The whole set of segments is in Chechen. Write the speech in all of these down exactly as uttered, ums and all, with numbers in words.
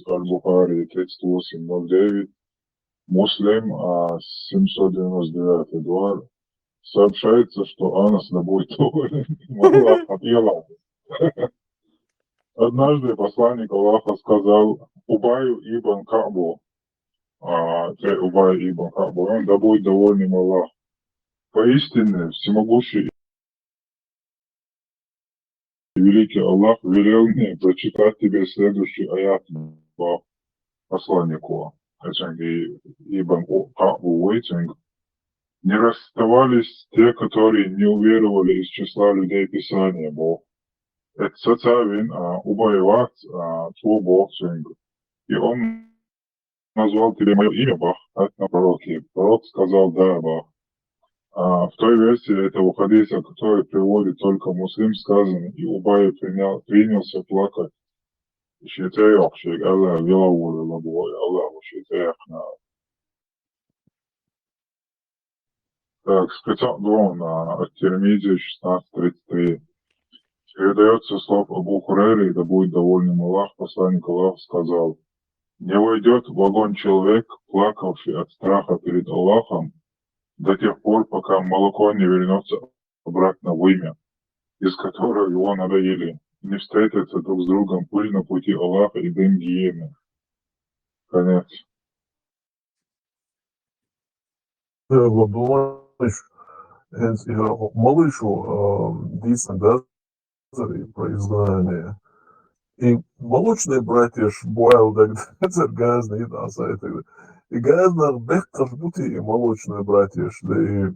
Аль-Бухари тридцать восемь ноль девять, Муслим, а, семьсот девяносто девятый двор. Сообщается, что Анас, да будет доволен им Аллах, от Елана. Однажды посланник Аллаха сказал Убаю ибн Ка'бу, а, те Убай ибн Ка'бу, он, да будет доволен им Аллах: «Поистине всемогущий и великий Аллах велел мне прочитать тебе следующий аят». По посланнику, это ибн Ка'бу, не расставались те, которые не уверовали из числа людей Писания, Бог. Это соцавин, а, Убай вац, а, твой Бог, и он назвал тебе мое имя, Бах, от на пророке. Пророк сказал: «Да, Бах». А в той версии этого хадиса, который приводит только Муслим, сказано: «И Убай принял, принялся плакать». Шиитея охшик, Аллах вела воля лабо, Аллах шиитея хна. Так, спецак главна от Тирмизи шестнадцать тридцать три. Передается слов Абу Хурейры, да будет доволен им Аллах, посланник Аллаха сказал: «Не войдет в огонь человек, плакавший от страха перед Аллахом, до тех пор, пока молоко не вернется обратно в вымя, из которого его надоили, не встретятся друг с другом пыль на пути Аллаха и дым гиены». Конец. Э, вот думаешь, э, э, малышу, э, действительно, да, про изгнание. И молочные братья ж бывают, да, грязные, да, за это. И грязных бехкаш бути и молочные братья ж, да, и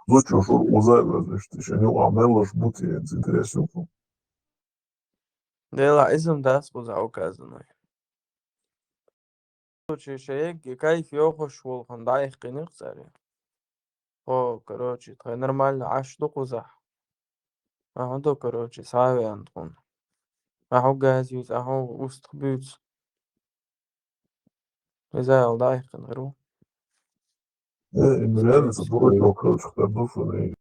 зучу шур уза, значит, ещё не умелаш бути, это интересно. Дела изм дас уза указанный. Короче, шеек, кайф йохуш волхан, да, их кыных царе. О, короче, тхай нормально, аш ду кузах. Аху ду, короче, сави антхун. Аху газ юз, аху уст бюц. Изай алда их кын гыру. Э, реально, это дурачок, короче, хтар душу, и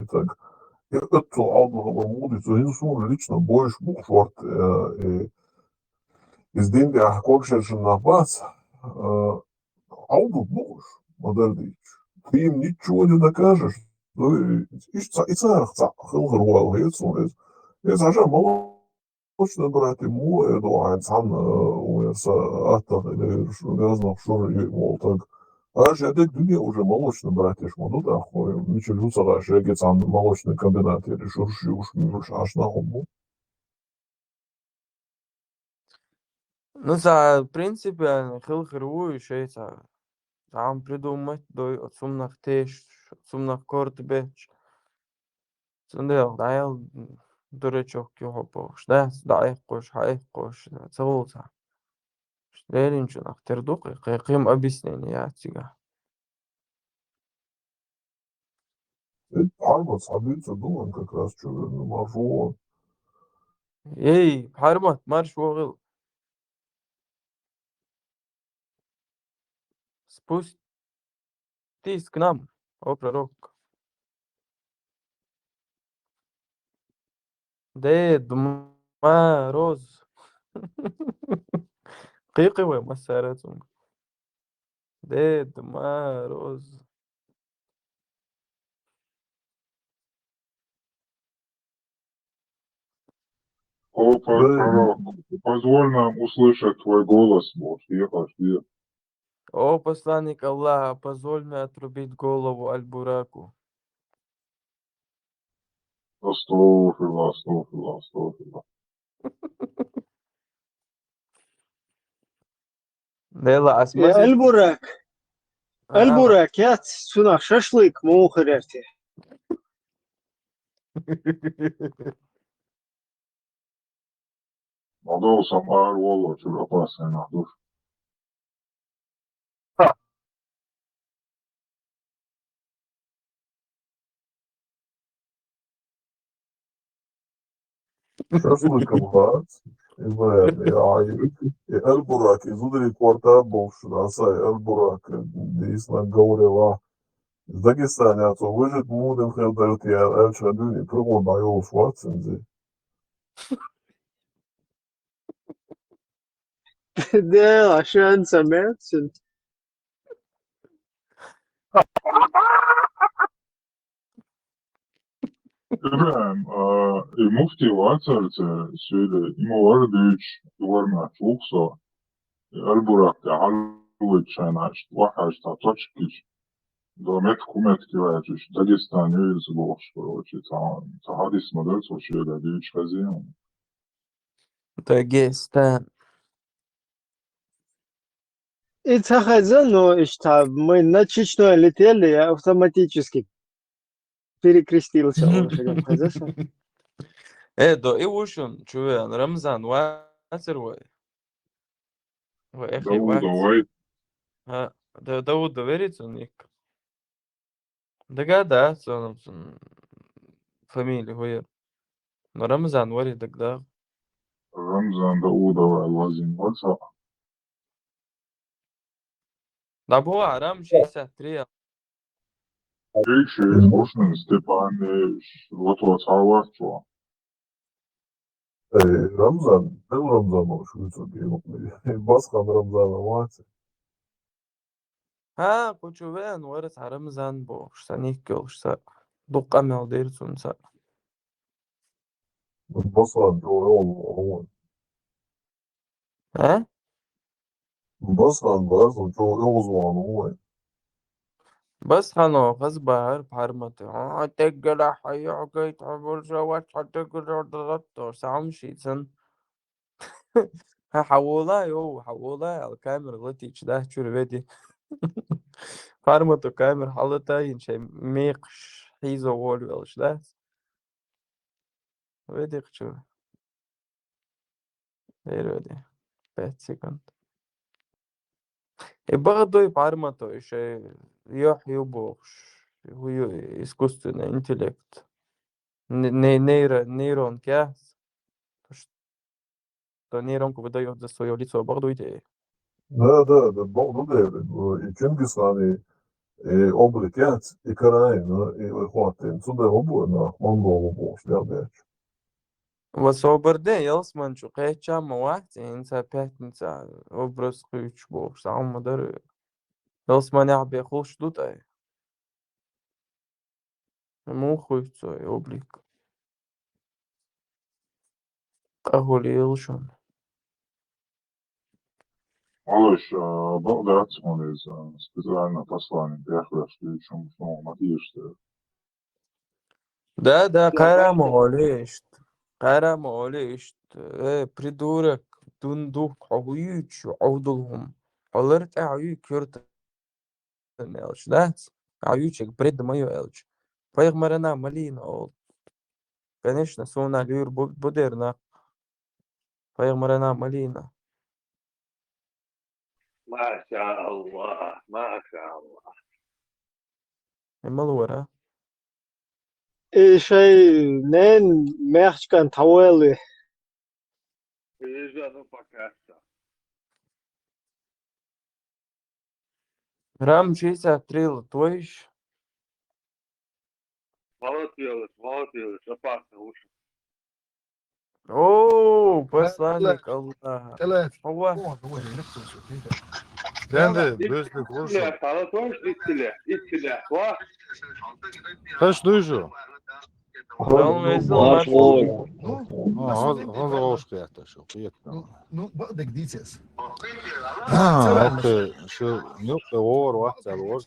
так. И это Абдул Хамамуди, то есть, ну, лично больше бух шорт, э, и из динга ахкок шершен набац, э, Абдул бух, Мадардич. Ты им ничего не докажешь. Ну, и, и, и царах, ца, хыл хыр вал, и цун, и, и цаша молочный брат ему, и дуан цан, э, уверса, аттах, или ш-, газнах шур, и молтак. А же так дунья уже молочный брат, ишь, мадуд, ахуй, мичу люса, а же гецан молочный комбинат, или шур, шур, шур, аш на хуму. Ну, за, в принципе, хыл хыр ву, ишь, ца, цам придумать, дой, отсумнах теш, отсумнах корт беч. Цундел, дайл, дурачок, кихо пош, да, да, эх, кош, ха, эх, кош, да, цавол, ца. Дерин чунах, тердук, кы-, кым объяснение, я, цига. Э, Пхармат, сабица, думаю, как раз, чё, верно, маршо. Эй, Пхармат, марш вогыл. Спустись к нам, о пророк. Дед Мороз. Кыйкы вай, масара цунг. Дед Мороз. О, по-, пророк, позволь нам услышать твой голос, Бог, я пошли. О, посланник Аллаха, позволь мне отрубить голову Аль-Бураку. Астагфируллах, астагфируллах, астагфируллах. Дела, э, асмазы. Аль-Бурак. А. Аль-Бурак, я цунах шашлык мухарерти. Мадал сам ар воло, чур опасный на душ. Шашлыком, да? И, блин, и, а, и, и Аль-Бурак, и зудри кварта болш, да, сай, Аль-Бурак, э, дисна Гаурила. Из Дагестана, а то выжит муден хелдерти, а, Аль-Шадуни, прыгнул на его шварцензи. Дела, шен ца мерцин. ИбрахӀим, а, и муфти вацар церан суьйре, и ма вара дуьйцуш, и вара ма чухсо, и Аль-Буракъ тӀе хьалвуьйту шайна, аш вахьаш цхьа точкаш, до метка, метка ваьчуш, Дагестан ю иза бохуш, короче, цхьа, цхьа хьадис ма дара цо шуьга дуьйцуш хезий хьуна. Дагестан. И ца хеза, но иштта, мы на Чечню летели, я автоматически перекрестился, он же, как хеза. Э, до и вушун, чувен, Рамзан, вацар вай. Вай, эхи, Дауда, вац. Вай. Ха, Да-, Дауда верит он ник. Дага да, цо, м, фамилия хӀу яр. Но Рамзан вари дагда. Рамзан Даудов алвазин ваца. Да бу арам шестьдесят три. Ши, ши, Мушнин Степан, э, вот, вот, салават цо. Э, Рамзан, Дел Рамзан, шу цо гелукъли. Басхан Рамзан ваца. Ха, кху чу веана вара цхьа Рамзан бохуш, цхьа ник йолуш цхьа. Дуккха мел дира цунца. Басхан чӀогӀа йолу ву. А? Басхан база чӀогӀа йолу ву вай. Басхано хаза бахара Пармате. А, теггала хьайохкайт, хьо буржа вац, хьо теггала дадатто, сам шийцан. Ха, хьавола, йо, хьавола, ал камера латича, да, чуьра веди. Пармато камера хьалата, ин шай мекхаш хьийзо волавелаш, да? Веди чуьра. Эр веди. Пять секунд. И баха дой Пармато, и шай йохь ю бохуш. ХӀу ю искусственный интеллект. Не-, не-, нейро-, нейронка яц. То, что нейронку выдаёт за своё лицо, бакъ дуй те? Да, да, да, бакъ ду дера. И Чингисхана, и облик яц, и карайна, и хӀоттийна. Цу да хӀу бу, нах, монгол бу, шляп яц. Ва собар де, ялсман чу кхеча ма вац, хӀинца пятница образ кхуьйцуш бохуш, сагӀа ма дара. Ялсман яхь бехуш ду тай. Муха хуьйцу цо и облик? Къахьула ела шуна. Малыш, а, бакъ дац хьуна иза, специально послание тӀехвеш дуьйцу, шуна ма тийша. Да, да, кхара ма оле иштта. Кхара ма оле иштта. Э, придурок, дундук, хьо хӀу юьйцу, Ӏовдал хӀума. Хьо лар тӀаьхьа юьйцу, юрта аьлча, дац? А юьйчиг бред ма ю аьлча. Пайхамарана малийна олу. Конечно, суна луьйр бу-, бу дер нах. Пайхамарана малийна. Маша Аллах, маша Аллах. Эмал вара? И шай нен мехчкан тавели. Иза, ну, пока что. Рам шестьдесят три латвоиш? Молодец, молодец, опасно уж. О, посланник Аллаха. Хьува. Денде, бюстик луш. Молодец, иттиле, иттиле. Ва. Хаш дуйжу? Салам алейкум. Ха, хаза, хаза гӀовш кхетта шу, кхетта. Ну, ну, бакъдерг дийцес. А, окей, шу, ну, вор, вахтал вор.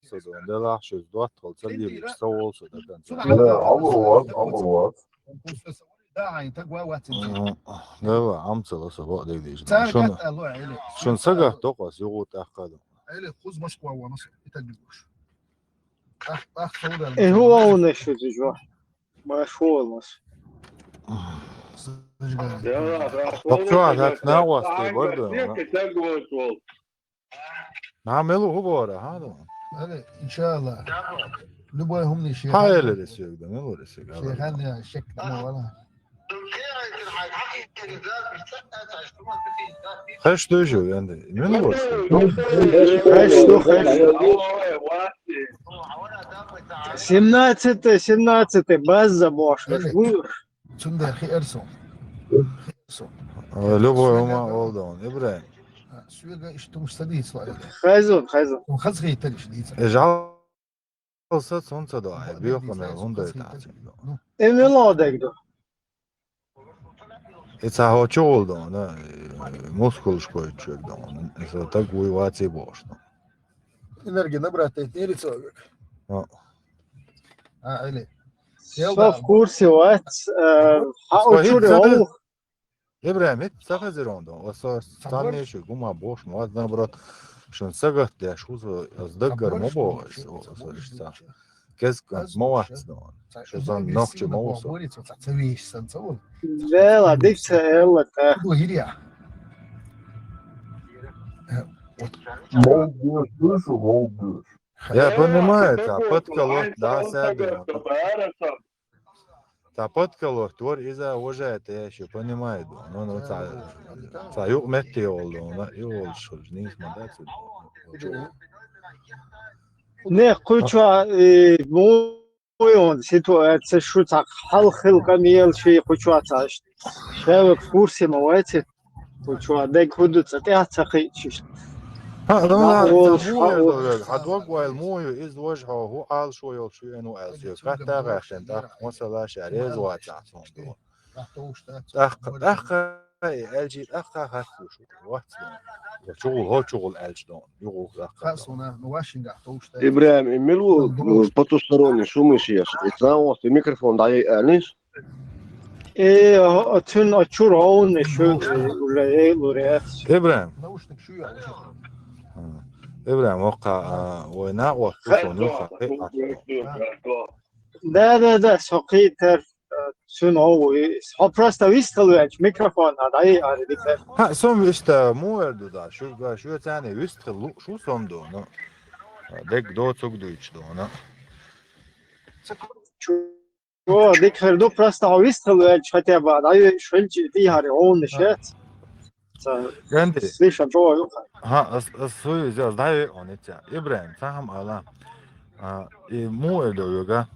Со дан, делахь шу доттагӀал ца лелаш, ца волу со даган ца. Да, Ӏамр вац, Ӏамр вац. Да, Ӏайн, таг ва вацин ца. М, да, ва, Ӏам ца ла со, бакъдерг дийжа. Цара Шуна, гатта ло, Ӏели. Шуна са гатта докъас, югӀу тӀаккха ду. Ӏели, хуз Москва ва масо, и таг югӀуш. Ах, ах, саудал. Э, хӀу вовнаш шу зижо? Ма шу вовнаш. Зажигай. Бакчуа, так на вас, ты бордо, да? Нах мелу хӀу бора, хӀа, да? Али, иншалла. Любой хӀумни шехан. Хьа, эле ресег, да, мелу ресег, ала. Шехан, я, шек, да, вала. Хеш дуйжу, янди. Мелу бора. Хеш ду, хеш. Семнадцатый, семнадцатый, база бош. Али. Цунда хи эрсо. Хи эрсо. Любой ума олдон, Ибрахим. Соьга иштта тумаш ца дийца ваьлла. Хазун, хазун. Хаза хетар иштта дийца. Э, жал са цунца до, ай, бёха мел хундай тац. Э, мелодик до. Э, ца хо чугул дона, э, мускулш койчуг дона. Э, со так вуй ваци бошно. Энергия набрать, это не лицо. А, или? Со в курсе, вот, э, а учуре олух. Ибрахим, ит ца хазир онда, оса стамеши гума бош, муаз, наоборот, шун сагат деш, хуза, аз даггар мо бо, оса шта. Кез кан мо вац дон. Шу сан нохчи мо оса. Вела, дикца элла та. Ду хирия. Мол душ, душу, мол душ. Я понимаю, та подколот, да, сяду. Та подколот, твор из-за уважает, я ещё понимаю, да. Ну, ну, та, та юг метти олду, на, и ол шо, не смотрится. Не, куча, э, му-, он ситуация, шу та, хал хил камиел ши куча та, шевек курсе ма вайти. Куча, дег худу ца тя ца хи чиш. Ха, ну, на, ол ца ха, муй ол. Ха, дог вайл муй, из вож ха, ху ал шо йол шу эн у эл шу. Катта гашен, так, масала ша, рез ва ца сон. Тахка, тахка, э, эл чи тахка хас шу. Вац. Чугул, хо чугул эл чи дон. Югул тахка. Хас уна, ну, вашинга, то уж так. Ибрахим, и милу, ну, потусторонний шумы шияш. И ца вот, и микрофон дай, э, лиш. Э, о, о, цун, о, чур, о, он, э, шу, э, уже, э, луре. Ибрахим. Наушник шу я, уже. Ибрахим, ока, а, война, о, шу, ну, ха, э, а, шу. Да, да, да, сокитер, э, цун, о, э, о, просто вистал, э, микрофон, а, да, и, а, дикер. Ха, сом виста, муэр ду, да, шу, да, шу, цаны, вистал, шу, сом ду, ну. Дег до, цуг дуйч ду, ну. Чу-, О, дикер ду просто а вистхал, э, хотя бы, да, и швельчи, ты хари, он не шец. Ца, Ганди. Слышал, что, ха, ас, ас, су, зя, знаю, он и тя. Ибрахим, ца хам ала. А, и му э до юга.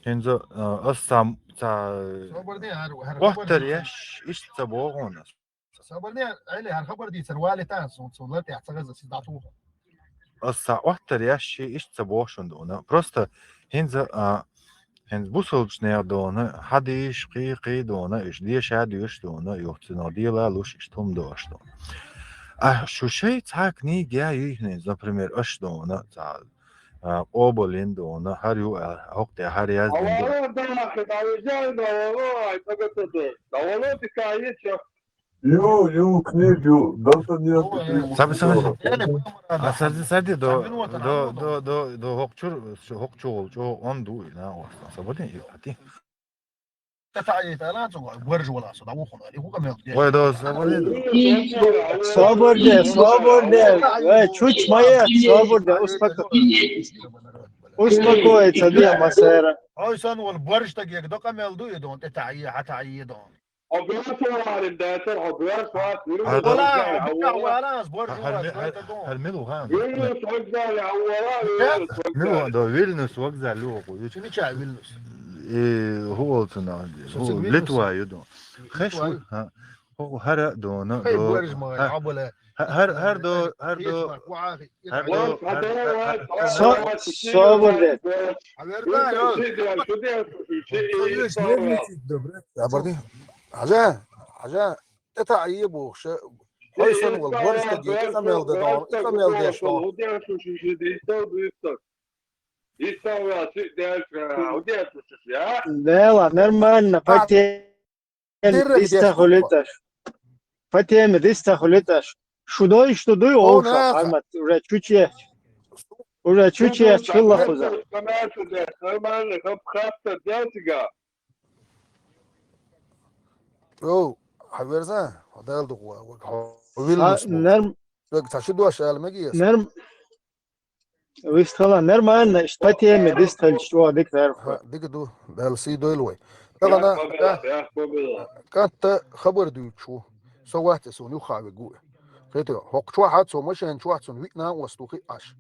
Хинза, а, ас сам, ца, Соборди, хар, хар, Вахтар Соборди. Яш, иш ца богонас. Сабарне, али, хар хабар дийцар, вали тан, сон, сон, лати, ацагаз, сиз дату. Ас са оттар яшши иш ца бошун дона. Просто хинза, а, хинз бусулчне дона, хадиш, хи, хи дона, иш деш, хадиш дона, юхцина дила, луш иш тум дош дона. А шу шей ца книги я юйхнин, например, аш дона, ца, а, оболин дона, хар ю, а, хокте, хар яз дона. Ава, да, хе, да, вижай, да, ава, ай, тага, тага. Да, ава, ти каи, ча. Ю, ю, книгу, да, да, нет, ты Саби, саби. А сади, сади, до, до, до, до, до, хокчур, хокчур, чо, он ду, на, о, саби, а ти. Та, та, та, та, та, борж вала, со, да, ухо, да, ухо, мел, Ой, да, саби. Соборде, соборде. Э, чуть моя, соборде, успоко-, успокоиться, да, масера. Ой, сон, вол, борж так, як, да, камел ду, и дон, та, та, и, а, та, и, дон. Обратно, да, сэр, обратно, А, Вилнюс да. Вокзал, Вилнюс Вокзал, Вилнюс Вокзал, Вилнюс Вокзал. Милуан, да, Вилнюс Вокзал, Лёва, Чё не чай, Вилнюс? И Хуолцина, Литва, ю, да. Хэш, а? Хо, хара, да, на, Хей, да. Борж мой, Ха-, абуле. Ха-, хар, хар, да, хар, да. Хар, да, хар, хар, хар, Со-, соболе. Абарди. Хажа, хажа, это ие бухша. Ой, сон вол, борста ге, камел да дон, камел да что. Дела, нормально, А, потеме диррек диста деш хулиташ. Потеме диста хулиташ. Шудой, шудой, О, оуша, наха. Амат, уже чуче. Уже чуче, чула хуза. Нормально, хап, хапта, дятига. О, хаверза, хадал дугва, ва, ха, вил А, мусмо. Норм-, Швег, ца ши дуаш ала мегиес? Норм-, вистхала, нормально, иш та теме дистхалчу, о, дик верху. Ха, дик ду, дал си дойл вай. Тагана, Яхпа бела, да, яхпа бела. Канта хабар дуйчу. Со вахте сон ю хави гу. Хете, хок чуа хат со машин чуа сон витна осту хи аш.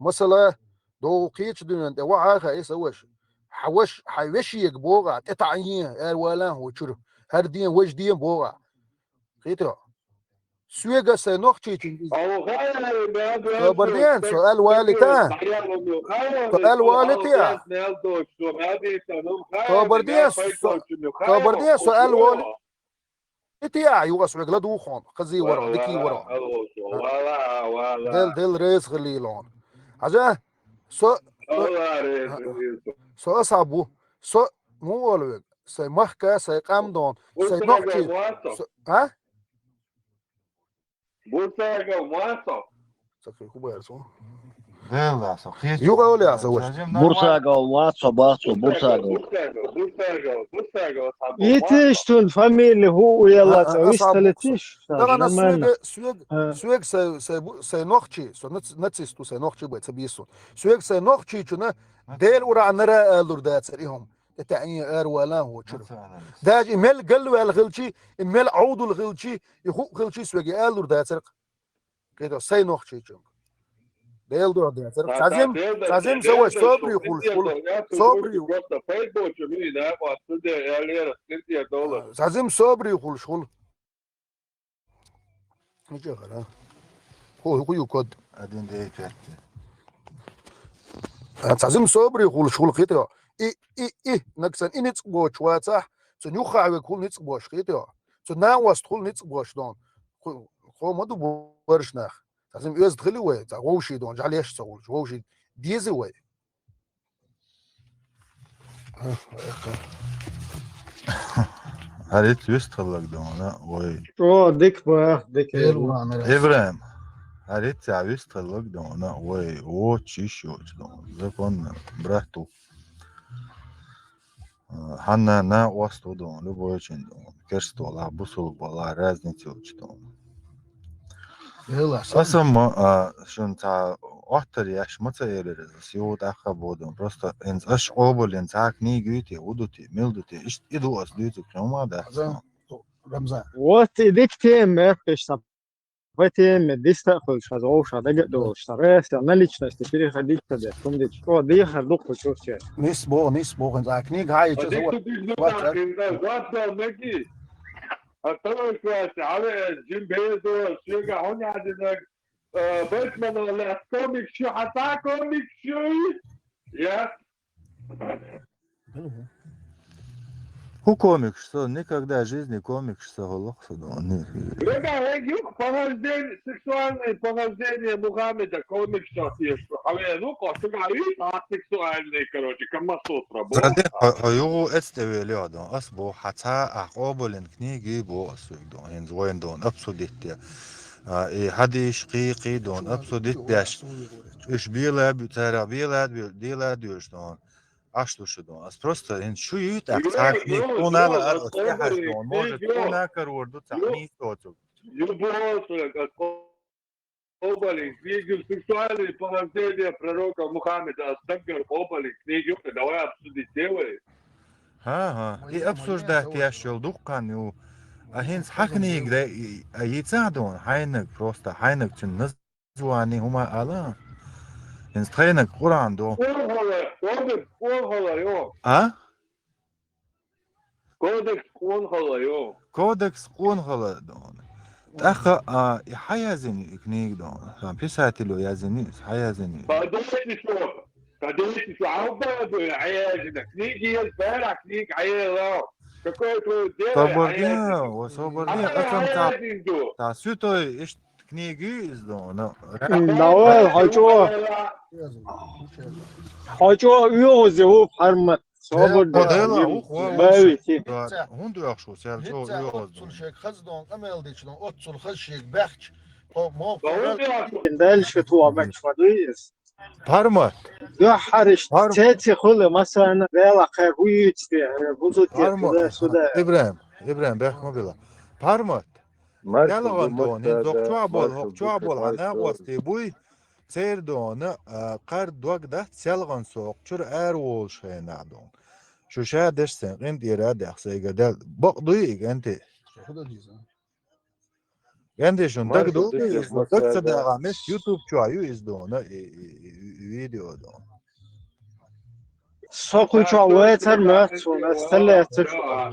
Масала, до кеч дунен, те ва ха эс аваш. Хаваш, хавешиек бога, те та ин, эр валан хо чур. Хар дин, ваш дин бога. Хетий хьо? Соьга сай нохчийчуьнга иза. Собар де, со аьлла валийта. Со аьлла валийта. Собар де, со, собар де, со аьлла валийта. Итий а, юха соьга ладувгӀа хьуна, хазий варо, дикий варо. Дел, Дел реза хилийла хьуна. Хьажа, со, со асхьаб ву. Со, муха олу вега, сай махка, сай къам дона, сай нохчий. Со, а? Бурсагов ма со. Ца кхин хӀун бара со? Дела со. Юха оле а со ваш. Бурсагов ма со, бах со, Бурсагов. Бурсагов, Бурсагов, Бурсагов. Итиш тун фамилия хӀу уяла ца, вистале тиш. Дагана соьга, соьга, соьга сай, сай бу-, сай нохчий, со нац-, нацисту сай нохчий бай, ца бийсун. Соьга сай нохчийчуна Дела ура нара алур дацар и хӀума. ТӀетаьӀий ара вала хӀочура. Даже и мел галваьлла хилчи, и мел Ӏовдал хилчи, и хӀуъ хилчи соьга алур дацар. Кхетий хьо, сай нохчийчуьнга. Дела дуьхьа дацар. Цхьа зим, цхьа зим со вай, собаре хуьлуш хуьлу. Собаре. Цхьа зим собаре хуьлуш хуьлу. Мича хара? ХӀу, хӀу ю код? Один, девять, пять. А, цхьа зим собаре хуьлуш хуьлу, кхетий хьо. И, и, и, нагахь санна и ницкъ боцуш вацахь, цуьнан юххехь верг хуьлу ницкъ боцуш, кхетий хьо. Цуьнан накъост хуьлу ницкъ боцуш дона. Кху-, кхо ма ду бараш нах. Цхьа зим оьзда хили вай, цхьа вовший дона, жӀаьлеш а ца хуьлуш, вовший деза вай. ХӀара итт вистхиллаг дона, вай. О, дика бах, дика. ИбрахӀим. ХӀара итт цхьа вистхиллаг дона, вай, вочу йиш йоцу дона. Законно, брату. Хьанна накъост ву дона, любой чин дона. Керста вала, бусулба вала, разница йоцу дона. Аса ма, а, шуна цхьа оттар еш ма ца элира, аса юха тӀаккха а бодун. Просто хӀинца аша къобалйина цхьа книга юй те, хӀу ду те, мила ду те, иштта и ду аса дуьйцург, хӀума дац. Рамзан. Вот и дика тема, мехкаш сан. Вай тема, диста а хуьлуш, хаза вовшах дага а долуш, сан гӀерасел на личности переходить ца деш, хӀума дича, о, дехар дукха чурче. Нис боху, нис боху, хӀинца а книга хьаийча, а дика ду дигна вац, а? Вац, а, меги. А второй классе, а ве, Джим Безос, шега хьуна яздинарг, Э, Бэтмена лаьцна комикс ю, хьан цхьа комикс ю? Я? ХӀу комикс со, никогда в жизни комикс со хӀуллакх со дона. Вега хӀинца юха похождение, сексуальное похождение Мухаммеда комикс со тешку. Хьан вега, ну, кхо, цигахь вийца, а сексуальный, короче, Камасутра. Заде, хьо, хьо юха эцтӀе велла дона. Ас боху, хьан цхьа а къобалйина книга ю боху ас вега дона. ХӀинца вайна дона, обсудить де. А, и хьадийш кхий, кхий дона, обсудить деш. Уьш бела а бу-, цара бела а бу-, дела а доьшу дона. Аш ду шу дона. Ас просто хӀинца шу юй тӀаккха цхьа книга, тхуна ала ара, ас тӀехьаш дона. Может, тхуна карор ду цхьа книга тоцург. Ю боху ас къобалйина книга, сексуальные похождения пророка Мухаммеда, ас даггара къобалйина книга ю, давай обсудить де вай. ХӀан-хӀа, и обсуждать еш йолу дуккха хан ю. А хӀинца хьан книга де, и, а йийцахь дона, хьайнаг просто, хьайнаг цуьнан название хӀума ала. ХӀинца тхайнаг Къуръан до. Къуръан хала, Къуръан хала ю. А? Кодекс къонахалла ю. Кодекс къонахалла дона. ТӀаккха, а, и хьан яздина и книга дона? Сан писатело яздина, иза хьан яздина? Подожди, что? Подожди, что? А хӀун бара ду хьан яздина? Книга еза бара, книга хьан ела? Какое твоё дело? Собар де, хьан яздина? О, собар де, а хьан яздина ду? Та святой, иштта книга ю иза дона. Давай, хьо чӀо. Хьо чӀо оьгӀазе ву, Пармат. Собар де. О, Дела, ух, ва, бави, ух, ти. Да, хӀунда оьхуш ву, сел чӀо оьгӀаз дона. Оццул шега хаза дона, къамел дича дона, оццул хаза шега баьхча, тхо мо. Дальше тхо меч ма дуй иза. Пармат. Дуьххьариш, Пар- цеци хуьлу, масана, Дела кхай хӀу йийцу те, хӀу зу те, Пармат. Туда, сюда. ИбрахӀим, ИбрахӀим, бехк ма била. Пармат. СелгӀан дона, хӀинца хӀокху чохь болу, хӀокху чохь болу хьан накъостий буй, церан дона, а, кхар дог дац селгӀан сохьта чуьра ара волуш хенахь дона. Шу ша деш сайн къинтӀера а даьхна, сайгара даьлла. Бакъ дуй и, ГӀенти? ГӀенти, шуна дага ду иза, даг ца дагӀа, меттиг YouTube чохь ю иза дона, и, и, и, и видео дона. Со кху чохь вецар моьтту суна, ас ца лаьццара.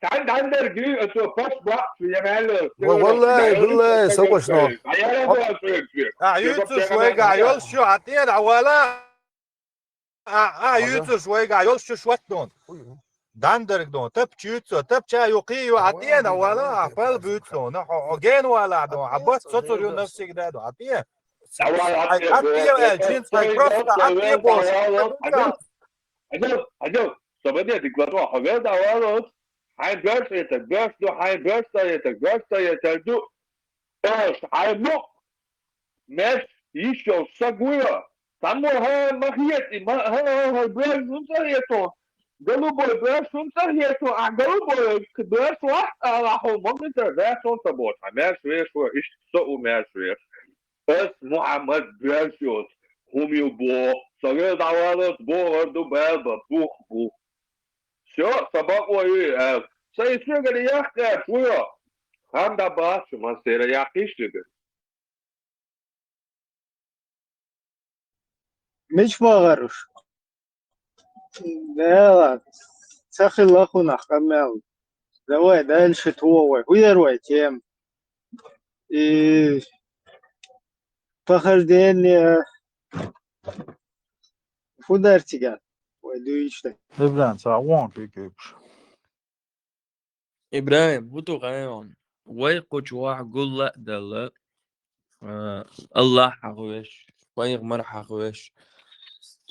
Цхьан дӀандерг юй, а цо паш баккхаш, я мел. Ва-, валлай, валлай, са гуш но. А, юьйцуш вайга йолуш ю, а тӀера вала. А, а, юьйцуш вайга йолуш ю шот дон. ДӀандерг дон, тапча юьйцу, тапча ю, кхи ю, а тӀера вала, а пал буьйцу дон, хьо, хьо ген вала дон, а бос цоцур ю навсегда дон, а тӀе. А тӀе ваьлла, джинс, хай просто, а тӀе бос. Хьадал, хьадал, со баде дик вадо, хьо вел да валос, хьайн беш этаг, беш ду, хьайн беш ца этаг, беш ца этаг ду. Ош, хьайн мукъ, меш, йиш йолуш са гуйо. Цхьаммо хьан ма хетий, ма, хьан, хьан, хьан, беш хӀун ца хетон? Голубой беш хӀун ца хетон? А голубой беш вахт ала хьо, ма гуьтар беш хӀун ца боху, хьан меш веш ву, иштта со у меш веш. Ас Мухьаммад беш йоцу, хӀума ю боху, со вел дӀаваллалц бохур ду, баьлба, бух бу. Всё, сан бакъо ю, аьлла. Сан и соьгара яккха аьлла, вуйо. Хьан дӀабац шу, ма сера яккхийша дигара. Мича вахара уьш? Дела, ца хилла хӀунах къамел. Давай, дальше тхо вай. ХӀун яра вай тема? И похождение. ХӀун дара цигахь? Вай дуьйцуш дара. Ибран, ца вон пикипш. ИбрахӀим, хӀун ду гӀайгӀан? Вай кху чохь гулла а делла, а, Аллахь хьахвеш, пайхамар хьахвеш,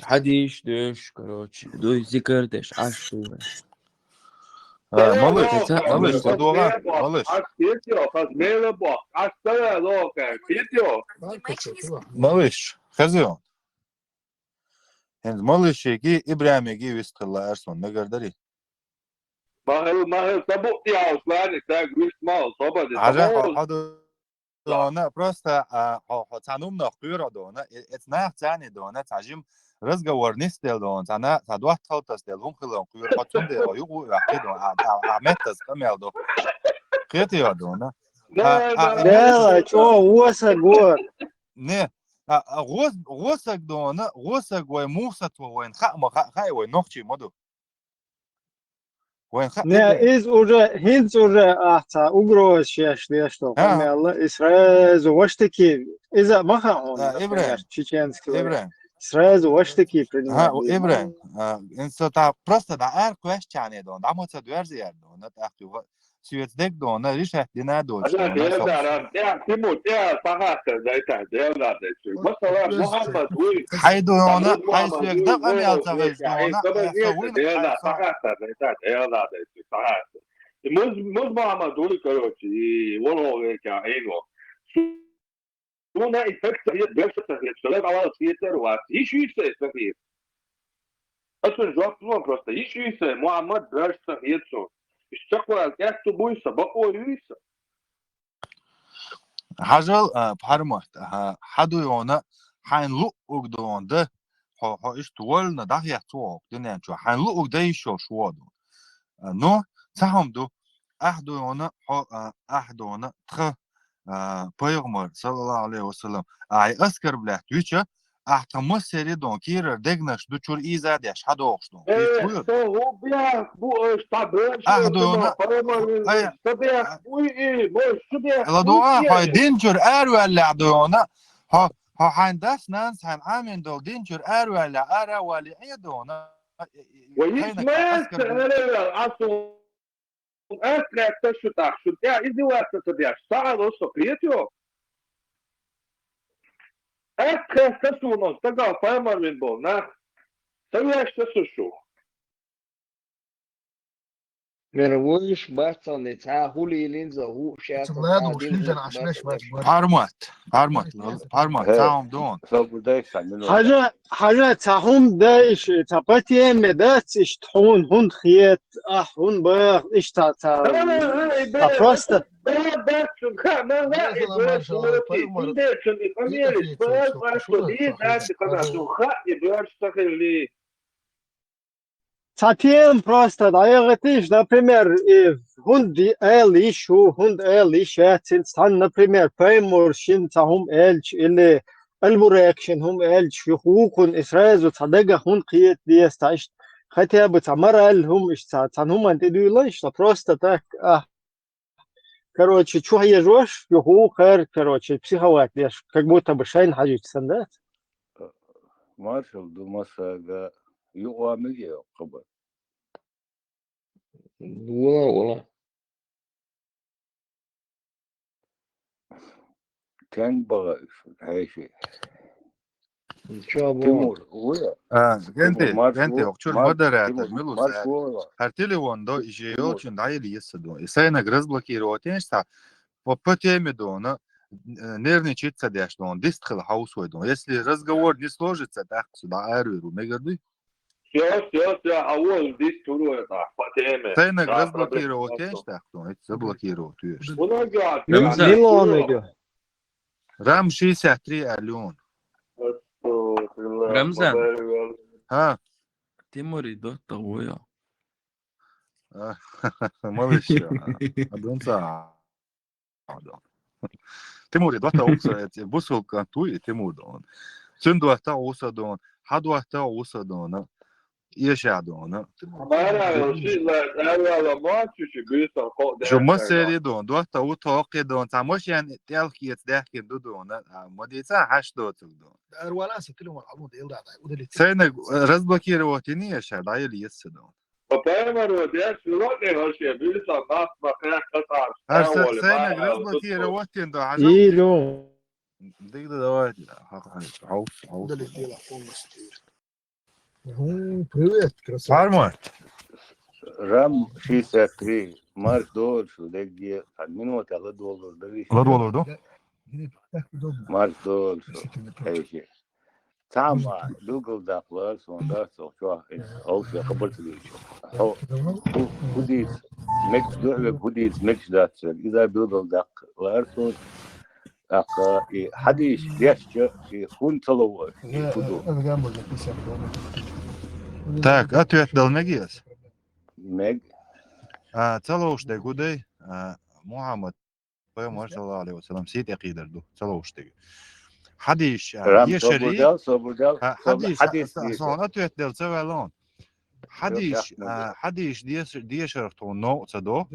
хьадийш доьш, короче, дуй зикар деш, Ӏаш ду вай. А, малыш, малыш, ладогӀа, малыш. Ас кхетайо, хаз мела боху, ас ца ваьлла оха, кхетайо. Малыш, хезайо. ХӀинца малышиги, ИбрахӀимиги вист хилла арсон мегар дарий? Махал, махал, ца бу тӀехьалц лани, ца гуьрт мал, собади, Хьажа, ца хьо, хьо дона, просто, а, хьо, хьо цхьа нумнах кхоьру дона, э, эца нах царни дона, цхьа жим разговор нисдел дона, цхьа на, цхьа дотта халтас дел, хӀун хилла кхоьру, хьо цундела юкъа ву ваьккхи дона, а, а, а, меттаз къамел до. Кхетайо дона. Да, А, да, а, да. Дела, чӀо, воса гор. Не, а, а, гӀос-, гӀосаг дона, гӀосаг вай муса тхо вайн хаа ма хаа, хаа вай нохчий ма ду. Вайн хаа Не, эгер. Из уже, хӀинца уже ахьа ца угроза шеш деш долу А. къамел, и сразу ваштаки, иза ма хаьа хьуна, А, например, Ибрахим. Чеченский вариант. Ибрахим. Сразу ваштаки А, принимать. Ибрахим. А, инса та просто да ар квеш чане дона, да ма ца дуьрзи яр дона, тахки ва-, Соьца дерг дона, решать дина доцуш Ана дона, дела со- дара, тӀе, Тимур, тӀе, сахаттар дайта, дела дара дайта. Масала, Мухаммад, вуй. Хьай дона, Мухаммад, хьай соьга вуй, дакъа мел ца вуй, веш вуй, дона, хьай, э, со вуй, дела хьай дара, со- сахаттар дайта, дела дара дайта, сахаттар. И муз, муз Мухаммад, вуй, короче, и вон века, эйго. Суна и так ца хет, беш ца хет, что это авал цвет вац. Иши иши ца хет. Ацун жоп ло просто. Иши иши ца, Мухаммад беш ца хет цо. Иши ца кхоьл, кӀаьтту буй са, бакъо юй са. Хьажал, а, пхьармат, а, хьа ду йона, хьайн луъуг дона да, хьо, хьо иштта вольна дӀахьех цо хьо, дуьнен чу, хьайн луъуг да йиш йолуш вон ду. А, ну, цхьа хӀума ду, ахь ду йона, хьо, а, ахь дона, тха, а, пайхамар, саллаллаху алейхи ва саллям, ахь оскорблять вича, ахь тхан массери дон кийрара дегнаш ду чура ийза деш, хьадохуш дон. Э, кийча вуьйр? Со хӀу бех бу аша, та беш Ахь йо, дона, тано, палама, ай, со бех а, буй и, мой, шу бех ладугӀа, буй и. Хьой динчура араваьллехь дона, хьо, хьо хьайн дас нанас хьайн Ӏамин долу динчура араваьллехь, ара а вали Ӏе дона. Ва йиш хьайна ма яц, аскар ара а ваьлла, асу Ас кхетта шу тӀаккха, шу тӀе издеваться ца деш, ца Ӏало со кхетайо? Ас кхетта суна стага пайхамар вина болу нах, ца вешта су шу. Мера вуйш бацални, цхьа хӀули линза хӀу шаьца Цу ладугӀуш хилча, аш беш бац бара. Пармат, пармат, пармат, Э, цхьа хӀума дон. Хьажа, хьажа, цхьа хӀума даиш, цхьа патеме дац, иштта хьуна хӀунда хета, ахь хӀунда баха, иштта цхьа, цхьа просто. Цхьа тема просто дӀаягӀийтиш, например, и хӀунда аьлла йиш ву, хӀунда аьлла йиш яц, цхьана, например, пайхамаршна цхьа хӀума аьлча, или Аль-Бурекшна хӀума аьлча, юха вукхунна и сразу цхьа дагах хӀунда кхета деза, цхьа иштта Хотя бы цхьа мораль хӀума иштта, цхьа, цхьан хӀуманна тӀе дуьйлан иштта, просто так, а. Короче, чу хьежош, юха вукхар, короче, психовать деш, как будто бы шайна хьажийта санна дац. Маршал ду массага, юкъа мега хабар. Вала, вала. Кенг бала хьеши. Чё бала? Тимур, уя? А, Тимур, Генти, марш Генти, ву, ох, чур марш, модератор, Тимур, милус марш а. Ву. Хар телефон до, и же Тимур. Ёлчин, да, или есть, до. И сайнаг разблокировать, ен, что по, по теме, до, на, э, нервничать ца деш, до, дистхил хаус, до. Если разговор не сложится, так, сюда, арвиру, мегарды. Всё, всё, всё, а вот здесь турует, а, по теме. Сайнаг разблокировать, ен, что, это заблокировать, ен. Рамзан. Милонега. Рам шестьдесят три Алён. Рамзан. А. Тимури дотта воя. А, малыш, а, а дунца. Тимури дотта укса, эти, бусулка туй, Тимур дон. Цун дотта уса дон, ха дотта уса дон. Иеша дона. Мара шила, дала мачу чи бюстон ко. Шо масери дон, дота у токи дон, ца машин тел киец дехкин ду дона, а модица хаш доцуг дон. Дар вала са телефон алу дел да, удалить. Сайнаг разблокировать ини Иеша, да или ес дон. Папаймар вот я шилот не вообще, бюстон нас махря катар. А са-, сайнаг разблокировать ин дон, хажал. И дон. Дигда давай, ха, ха, ха, ха. Удалить дела полностью. О, привет, красавчик. Арма. Рам шестьдесят три. Марш дольше, дегде, а минута ла доллар, да, видишь? Ла доллар, да? Да. Так удобно. Марш дольше. Если ты не против. Эйши. Тама, дугал дакла, сон да, со, чё, э, олфи, хабар ты видишь. О, ху-, худис, мекс, дугал, худис, мекс, да, цвет. Иза дугал дакла, сон. Аха, и хадис, дешча, и хун цалова, и худу. Так, ответ дал мегиас? Мег. А, цаловш де гудай, а, Мухаммад, пайгамбар саллаллаху алейхи ва саллям, сит экидар ду, цаловш де. Хадис, а, Рам, ешари, собурдал, собурдал, а, собур-, хадис, хадис а, дешар. Сон ответ дал цавалон. Хадис, а, хадис деш-, дешар тхуна новкъа ца до.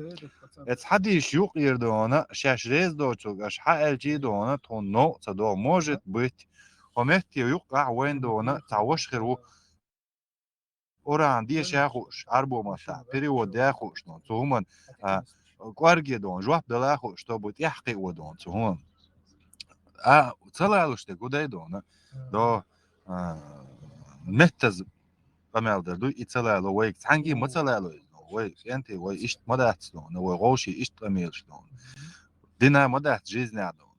Эц хадис юкъ ир дона, шаш рез доцуг, аш хьаэлчи дона, тхуна новкъа ца до. Может быть, хо метте юкъ ахь вайн дона, ца ваш хир ву. Уран деша хууш, арбо масса, перевод дя хууш дона. Цу хуман, а, кварге дона, жоп дала хууш, чтобы тяхкъи о дона, цу хуман. А, ца лалуш де гудай дона. До, а, меттаз къамел дар ду, и ца лало, вай цхьанги ма ца лало, вай кӀентий, вай ишт ма дац дона, вай гӀовши ишт къамелаш дона. Дина ма дац жизня дона.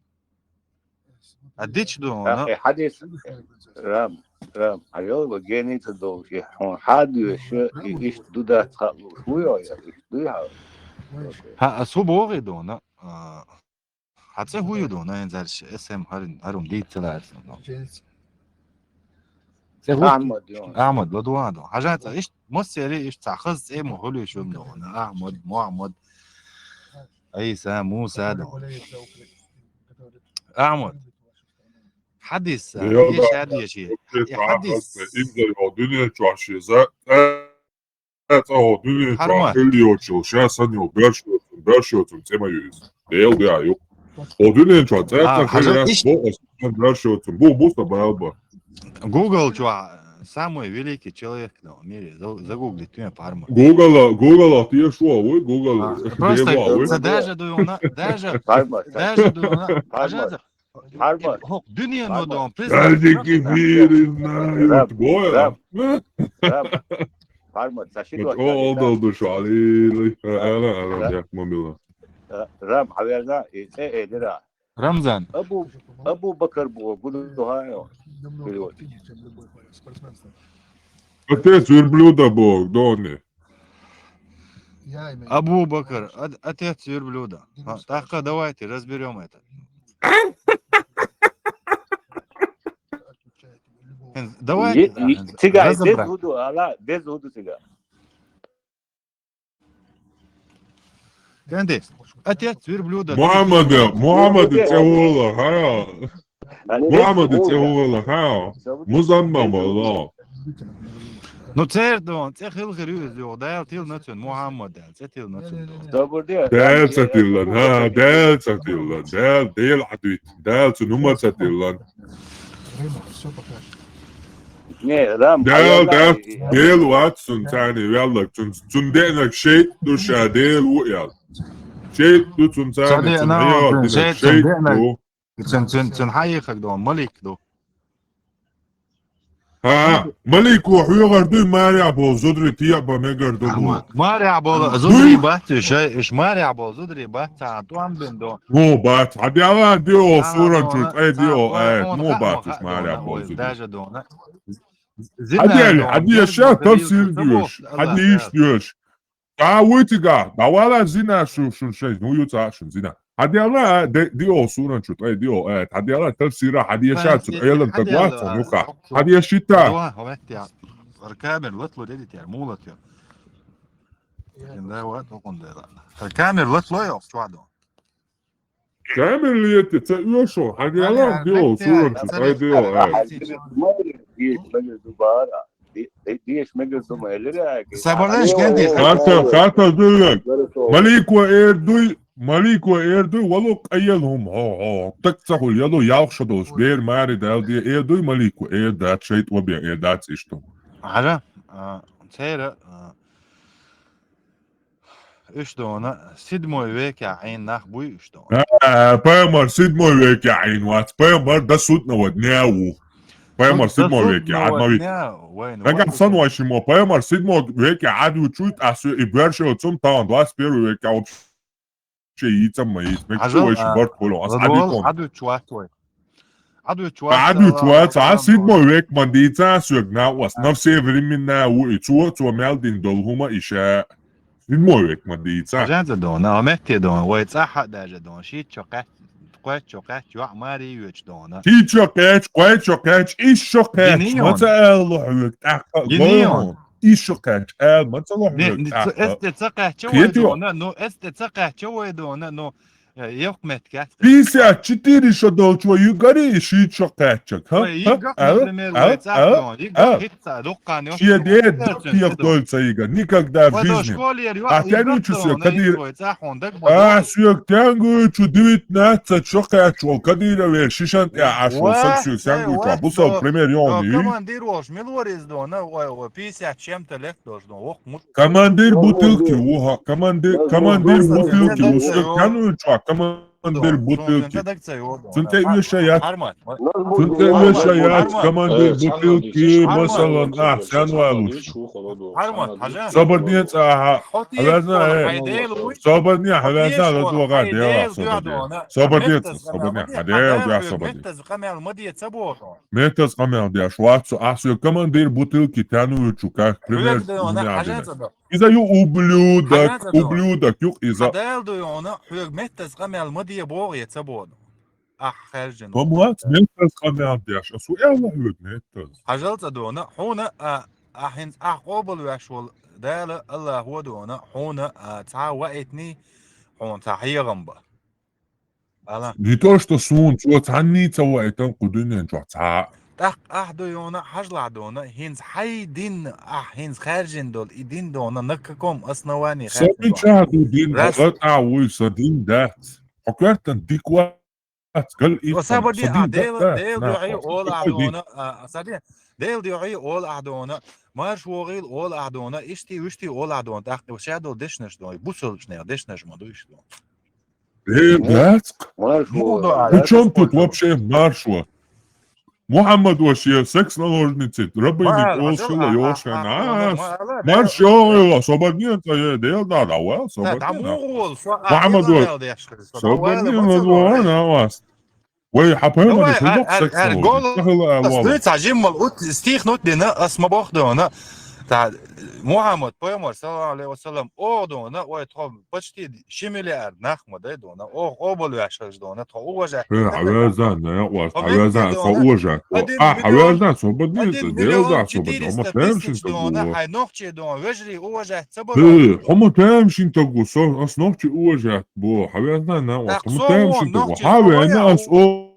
А дич дона. Э, хадис, э, Рам, Рам, а йо, ва гени ца дол, и хун хадуеш, и ишт ду дац халу, хуё, я ишт ду я. Ха, а су боги дона, а, Хьа цӀе хӀу ю дона, эн зарш, эс эм хӀарин, хӀарун дийццалац дона. ЦӀе хӀу? Ахьмад ю. Ахьмад, ладуван дона. Хьажа цӀа, ишт, массери ишт цӀа хаз цӀе мо хӀулуй шун дона. Ахьмад, Мухьаммад, Ӏийса, Муса дона. Ахьмад. Хьадис, а, Йо, еш да, хьадис, да, и хьадис. Иза йо, дуьне чохь ши за, э, Э, цӀа хьо дуьнен чохь хила йоцуш, ша санна йолу баьршочун, баьршочун цӀе ма ю иза. Дела беа ю. Хьо дуьнен чохь цӀа хила яц, бо аса санна баьршочун. Бу, бу сан бала бан. Google чохь самый великий человек в мире. За-, загугли туьен парма. Google, Google тешо вуй, Google. Просто ца даже дуйна, даже, даже дуйна. Хьарма. ХӀокху дуьнено дон, Рам, Рам, Рам, Рам, Рам, Рам, ца ши дот О, олдал ду шу, Али, Али, Али, Али, Али, Али, Мамила. Э, Рам, хьаверна, и цӀе э дира. Рамзан. Абу, Абу Бакар бу, гуду хьайо. Перевод. Отец верблюда бу, дони. Абу Бакр, от-, отец верблюда. А, так, давайте разберём это. Давайте, е-, да, е-, цига, разобрать. Без гуду, ала, без гуду цига. Кенди, отец верблюда. Мухаммад, Мухаммад, цӀе вала, ха? Мухаммад, цӀе вала, ха? Музамма вала. Ну, цердон, цӀе хилхир ю иза йогӀу. Дала тилла цуьнан, Мухьаммад аьлла, цӀе тилла цуьнан. Собар де. Дала ца тиллан, хӀа, Дала ца тиллан, Дала, Дела хьадуьйту, Дала цу нумар ца тиллан. Не, Рам, Дала, Дала, Дела вац цунна царний ваьлларг, цунна, цунна деанарг шайтӀа ду ша, Дела ву аьлла. ШайтӀа ду цунна царний, цунна хьайола динарг шайтӀа ду. Цун, цун, цун хьан йихаг ду, малик ду. ХӀа, малико хьоьгӀар дуй, марехь болу зударий тӀе а бан мегар ду. Марехь болу зударий бац уьш, уьш марехь болу зударий бац, царна тӀом бина ду. Ну, бац, хьан дела дио суран чу, тӀе дио, ай, ну, бац уьш марехь болу зударий. Даже дона. Хьан дела, хьан дела ша тафсир доьш, хьан дийш доьш. Ца вуй цигахь, дӀавала зина шу, шун шайн, ну ю цӀа шун зина. Хьан дела, де, дио суран чу, тӀе дио, э, хьан дела, тафсира, хьан деша цу Ӏелам таг вац цу юха. Хьан деша шита. Камер латло дедитер, мулат ю. Инда ва токун дела. Камер латло ю, чуадо. Камер лети, ца уьшу, хьан дела, дио суран чу, тӀе дио, э. Деш мегар ду ма элира. Сабардан шкенди. Хата, хата дуьллаг. Малико эр дуй, малико эр дуй, вало къайел хӀума, хьо, хьо. Так ца хуьлу, яло ялх шо долуш, бер мари дал де, эр дуй, малико эр дац, шайтӀа бен эр дац иштта. Хьажа, а, цера, а, уьш дона, седьмой векехь Ӏийна нах буй уьш дона. А, пайхамар седьмой векехь Ӏийна вац, пайхамар до судного дня ву. Пайхамар седьмой векехь Ӏад ма вит. Нагахь сан вай шимо, пайхамар седьмой векехь Ӏад ву чуйт, а су и бершо цум таун двадцать первый векехь вообще йицам ма йиц. Мегчу вай ши барт хуьлу, ас Ӏад вит. Ӏад вит чуат вай. Ӏад вит чуат. Ӏад вит чуат, а седьмой век ма дийца, а суьг на вас. На все времена ву и цо, цо мел дин долу хӀума иша. Седьмой век ма дийца. Жанза дона, а метте дона, вай цӀахьа даже дона, шийтта чо кхаьчча, кхойтта чо кхаьчча, йоӀ маре йоьчу дона. Шийтта чо кхаьчча, кхойтта чо кхаьчча, исс чо кхаьчча, ма ца ала хьоьга тӀаккха. Гинийон. Исс чо кхаьчча, ала, ма ца ала хьоьга тӀаккха. Эс тӀе ца кхаьчча вай дона, ну, эс тӀе ца кхаьчча вай дона, ну, Э, йоккха меттиг яц. Пятьдесят четыре шо долчу вай югари шийтта шо кхаьччаг, ха? Вай йиггах, например, вай цӀа дон, йиггах хӀитта дуккхана йоккха. Шен ден дуккхех долу ца йига, никогда в жизни. А тянгучу соьга Кадир-, а соьга тянгучу девятнадцать шо кхаьчча волу Кадирове шишан тӀе Ӏаш волу саг соьга тянгучу, бусал пример йону. Командир волуш мила вара иза дона, ой, ой, пятьдесят чем-то лет должен, воккха муж. Командир бутылки ву хьо, командир, командир бутылки ву, со кенвуьйчохь командир бутылки. Цун тӀе вешаяц, цун тӀе вешаяц командир бутылки, масалан, а, сенвалуш. Собарне цӀа хьа, хьавязна, э, собарне хьавязна, ладогӀа дела, собарне. Собарне цӀа, собарне, хьа дела, я собарне. Меттаз къамел деш вац со, ахь соьга командир бутылки тяну ю чу, как пример. Иза ю ублюдок, ублюдок ю иза. Хьадала ду йона, хьоьга меттаз къамел ма де боху я ца боху. Ахь хаьржина. Ма вац меттаз къамел деш, ас ву аьлла хьоьга меттаз. Хьажал цӀа дона, хьуна, а, ахь хӀинца ахь къобалвеш волу Дала, Аллахо дона, хьуна, а, цхьа ваийтний, хьуна цхьа хьехам бан. Не то, что суна, цо цхьанний ца ваийтан кху дуьнен чохь цхьа а. ТӀаккха ахь ду йона, хьажлахь дона, хӀинца хьайн дин, ахь хӀинца хаьржина долу и дин дона, на каком основании хаьржина? Сан чохь ду дин, гӀатӀа вуй, сан дин дац. Хьо коьртан дика вац, гал и. Сан дин дац, Дела дуьхьий олу ахь дона, а, сан дин, Дела дуьхьий олу ахь дона, марш вогӀийла олу ахь дона, ишти, вишти олу ахь дона, тӀаккха ша долу дешнаш дона, бусалчу нехан дешнаш ма ду иш дона. Э, дац. При чём тут вообще маршо? Мухьаммад вообще секс наложницы, рабыни, олшила, йошана. Марш йогӀу, собарне, э, Дела да, да, вал, собарне. Мухьаммад вообще. Собарне, на вас. Вай, хьан пайхамаре хӀун боху секс наложницы? Дуьйцахь жиммал ут, стих ну дина, ас ма боху дона. Та Мухьаммад пайхамар, саллаллаху алейхи ва саллям, оха дона, вай тхо почти ши миллиард нах ма дай дона, оха къобалвеш хилча дона, тхо уважать. Э, хьавязан, хьавязан, со уважать. А, хьавязан, собарне, Дела да, собарне. Ма тем шин тагу. Хьай нохчи дона, вежарий уважать ца бара. Э, хьо ма тем шин тагу, со, ас нохчи уважать бо, хьавязан, хьо ма тем шин тагу. Хьавена ас о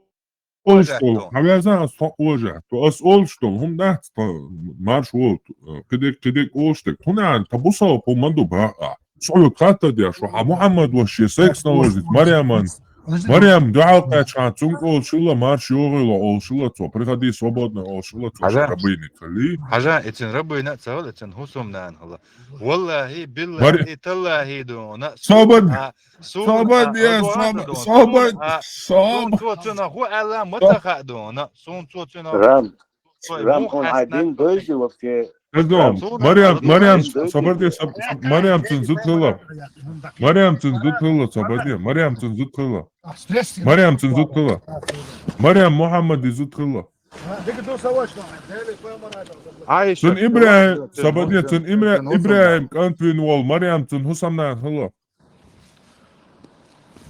олуш долу, хьан веза ас тхо ожа, тхо ас олуш долу, хӀума дац, тхо марш волу, кхидерг, кхидерг олуш дерг. Хьуна, тхан бусалба хӀума ду бакъа. Со хьоьга хатта деш, хьан Мухьаммад ваша шен секс наложница, Марьяман, Марьям дуьхьал кхаьчхьана, цунга олуш хилла, марш йогӀийла олуш хилла цо, приходи свободно олуш хилла цо, шен рабыня хилли. Хьажа, и цуьнан рабыня а ца хилла, и цуьнан хӀусамнана хилла. Валлахи, биллахи, таллахи, дуна. Собад, собад, я, собад, собад. Цо цуьнан хӀу аьлла ма ца хаьа, дуна. Суна цо цуьнан Рам, хӀун хьайн дин дойзи вообще? Марьям, Марьям, собар де, Марьям цуьнан зуда хилла. Марьям цуьнан зуда хилла, собар де. Марьям цуьнан зуда хилла. Марьям цуьнан зуда хилла. Марьям Мухьаммади зуда хилла. Цуьнан ИбрахӀим, собар де, цуьнан ИбрахӀим кӀант вина волу Марьям цуьнан хӀусамнана хилла.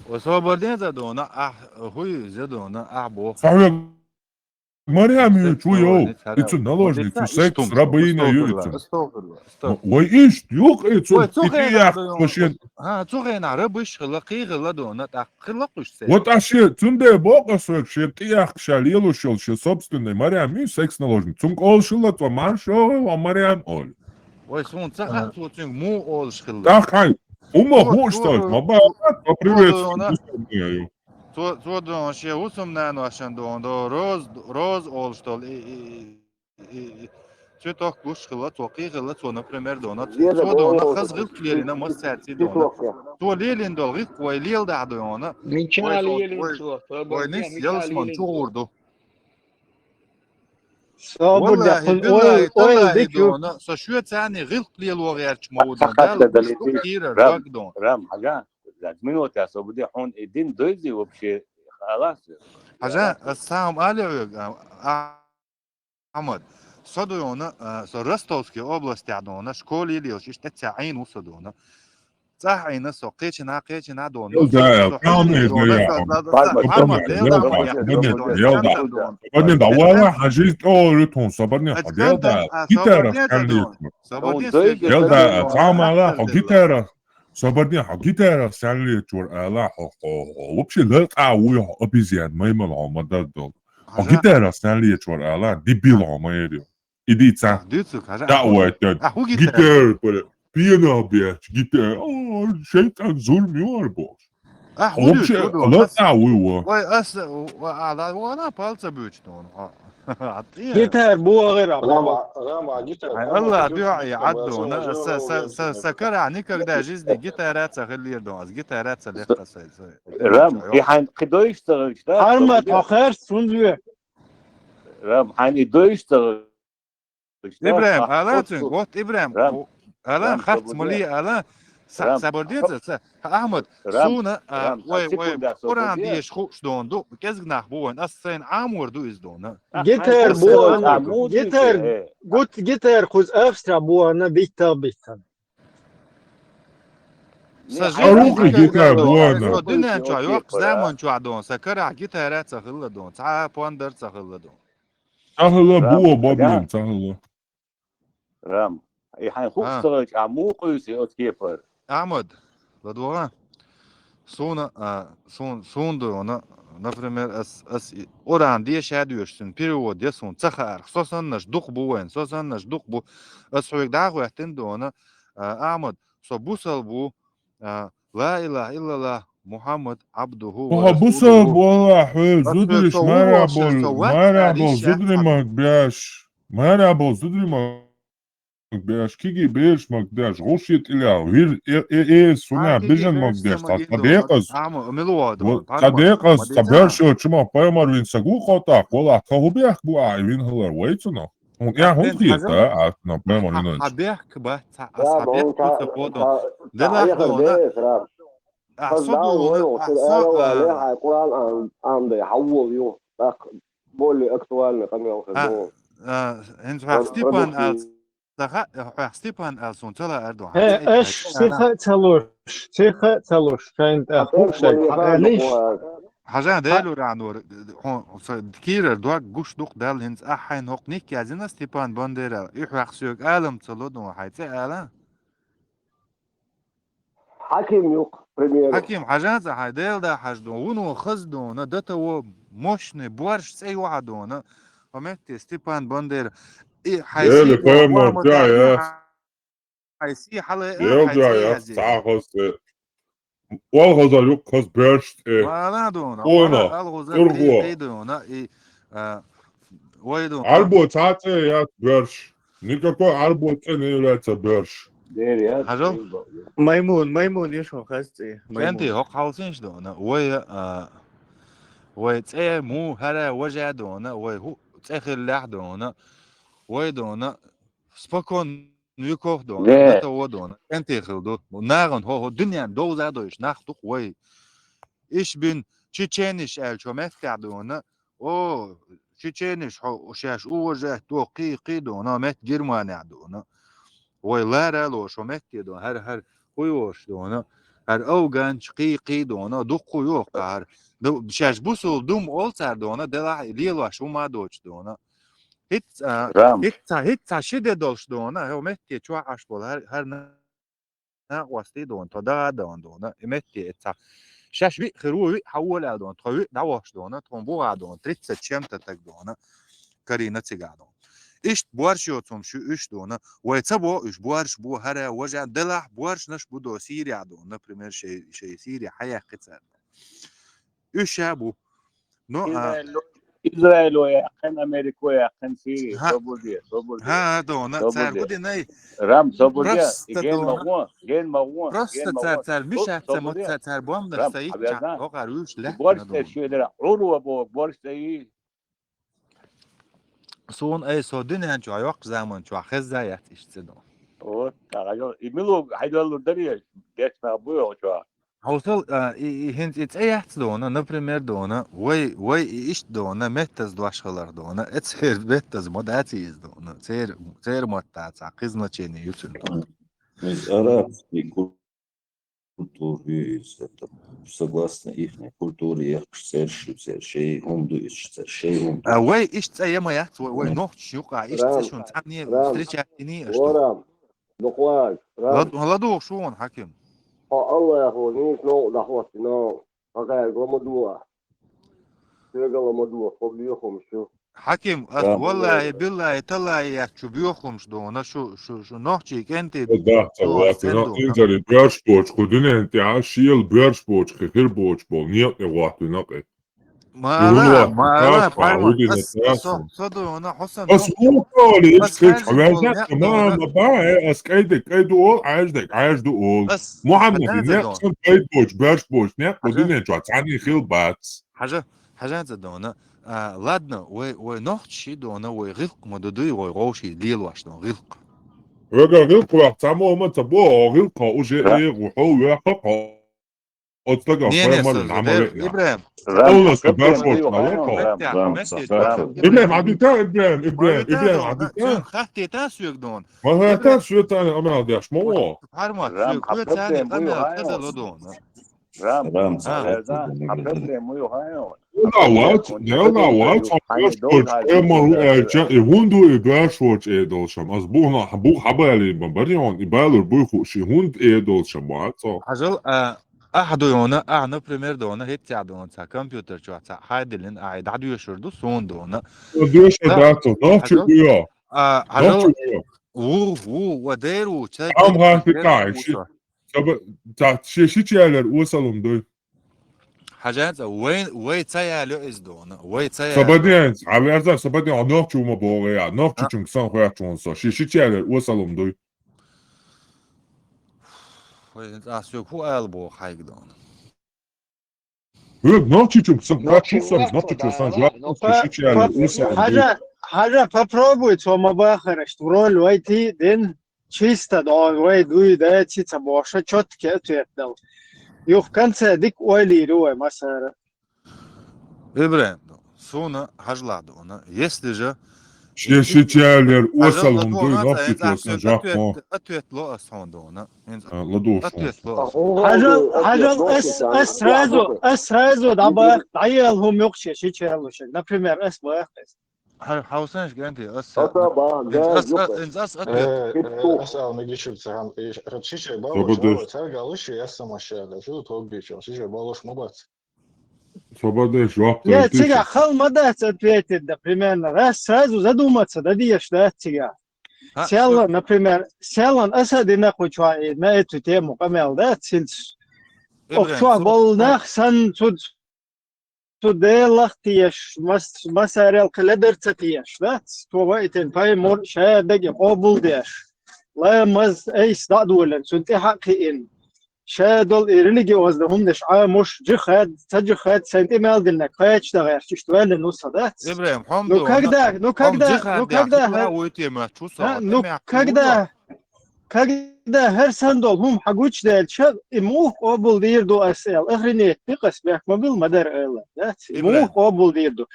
Ва собар де, ца дуна, ахь хӀуй, зе дуна, ахь боху. Марьям ю, чу йо, и цу наложница, секс рабыня ю и цу. Вай иштта юкъа и цу, и тӀеяхка шен. ХӀа, цу хенахь рабыш хилла, кхий хилла дуна, тӀаккха хилла кхуьш церан. Вот а шен, цундела бокъо соьга шен тӀеяхка ша лелуш йолу шен собственный Марьям ю, секс наложница. Цунга олуш хилла цо марш йогӀу, ва Марьям олу. Вай суна ца хаьа, цо цуьнга муха олуш хилла. ТӀаккха хьайн, хӀума хууш ца, ма баха, по приветствию. Цо, цо дуна шен хӀусамнаношна дуна, до, Роза, Роза олуш долу, и, и, и, и, цветок гуш хилла, цо кхий хилла, цо, например, дуна, цо дуна, хаза гӀиллакх лелийна массаьрца дуна. Цо лелийна долу гӀиллакх вай леладахь дуна. Мича лелийна цо? Вай нис ялсаман чугӀур ду. Валлахи, биллахи, таллахи, дуна, со шоьца цхьаьна гӀиллакх лело гӀерташ ма ву дуна, Далла гуш ду кхийрара дог дуна. Рам, хьажа, минута, собар де, хьуна и дин дойзи вообще, халас. Хьажа, ас сагӀам али хьоьга, а, Ахьмад, со дуна, а, со Ростовский областехь дуна, школе лелаш, иштта цхьа Ӏийна ву со дуна. ЦӀахь Ӏийна со, кхечина, кхечина дуна. Собарне, хьан жизнь тӀе олуьйту хьуна, собарне, хьо дел да, гитара хьан лечур. Дел да, цхьа мала, хьо гитара, собарне, хьо гитара хьан лечур, ала, хьо, хьо, хьо, вообще лакъа вуй хьо, обезьян, маймал хьо, ма дар долу. Хьо гитара хьан лечур, ала, дебил хьо, ма эр ю. Иди ца. Дуьйцу, хьажа. Да, ой, да. А, хӀу гитара? Гитара, бля. Пьяно, блядь, гитара. О, шайтан зурм юар бохуш. А, хӀу вообще, дуьйцу, хӀу дуьйцу? Ладно, уй, во. Ой, ас, а, а, ла, вона палца бучтон. А, а, ты. Гитара богӀира. Рама, Рама, гитара. Ай, Аллах, дуьхьа, я, аддон. Са, са, са, са кара никогда в жизни гитара ца хиллир дон. Ас гитара ца лекха са, са. Рам, и хьайн кхидойш ца гӀирчда? Харма, тохер, сунве. Рам, хьайн и дойш ца ИбрахӀим, ала цуьнга, вот ИбрахӀим, ала, харц ма ле, ала, са, са борденца, са, Ахьмад, суна, а, вай, вай, Къуръан деша хууш дон ду, кӀезиг нах бу вайн, ас сайна Ӏамор ду иза дона. Гитар бу, гитар, гут, гитар кхуз Австрия бу, ана, биттал, биттал. Са жига гитар бу, ана. Дуьнен чохь, йоккха заман чохь дон, са карахь гитара ца хилла дон, цхьа пондар ца хилла дон. Ца хилла, бу, бабин, ца хилла. Рам. И хьайн хууш ца хилча, а муха къуьйсу оцу кепара? Ахьмад, ладогӀа. Суна, а, сун, сун ду вана, например, ас, ас и Къуръан деша а доьшу, цуьнан перевод я суна ца хаарх. Со саннаш дукха бу вайн, со саннаш дукха бу. Ас хьоьга дӀа а хӀоьттина ду вана, а, Ахьмад, со бусал бу, а, ла илаха иллаллах, Мухьаммад, Абдуху ва Расулуху. Бусал бу, Аллах, хьоьга зударий мара болу, мара болу зударий маг беш. Мара болу зударий маг беш, киги бераш маг беш, гӀуш е тӀилел, вир, э, э, э, суна бежан маг беш, ца декъаз. Ца декъаз, ца беш йо чума пайхамар вин са гу кхотах, вала, ка хӀу бехк бу а вин хилар вайцунах. Хьуна я хӀун хета, а, на пайхамар вин. Хьан бехк бац, а, ас хьан бехк бу ца бодо. Делах дона. А, со дона, а, со, а, Къуръан ан, ан дай, хьан вол ю, так, более актуальный къамел хир ду. А, хӀинца хьох Степан аьлла, ца ха-, хьох Степан аьлла суна ца лаьара ду. Э, аш сиха ца луш, сиха ца луш, шайн тӀа хӀун шайн хьараниш. Хьажа, Делуранор, хьо, со кийрар дог гуш дукха даьлла хӀинца, ахь хьайн хӀокху никк яздина Степан Бандера, и хьох соьга алам ца ло ду, хьайн цӀе ала? Хьаким юкъ, пример. Хьаким, хьажа цӀа хьайн, Дела да хьажа ду, вуно хаза ду, на дата во, мощный борщ цӀе йоӀа дона. Хьо метте Степан Бандера. И хьай Ели сипло поймал, ва ма да, да, и я. Хьай си хьала, Ел хьай да, цӀе я, язде. Цхьа хос цӀе. Ол хоза юк хос борщ цӀе. Ва ала дона. Ойна, Ала хоза ургуа. Ци, ци дона. И, а, ой дона. Альбо цхьа цӀе я борщ. Никакой альбо цӀе не является борщ. Дер я. Хажал? Маймун, маймун, ешо хас цӀе. Маймун. Кенти, хок халсинш дона. Ой, а, ой, цӀе му, хара, вожа дона. Ой, ху, цӀе хиллях дона. Ой дона. Спокон веков дона. Де. Дата во дона. Кенти хил ду. Наган хо, хо, дуньян довза дойш, нах тух, ой. Иш бин, чечениш аьл, чо меття дона. О, чечениш, хо, шаш, уважать, до, кий, кий дона, мет Германия дона. Ой, лара ло, шо метте дона, хар, хар, хуй вош дона. Хар афганч, кий, кий дона, дукху йо, хар. Ду, шаш бусул дум олцар дона, дела, лелош, ума доч дона. Хит, а, Рам. Хит ца, хит ца ши де долш дона, хо метте чуа аш бол, хар, хар на, на, васти дона, то да дона, дона, и метте ца. Шаш ви, хиру ви, хаула дона, то ви, да вош дона, то буга дона, тридцать чем-то так дона. Карина цига дона. Ишт борщ йоцум шу иш дона. Вай ца бо, иш борщ бу, хара, вожа, делах борщ наш бу до Сирия дона, например, шей, шей Сирия, хая хицар. Иш ша бу. Но, а, Израиль, Израиль яхын, Америка яхын, Сирия, Ха. Собуди, собуди. Ха, дона, Собуди. Цар гуди най. Рам, собуди. Просто И ген дона. Магуа, ген магуа, Просто ген магуа. Цар, цар, О, миша, ца, собуди. Ма, ца, цар бомда Рам, стоит, абязна. Ча, хокар уш, И лях, борщ дона. Цар шуе дера, уру бо, борщ цар и. Сон ай со динен чу, айок заман чу, хезза ят иш ци дона. Вот, так, а и мило, хайдаллур дари, деш на буйо чу. Хосал, а, и, и хинц и цӀе яц дона, например, дона, вай, вай и ишт дона, меттаз дош халар дона, э, цер меттаз ма даци из дона, цер, цер матта ца, хиз значение юцун дона. Из арабский ку-, культура, из это, согласно ихней культуре, я цер шу, цер шей, хунду иш, цер шей, хунду. А вай ишт цӀе яма яц, вай, вай Мгм. Нохч юка, ишт цӀе Рам, шун, цӀе не Рам, встречать не, а что? Ворам, Нукъвай, Рам. Лад-, ладугъ шугъун, Хьаким. Хьо Аллахьо нийса новкъа дахватти, но хьо гӀайгъа ма дугӀа. Соьгала ма дугӀа, хьо бехумаш ю. Хьаким, ас Рам. Валлахьи, биллахьи, таллахьи яц шу бехумаш дона, шу, шу, шу нохчий кӀентий Хьо дахта дона, ватина, сен дона. Инзари боьрш боч, кху дунен тӀехь шел боьрш боч, кхы хир боч бол, некъ тӀе гӀоттуьнакъ. Мала, Юлла, мала, тас, пайхамар, хьуди ас, на ас, тас. Со, со ду, вана, хьо сан, Ас ну, вукали ас исхич хажа хьавяза, дол, мама, ну, ба, э, ас кайде, кайду ол, айжда, айжду ол. Ас Мухаммад, хажа не, дол. Сан кайд боч, баш боч, не, Хажа. Кудине чо, цани хил бац. Хажа, хажа за дона. А, ладно, ой, ой, нохчи дона, ой, гилк ма дуду, ой, гоши, лил ваш дона, гилк. Вега гилк вах, само ма табо, гилк, уже Да. Э, гухо, веха, Оцтага Не, не, формально со-, намале. Ибраим. Олас Рам, башо рам, чале рам, ко. Рам, Рам, рам, Месси, рам. Ибраим, адита, Ибраим, Ибраим, Ибраим, адита. Хатте та сюек дон. Ма хатта сюек та амал дяш мо. Харма Рам, сюек, а сюек проблема цани, амал ю хай каза он. Лодон. Рам, Рам, а, а, а проблема ю хай он. Уна вац, не уна вац, а просто эмору элча, и вунду и башо че долшам. Аз буна, бу хабали бамбарион, и балур буйху, ши вунд э долшам, вацо. Хажал, а, Ахь ду йона, ахь, например, дона, хӀетта дона, ца компьютер чу ца хьайдилин, ахь дӀадоьшур ду, сон дона. Доьшур Ца-, дац, нохчи хьажал? Уйо. А, хьажал? Нохчи уйо. Ву, ву, ва дер ву, ца Ам гӀахти дер кай, ву ши, ца. Саба, ца, ши, ши чалер, осалум дуй. Хьажаца, вай, вай ца ялю из дона, вай ца ялю. Сабадиан, а верза, сабадиан, нохчи ума богъя, нохчи А. Чунг сан хуя чун со, ши, ши чалер, осалум дуй. Вай, а сюк ху айл бо хайг дона. Век нохчи чунг сан, Нохчи как сан, уйо, нохчи чунг сан, да, жак, нохчи. Ши чалер, По-, осалум дуй. Хажа, хажа, попробуй, цо ма бахараш, в роль войти, ден, чисто, да, вай, дуй, да, цица боша, чётко ответ дал. Юх в конце дик ойли рю, вай, масара. Ибраим, суна хьажла дона. Если же Ши, ши чалер, хьажал осалум дуй, ладугӀа нохчи ца, чунг сан, ответ, жак, ответ ло ас хьон дона. А, ладугӀ шун. Ответ ло. Хьажал, хьажал, ас, ас сразу, ас сразу, да, ба, да, ел хум юкше, ши чалу ши. Например, ас бах. Ха-, хьаусанаш гэнди, ас. Аса ба, да, ас, юкъе. Ас, ас, ас, Э, э, ас ал мегишур цахан, э, ши чай балош, Тобу ма дыр. Ба, цар галыш, я сама ша, да, шу тог бичо, ши чай балош ма бац. Собар де, жоп Я дайте. Цигахь хала ма дац ответить, да, примерно. Раз сразу задуматься, да, деш, да, цигахь. Селла, например, селлан аса дина кхучу а, на эту тему къамел, да, цинц. Ох, Ибрахим, чохь со- болу нах сан цу, цу Делах теш, мас-, масарел кхин ледар ца теш, да? Цо ваитин пайхамар ша даги къобул деш. Ламаз айс дӀа а долан, цун тӀе хьа а кхиин. Ша долу и религиозный хӀуманаш Ӏамош, джихад, ца джихад, сайн тӀе мел диннарг кхача дан гӀерташ, иштта ваьлла ну со дац. Ибрахим, хьо-м Ну, ду, когда, ну, ну, хьо-м когда, джихад ну, яхча, когда, хьо хьа вуй тема, чу со, а, ну, тӀе мел когда, чу ду. Когда хӀара сан долу хӀума хьан гучудаьлча, и муха къобал дийр ду ас аьлла, охренеть, дикъас бехк ма бил, ма дара аьлла, дац? И Ибрахим. Муха къобал дийр ду?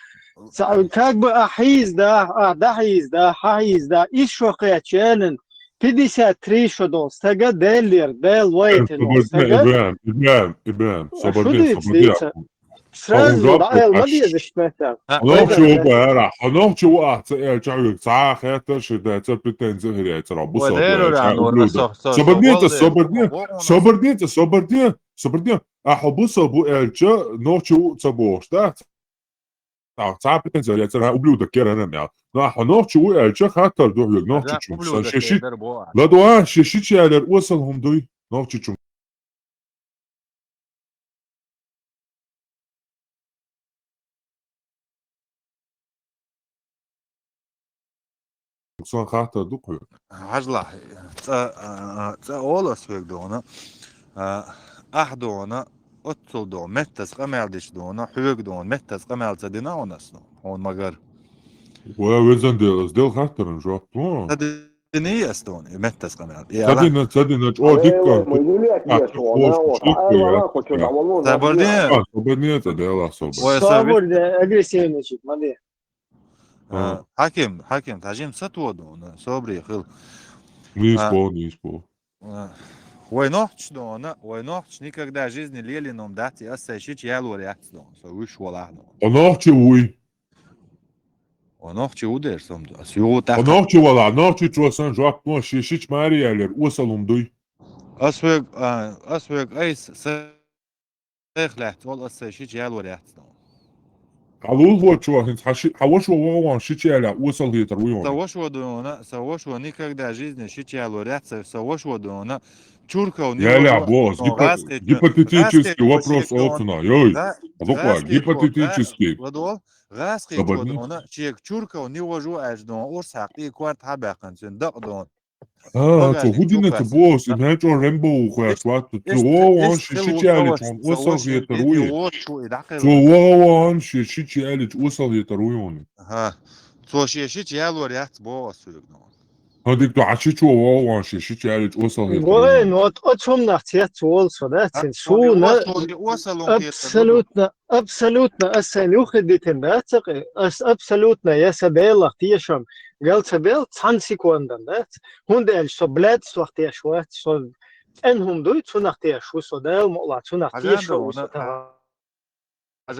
Ца-, как бы а хьийза да, а дӀахьийза да, хьан хьийза да, исс шо кхечченан, пятьдесят три шо долу стага, Деллера, Дела вайтина волу стага. Ибрахим, Ибрахим, Ибрахим, А, собар шу де, дуьйцу, собар де. Дийца? Сразу дӀаала ма дезаш, метта. Хьо нохчи ву бара, хьо нохчи ву ахь ца аьлча хьоьга цхьа а хеттар ши даьцара, претензи хир яцара, бу со бара, ша ублюдок. Собар де, собар де, собар де, собар де, собар де. А хьо бу со бу аьлча, нохчи ву ца бохуш, да? Цхьа а претензи яцара, ублюдок кера ана мел. Ну, а хьо нохчи ву аьлча, хаттар ду хьоьга, нохчи чу. Сан ши ши. Ладуа, ши ши чу ялар осал хӀума дуй, нохчи чу. Сан хаттар ду кхуьнга. Хьажалахь, цкъа, а, цкъа олу ас хьоьга дуна, а, ахь дуна, оццул дуна, меттас къамел дича дуна, хьоьга дуна, меттас къамел ца дина хьуна ас дуна, хьуна магар. Ва везан Дела, ас дел хаттаран жоп ло. Ца дина ас дуна, и меттас къамел. Ца дина, ца дина, чӀогӀа дикка. Ай, ма, юлия, а, тешо, чӀогӀа, ана, чӀогӀа, ана, чӀогӀа. Ца бар дина. А, ца бар дина, ца Дела, собар. Ой, собар де, агрессивный чик, ма де. А, Хьаким, Хьаким, тхьажим сатоха дуна, собаре хила. Нийса боху, нийса боху. А, вай нохчаш дуна, вай нохчаш никогда в жизни лелийна дац, и ас сайн шича ялор яц дуна, со вуьш волахь дуна. Хьо нохчи вуй? Хьо нохчи ву дер со ма ду, ас югӀу тӀаккха. Хьо нохчи вала, нохчи чу сан жоп дуна, ши шича маре ялар осал хӀума дуй? Ас вег, а, ас вег айса са Сайх лаьцна волу ас сайн шича ялор яц дуна. Хьан лулахочо хӀинца хьан ши-, хьан вашо вогӀу ван шича ялахь осал хетар вуй хьуна? Сан вашо дуна, сан вашо никогда в жизни шича ялор яц, сан вашо дуна. Чурков не ялахь бо, гипотетический вопрос олцуна, йой. Гипотетический. Ладол, гӀаскхи дуна, чег Чурков не вожу аьлча дуна, урс хьакъ и корта хьабаьккхина цуьнан дакъа дуна. А, цо хӀу дина ца боху, и мел чӀогӀа Рэмбо ву хьоьш вац, цо вон ши шича ялича хьуна осал хетар вуй. Цо вон ши шича ялича осал хетар вуй хьуна. Ага. Цо ши шича ялор яц боху ас хьоьга. ХӀа, дика ду, хьан шичо вон ши шича ялича осал хетар вуй. Гой, ну, вот оцу хӀуманах цец волу со, да, цин суна абсолютно Абсолютно ас сайна юххе дитина дац цакъе, ас абсолютно я сан Делах тешам гал ца бел цхьана секундан дац. ХӀунда аьлча со блядствах теш вац, со цӀена хӀума дуй, цунах теш ву со, Дала мукъалахь, цунах тешам ву со тахана.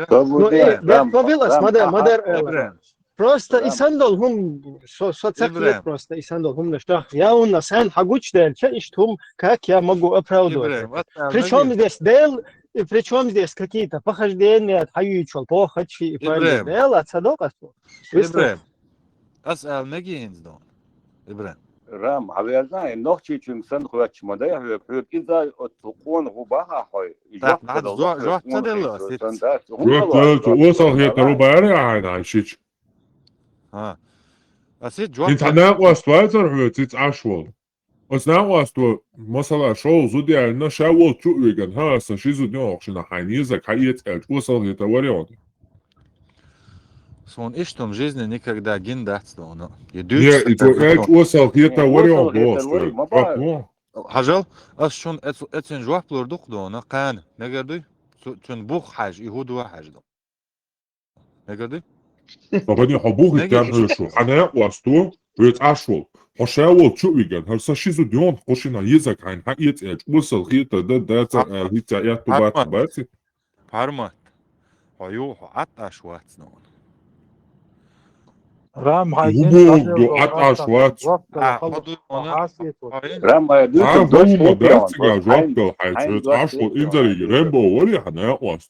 Ну, э, бехк ма бил ас, ма дар, ма дар, э, Просто и сан долу хӀума, со, со ца хилира просто и сан долу хӀуманаш даха. Я хӀунна сайна хьан гучудаьлча, иштта хӀума как я могу оправдывать это? Причём здесь Дел, и причём здесь какие-то похождения, хьан юьйчул, похоть и прочее. Дела ца докъасту. Ибрахим, ас ала мегий хӀинца дуна? Ибрахим. Рам, хьан везна, и нохчийчуьнга сан хоьттуш ма дай хьоьга, хьоьга иза оццул къона хӀу баха хьой? Жоп ца делла, жоп ца делла, ас иццу. Жоп ца делла, осал хетар ву бара хьайна, хьайн шича. ХӀа. Ас ит жоп. ХӀинца хьан накъост вацара хьоьца, цица Ӏаш волу? Ас накъост ву, масала, шовзткъа зуда яьллина, ша волчу а виган, хӀа, аса ши зуда йоху шина хьайн езаг, хьан эца аьлча, осал хетар вара йоху? Суна иштта хӀума жизни никогда гин дац дуна. И дуьйцу. Не, и цо аьлча, осал хетар вара йоху боху. Хьажал, ас шуна эц-, эцин жоп лур ду-кх дуна, кхана, мегар дуй? Цу-, цуьнан бух хьажа, и хӀу ду хьажа ду. Мегар ду? Бабани, хьо бухи тер хьоьшу, хьан а къосто, вецӀаш волу. Хьо ша волчу а виган, хӀара сан ши зуда йонах кхушина езаг хьайна хьан эца аьлча, осал хета дан дацар аьлла, хӀинца аьтту бац баци? Пармат. Хьо ю, хьо Ӏатташ вац нуна. Рам хьай ду Ӏатташ вац. Рам хьай ду, Рам хьай ду, Ӏаш вол инзарига, Рэмбо вари хьан а къост.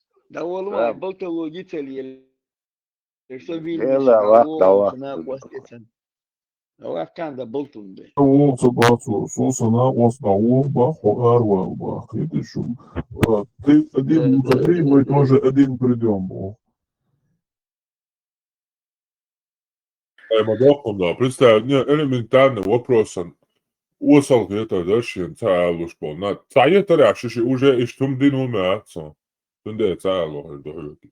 Да, валлахӀи, балтало гицале. Со вилла ваха, дӀаваха. ДӀаваха, кханда балтун бе. Вовца бацо, со сана оса дӀавоха бах, хьо аравала бах. Хеташ шу? Ты один уходи, мы тоже один придём, бо. Ай, ма доккхун да. Представь, не, элементарный вопросан. Осал хетар дар шен ца алуш болна. Ца етар а шиши уже иштум дин у мя цо. Тунде ца алу хер духуки.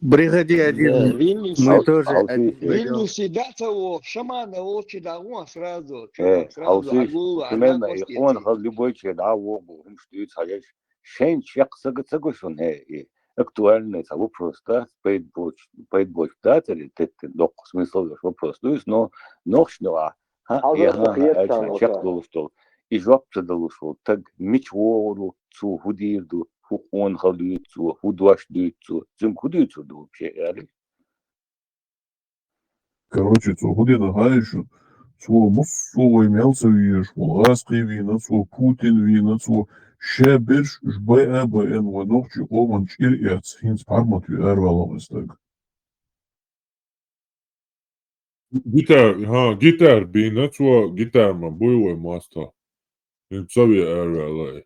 Приходи один. Мы тоже один. Вильнюсе да ца о, шамана о чи да он сразу. Э, сразу алси, примерно, и он хал любой че да о, бу, хум штуй ца еш. Шен чек сага ца гошун, э, и актуальный ца вопрос да, пайд боч, пайд боч да, цели теттен док смысл вопрос. То есть, но, нохш, но, а, ха, я, ха, ха, чек долуш дол. И жоп ца долуш дол. Так, мич вору, цу худир ду, ху он халуй цу, ху дош дуй цу, цун худуй цу ду вообще, яли? Короче, цо худина хай шу, цо муссу вай мел ца веш, вол Аскъи вина, цо Путин вина, цо ша берш уж бай а бай эн вай нохчи къоман чӀир эц, хинц пармат ви ар валам эстаг. Гитар, ха, гитар бина, цо гитар ма буй вай маста. Хинц ца ви ар валай.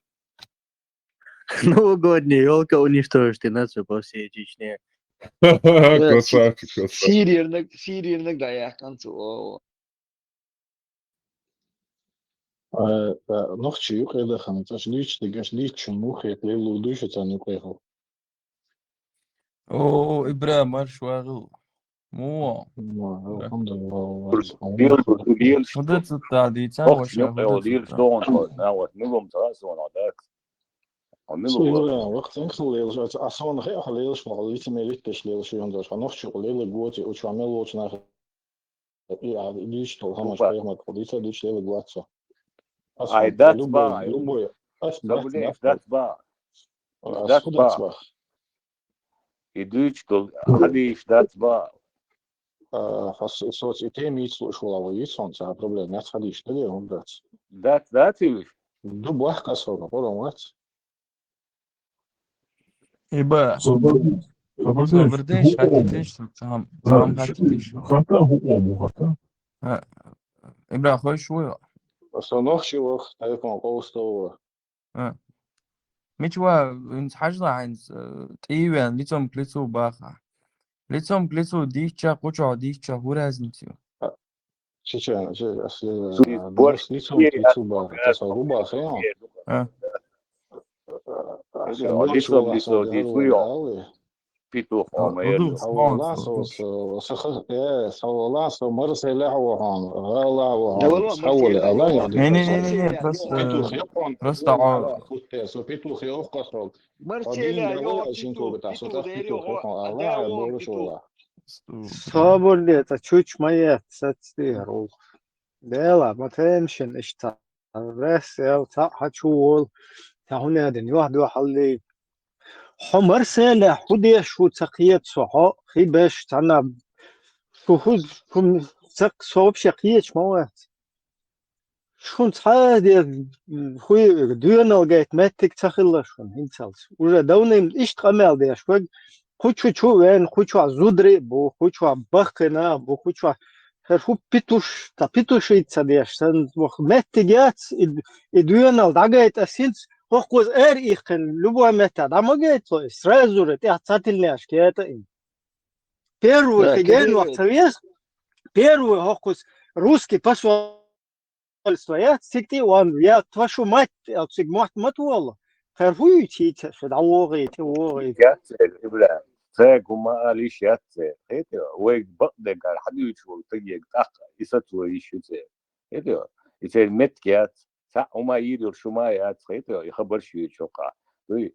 Новогодняя елка уничтожит и нацию по всей Чечне. Красавчик, красавчик. Сирернек, сирернек да я концу. Э, э, нохчи юкъе дахана, цаш лич дигаш лич чуму хет лелу душа цан юкъе хо. О, Ибра, марш вагыл. Муо. Муо, алхамдулилла. Дил, дил, Худа цутта дийца, ваша худа цутта. Дил, что он, на, вот, милум, да, сон, да. А милум. Вахтин хыл лелш, а сон хе хыл лелш, ма лицемерить пеш лелш, он даже, а нохчи лелы готи, учу амел лоч на. И а дичтол хамаш пехмат, дича дич лелы готи. Ай, дацба, любой. Ай, дацба. Дацба. И дуьйцу долу хьадийша дац бан. А, хьо со-, соц и тема йийца лууш вала вай йийца хьуна, цхьа проблема яц, хьадийша даге хӀума дац. Дац, дац и уьш? Ду бахка ас хьуна, хӀума вац. Иба. Собрдеш, собрдеш, хьатидеш, цхьам, цхьам хьатидеш. Хата хӀу къому хата? А, Ибра, хойш вуй? Со нохчи вах, тайпан къовста вуй. А. Мича ва, хӀинца хьажла хьайнца, э, тӀийвен, лицом к лицу баха. Лицом к лицу дийчча, кхучохь дийчча, хӀун разница ю? А, чича, чи, ас, э, борщ лицом к лицу баха. Таса губа хе? А. Лицом к лицу дийцу ю. Петух, а, а, ма, я, ну. Схавала со, со, со, э, схавала со, Марселя вахан, гала вахан, схавала, а, ла, я. Не, не, не, не, не, просто, петух, я, просто, а, кутте, со петух, я, ох, косол. Марселя, один, я, гала, я, синку, петух, бета, со, петух, так, я, петух, я, а, ла, я, а, я, бору, петух. Шула. Собор де, это чуть моя, сацди, ру. Дела, ма теншин, ишта. Рес, я, ца, хачу, вол, ца, хӀун я дин, юхь, дуьхьал, ли. Хьо Марселя, хӀу деш ву ца кхета со, хьо хи беш цхьана, шу хӀу, хӀу ца, со вообще кхеташ ма вац. Шун цхьа а де, хӀуй, доьналла гайта меттиг ца хилла шун, хӀинцалц. Уже давным иштта къамел деш ваг, кху чу чу вен, кху чохь зударий а бу, кху чохь баккхина а бу, кху чохь хӀара хӀу петуш, ца петушить ца деш, сан ваха меттиг яц, и, и доьналла дӀагайта ас хӀинца, хӀокхуза эр ихкхина, любой метта дӀа ма гайта со, и сразу же тӀехь ца тилнеш кета и. Первый хиген ваха ца вес, первый хӀокхуза русский посольство яц, цигтӀи ван, я твашу мать, я циг мотт ма твала. ХӀара хӀуй чийца, шу дӀавогӀий, тӀе вогӀий. Яц церг, Ибрахим. Церг хӀума алиш яц церг. Хетий, вайга бакъдегара хьадуьйцуш волу стаге тӀаккха, и сацо йиш ю церг. Хетий, и церг меттиг яц. Цхьаъ хӀума йийр йолуш шу ма яц, хетий, и хабар шу ю чоккха. Дуй,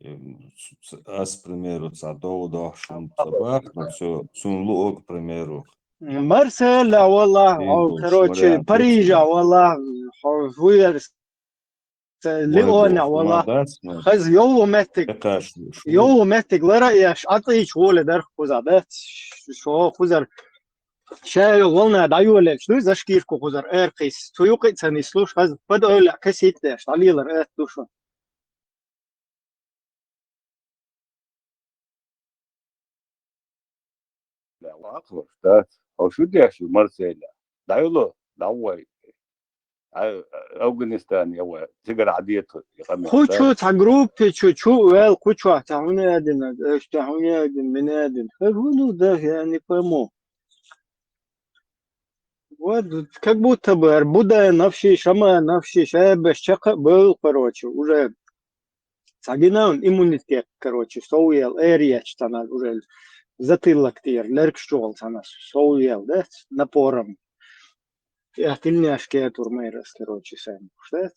М, ц-, ц-, ас, к примеру, цхьа дов дохьуш хӀума ца бах, но цу, цунна луъу, к примеру. Марсель а валахь, Дин хьо, долуш короче, вариант Парижа дац. валахь, хьо вуер, Лионе а валахь. Хаза йову меттиг, йову меттиг лара а еш, Ӏа цӀийчу гӀоле дарх кхуза дац. Шо кхузар ша йолу волна дӀайолаелча дуй, Зашкирку кхузар эр кхийса. Цу юкъа а ца нислуш, хаза пад ойла касийтта деш, дӀалелар атта ду шуна. Хьо шу деш ю Марселя? ДӀайоло, дӀавой. Афганистан я вай, цигара Ӏадету, и къамел. Кху чу, цхьа группе чу, чу вел, кху чохь цхьа хӀума а дина, аша цхьа хӀума а дина, мина а дина. ХӀара хӀун ду, да, я не пойму. Вот, как будто бы, ар Буданов ши, Шаманов ши, шайбаш чаккха а бевлла, короче, уже цхьа гина ван иммунитет, короче, совъел, эр ечу цхьана уже затылок тӀера, лергаш чухула цхьана совъел, да, напором. ТӀехь тилнеш кетур майрас, короче, сайн, да?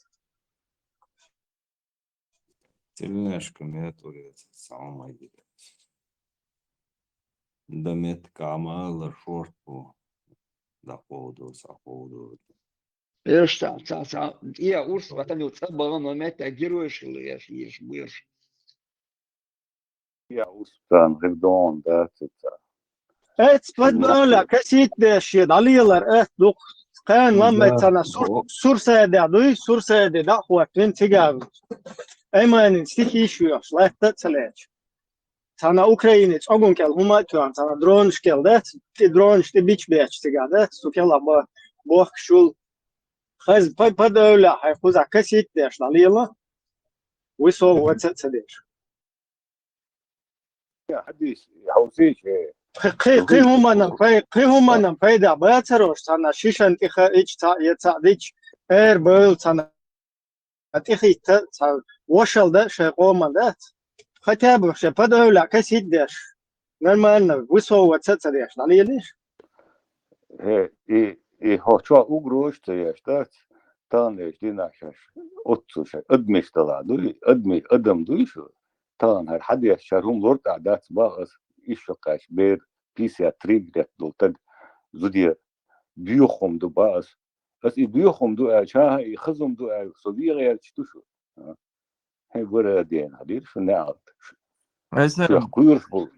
Тилнешка метур яц, самое. Да метка амала шорт бу. Да поводу, са поводу. Эш цхьа, цхьа, цхьа, я урс ватан ю цӀа бала, но метта геройш хила еш, еш, буеш. Я урс цан гӀирдон, да, ца, ца. Эц пад бала, касит деш, дӀалелар, эц дукх. Кхайн лам эц цана сур-, сурсаде дуй, сурсаде дӀахӀоттавина цига. Айманин стихи шу йош, латта а ца леча. Цхьана Украине цӀогун кӀел хӀума а тоьхна, цхьана дронаш кӀел дац, тӀе дронаш тӀе бича бечу цига дац, цу кӀела ба-, бохкашул. Хаза па-, пад ойла хьай кхузахь касит деш дӀалела, высовываться а ца деш. Я хьадис, я хьовсийча, э, кхи-, кхи-, кхин хӀуманан пай-, кхин хӀуманан пайда бацарош, цхьана шишан тӀе хаича цхьаъ я цхьаъ дича, эр бевлла цхьана тӀехӀитта цхьа вошал дан шайн къоман дац. Хотя бы шайн пад ойла касит деш, нормально высовываться ца деш, дӀалелийша. Э, и, и хьо чохь угрозаш ца еш дац, таханлерчу дийнахь шаьш оццул шайн адамаш дала дуй, адами-, адам дуй шу, тахана хӀара хьадеш, шаьш хӀума лур тӀехь дац бах ас, ишшо кхаьчча бер, пятьдесят три лет долу таг зудера. Боьха хӀума ду бах ас. Ас и боьха хӀума ду аьлча, хӀан-хӀа, и хаза хӀума ду аьлча, со вегӀерча ду шу. ХӀе, гура дена, хьадийра шу неӀалт. Айса. Шех кхоьруш бу.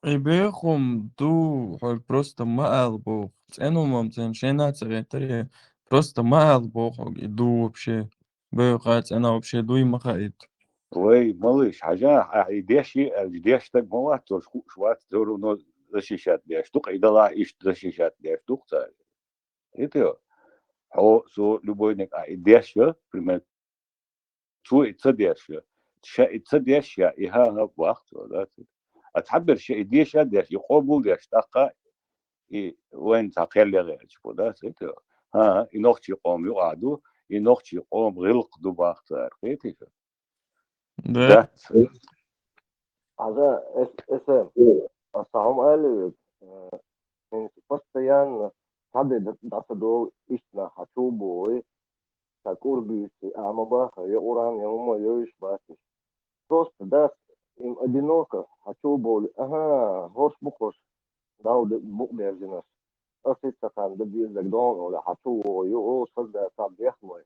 И боьха хӀума ду, хьо просто ма ала боху. ЦӀена хӀума-м цӀена шайна а ца гӀеттара, просто ма ала боху хьо, и ду вообще. Боьха а цӀена вообще дуй ма хаийта. Вай, малыш, хьажахь, ахь и деш и аьлча, деш стаг ма вац, цо хууш вац, всё равно защищать деш ду-кх, и далахь иштта защищать деш ду-кх цара. Итио, хьо, со, любойник а и деш я, пример, цо и ца деш я, ша и ца деш я, и хӀан-хӀа бах цо, да, ца. А цхьаберш ша и деш а деш, и къобал деш, тӀаккха и вайн цхьа кхел ян гӀерташ бу, да, ца, итио. ХӀан-хӀа, и нохчий къоман юкъахь ду, и нохчий къоман гӀиллакх ду бах цара, кхетий шу? Да. Хьажа, эс, эс, аса хӀума аьлли веза, э, хӀинца постоянно цхьа де д-, дӀа ца долу иштта нах хьачу а бохуй, сан кӀур буьйцу, а ма баха, я Къуръан, я хӀума, я уьш бац иштта. Просто дас, им одиноко, хьачу а бовлу, аха, хӀорш бу хӀорш, дӀа букъ бержинарш. Аса хӀинца сан дан безлаг догӀу олий, хьачу а вогӀу, ю, о, сагда, сан бехмой.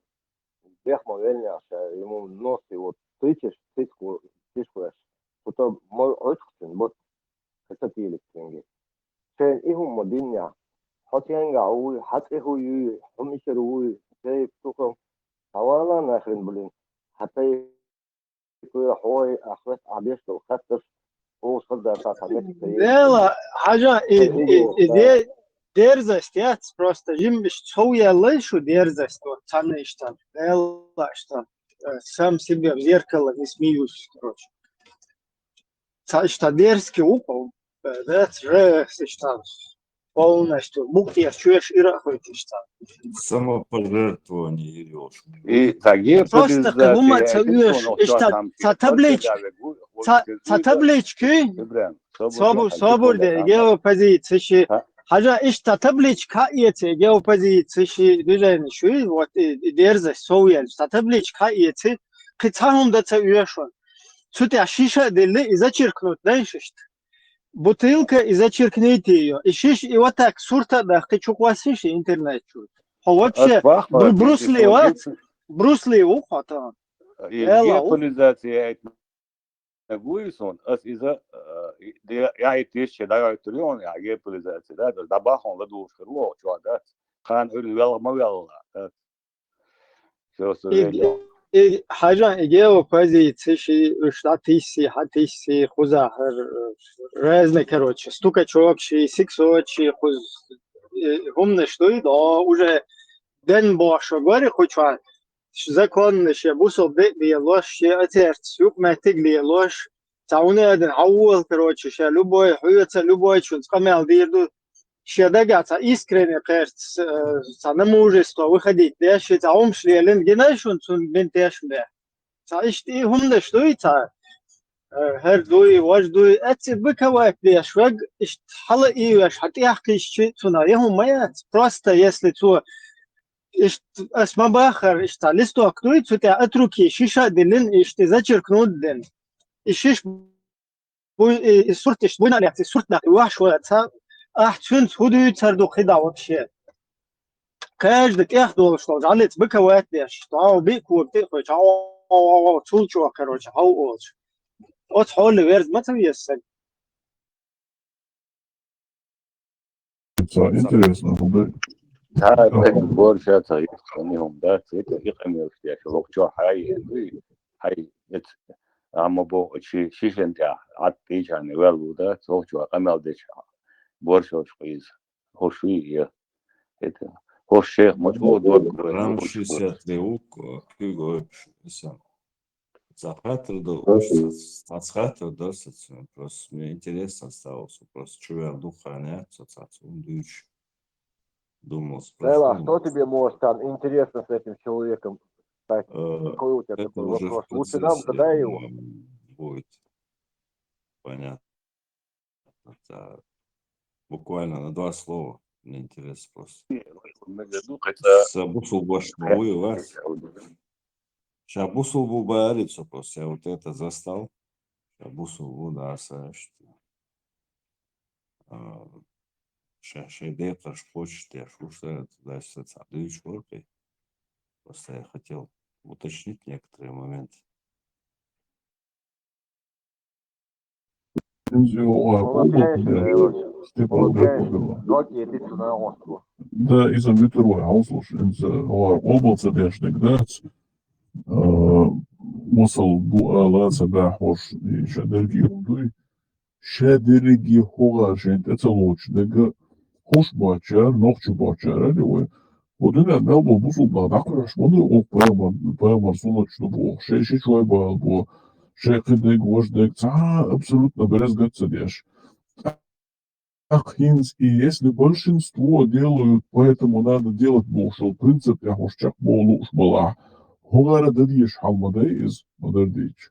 Бехма веллехь ша, ему носи вот тыщешь, тыску, тышку эш. Кута мой очкучун, вот, это тилик тенге. Шен и хӀума диннехь. Хьо тенга уй, хьа цӀе хӀу юй, хьо мичара вуй, цей тухам. Хьавала нахрен, блин. Хьа цей хӀой, ахвет, а беш долу хаттарш, о, сагда, сан хан меттиг. Дела, хьажа, и, и, и де-, дерзость яц, просто жимбиш цов яьллай шу дерзость, вот, царна иштта. Дела, что, э, сам себе в зеркало не смеюсь, короче. Ца иштта дерзкий ву, э, дац, жесть, иштта полностью букъ тӀе чуьйш ира а хуьйту иштта. Самопожертвование, Илюш. И ца Просто кхин хӀума ца геополизация, оьшу, иштта ца табличка, ца, ца таблички, собур, собур де, геопозиция ши. Хьажа, иштта табличка хьаэци, геопозиция ши, движение шуй, вот, и, и дерзость, сов яьлча, ца табличка хьаэци, кхин цхьа хӀума дан ца оьшу. Цу тӀехь шиша а дилли, и зачеркнуть дай шишта. Бутылка и зачеркните её. И шиш, и вот так сурта а дахкий, чу кхоссий ши интернет чу. Хьо вообще Бру-, Брюс Ли вац? Брюс Ли ву хьо тахана. Эла ву. Геополизация яйтина гуй сон, ас иза, э, я, я и тысяча, да, я триллион, я геополизация, да, да, да, бахон ладуш, херло, чё, да. Хан уьрин велла ма велла, да. Всё, И, и хьажа, и геопозиция ши, уьш дӀатисси, хьатисси, хузахьар, разный, короче, стукачок ши, сексочи, хуз, э, хӀуманаш дуй, но уже ден бошо гори кхучхьа, законно ше бусул де лелош, ше ацерца юкъ меттиг лелош, ца уна адан хьаввал, короче, ше любой, хьоьца любой чунца къамел дийр ду, ше дага ца искренне кхерц, э, ца на мужество выходить деш, ше ца хӀумаш лелин гинай шун цун бин теш бе. Ца иштта и хӀуманаш дуй ца, э, хӀер дуй, вож дуй, эци быковать деш вег, иштта хьала и веш, хьа тӀехкхиш чи цуна, я хӀума яц. Просто если цо иштта ас ма бахар, иштта листок дуй, цу тӀе от руки шиша а диллин, иштта зачеркнуть дин. И шиш буй, и, и сурт иштта буйна а леци, сурт дахи вахьаш ваца, ахь цуьнца хӀу дуьйцар ду кхидӀа вообще. Каждый тӀех долуш долу, жӀалица быковать деш, тӀаьхьа биъ кога тӀе а хойчу, хьо, хьо, хьо, хьо, цул чӀогӀа, короче, хьо олуш. Оцу хьоле верза ма ца веза саг. Ца интересно, хӀу дай. Ца тӀе борша ца юхкани хӀума дац, и къамелаш деш, лохчо хьай, хьай, эц, амма бо, чи, шишен тӀехь, Ӏад тӀийчарни вел ву дац, лохчо къамел деш, боршалш къийза. ХӀуш вий, я. Это, хӀуш шех ма чӀогӀа дорг вай, Грамм хӀуш шестьдесят левук, куьг ойпуш, исам. Ца хаттар ду, ца хаттар ду, просто мне интересно стало, просто чувер духаня, ца ца ца дуьйцу. Думал, Лайла, спрошу. Что тебе может там интересно с этим человеком стать? Э, Какой у тебя Это такой уже в вопрос? Лучше нам процессе, задай его. м, будет. Понятно. Да. Буквально на два слова. Мне интересно просто. Ша бусул баш буй вац. Ша бусул бу барит со просто. Я вот это застал. Ша бусул бу, да, са, что, а, ша, ша декъаш почтеш, уж это, да, ша ца дуьйцуш вара кхин. Просто я хотел уточнить некоторые моменты. Ну, конечно, короче. Степан, ну, конечно. Многие эти сюда. Да, иза витар вай хьовсалуш, иза гӀор къобалца деш дерг дац. А, масал бу ала ца баьхьош, и ша дерриге хӀума дуй. Ша дерриге хӀугӀар шайн тӀе ца лоцуш дерг, хӀуш боцчара, нохчо боцчара, аьлла вай. ХӀу дуьнен мел болу бусулба нах дӀакхоьхьуш ма ду, оха пайхамар, пайхамар суннаташ ду боху, шайн ши чой бала бо, шайн кхин дерг, важа дерг, цхьа а абсолютно берзгат ца деш. ТӀаккха хӀинца и, если большинство делают, поэтому надо делать бохуш йолу принцип тӀехь уьш чекхбовла лууш балахь, хӀугӀара дан дезаш хьал ма дай иза, ма дара дийча.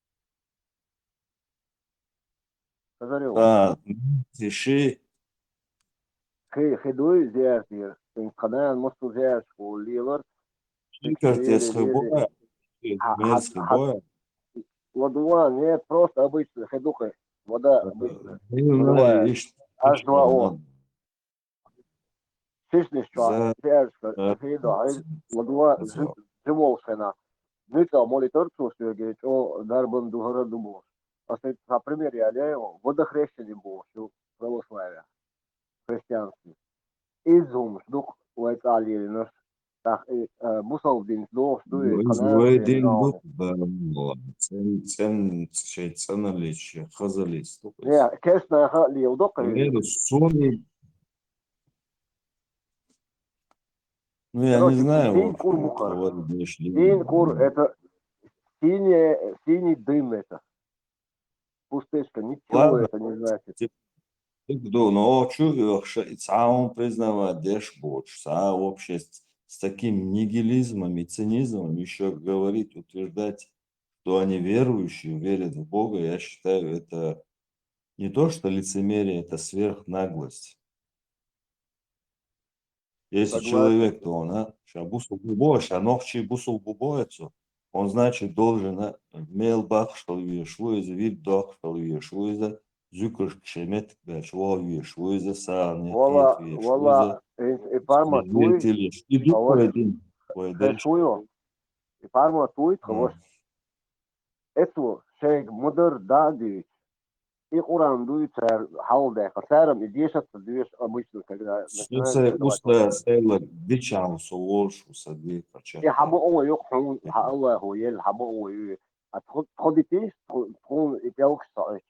Хазарев. А, ши. Хи, хи дуй зиярат дир. Ин къанаьн мусту зиярат шу лилар. Ши картес хи боя. Ха, ха, ха. Ладуван, не, просто обычный хи духи. Вода обычная. Ладуван. Аш два о. Сисни чуа, за-, сершка, за-, хи да, ай, за-, ладуван, за-, жи-, живол шена. Нуьцкъа молитор цу сюрге, чо дарбан духара дубош. Аса ца пример яляй, водохрещение бош, шу православие, христианство. Изумш, дух, вай цалиринаш. Так, э, э, бусалдин, дух, дух, вай дин дух, да, цен, цен, шей ценалич, шей хазалис, дух. Не, кешна ха лил дух. Суни. Ну, я не знаю, дин кур муха. Дин кур, это синий, синий дым это. Пустышка, ничего это не значит. Ладно. Тик ду, но чу вёхша, и цаун признавать деш боч, са вообще с, с таким нигилизмом и цинизмом ещё говорить, утверждать, что они верующие, верят в Бога, я считаю, это не то, что лицемерие, это сверхнаглость. Если человек, то он, а, ша бусул бубо, ша нохчи бусул бубо эцу, он, значит, должен, а, мел бахшал веш вуйза, вид дохшал веш вуйза, зюкрш кшемет беш вуйза, сарни вала, вала, э, э, парма туй, и дуй, и парма туй, кого. Эцу шейг мудар да дивит. И Къуран дуй цар хьалдайха. Царам и дешат ца дуьш обычно, когда начинают уста села дичам со волш, уса дви парча. И хьаба о юк хун, ха Аллаху ел хьаба о ю. А тхо-, тхо дити, тхо-, тхо и пялкш саэч.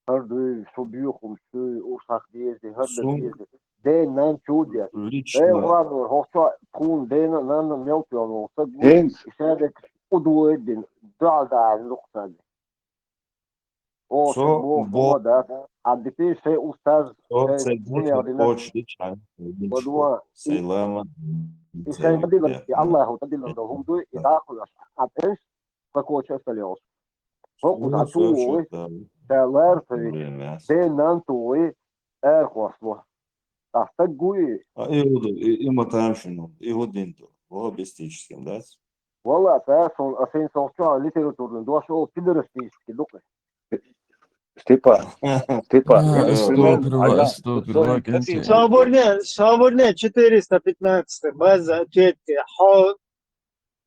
Хар дуй, шо бюхум, шо урсах дезди, хар да дезди. Ден нан чудя. Лично. Эй, Къуран, хохчо, тхун дена, нан, нан, мел тюано. Саг, и садек удуэдин, да, да, луксади. О, со бо, бо, да. А дипи се устаз, со се се мунер дина. Почти чан. Ладуа. Селама. И се дина, и Аллаху дина, да, хумду, и да, а пеш, какой час талиос. Хоку да ту, ой, да лар, да нан ту, ой, эр хосло. Та стагуи. А и уду, и, и матамшину, и удинту. логобистическим, да? Валла, та сон, а сен сон чо литературный дош ол пидорастический дукы. Степан, Степан, А, я что примерно, первое, ага, что сон первое, катин контент. Соборне, соборне четыреста пятнадцать база ответки. Хо,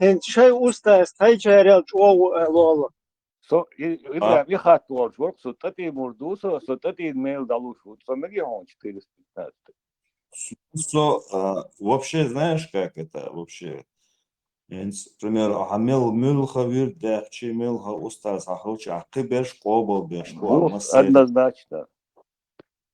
хин шай устас, хай чарел чуо лоло. Со, и, и прям, и хат волч, вот, со тати мурду, со, со тати мейл далуш, вот, со меги он четыреста пятнадцать. Со, а, вообще, знаешь, как это вообще? Например, а мел мюлха вир дехчи, мелха устаз, а хручи, а кыбеш кобал беш, Вот, однозначно.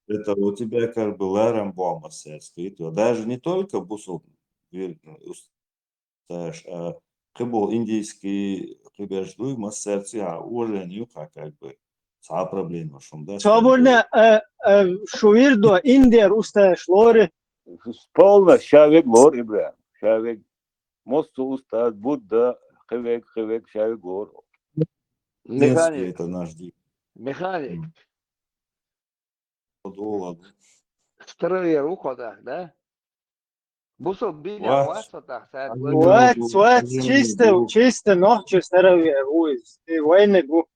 Это у тебя как бы ларам бо массерский. Даже не только бусул вир усташ, а кыбул индийский, кыбеш дуй массерский, а уважение юха как бы. Са проблема шум, да? Соборне, э, э, шувирдо, индер усташ лори. Полно, шавек лор, Ибрам, шавек. Мосту устаз, Будда, хевек, хевек, шавек лор. Детский Механик, это наш день. Механик. Ладно. Старовер ухода, да? Бусо биля Вац. Вац вот так, сад. Ага. Вац, вац, чисто, чисто нохчи старовер уйз. И войны гу.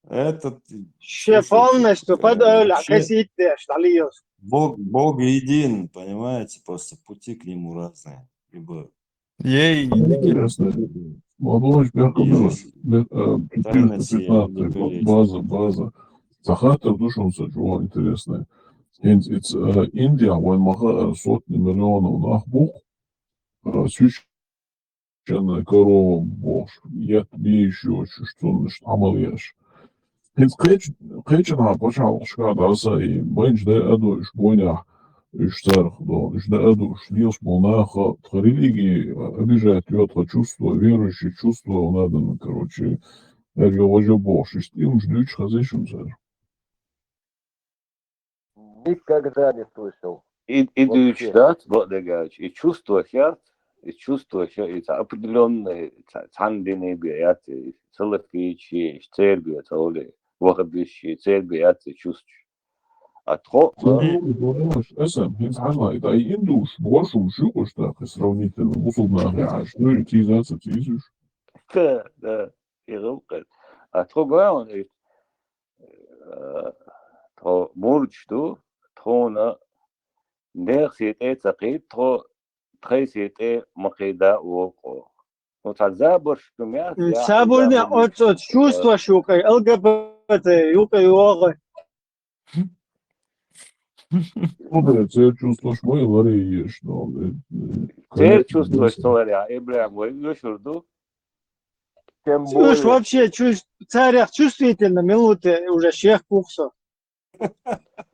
Этот, Ше слушай, полностью э, под оля, вообще касит деш, далиос. Бог, Бог един, понимаете, просто пути к нему разные. Либо Ей, интересно. Молодой Беркутов, Тайна сия, четыреста пятнадцать, база, база. Захатов душился, чего интересное. Индия, вон маха сотни миллионов нахбух, священная корова бог, я тебе еще что, что, что, амалияш. Хинц кеч кеч на пача шкада са и бенч де аду уж боня уж царх до уж де аду уж лиос болнаха, тха религии обижает, ё, тха чувство, верующие чувство, надо, короче, эр ё важа бошишт, и уж дюч хазешим сэр. Никогда не слышал. И, и Вообще. дюч, да, Богдагач, и чувство хят, и чувство хят, и ца-, определённые ца-, цандины бе, яц, и салафичи, и цербия, цаоли, вахабиши, цербия, яц, и чувств. А тхо, Эсэм, хинц хажла, это и индуш, бошум, шукуш, так, и сравнительно, бусулбна, аш, ну, и тизаца, тизуш. да, да, и гылкы. А тхо гуаун, и, э, тхо мурчту, тхона, нехси тэ цакы, тхо, тхайси тэ макыда уолко. Ну, та забарш кумя, Сабурне от, от чувство шукай, ЛГБТ, юкай, юкай. Ну, да, це чувство, что мы лари ешь, но, э, э, Це чувство, что ларя, Ибрам, вы, вы шурду? Тем Слушай, более, вообще, чувств-, царях чувствительно, минуты уже всех куксов.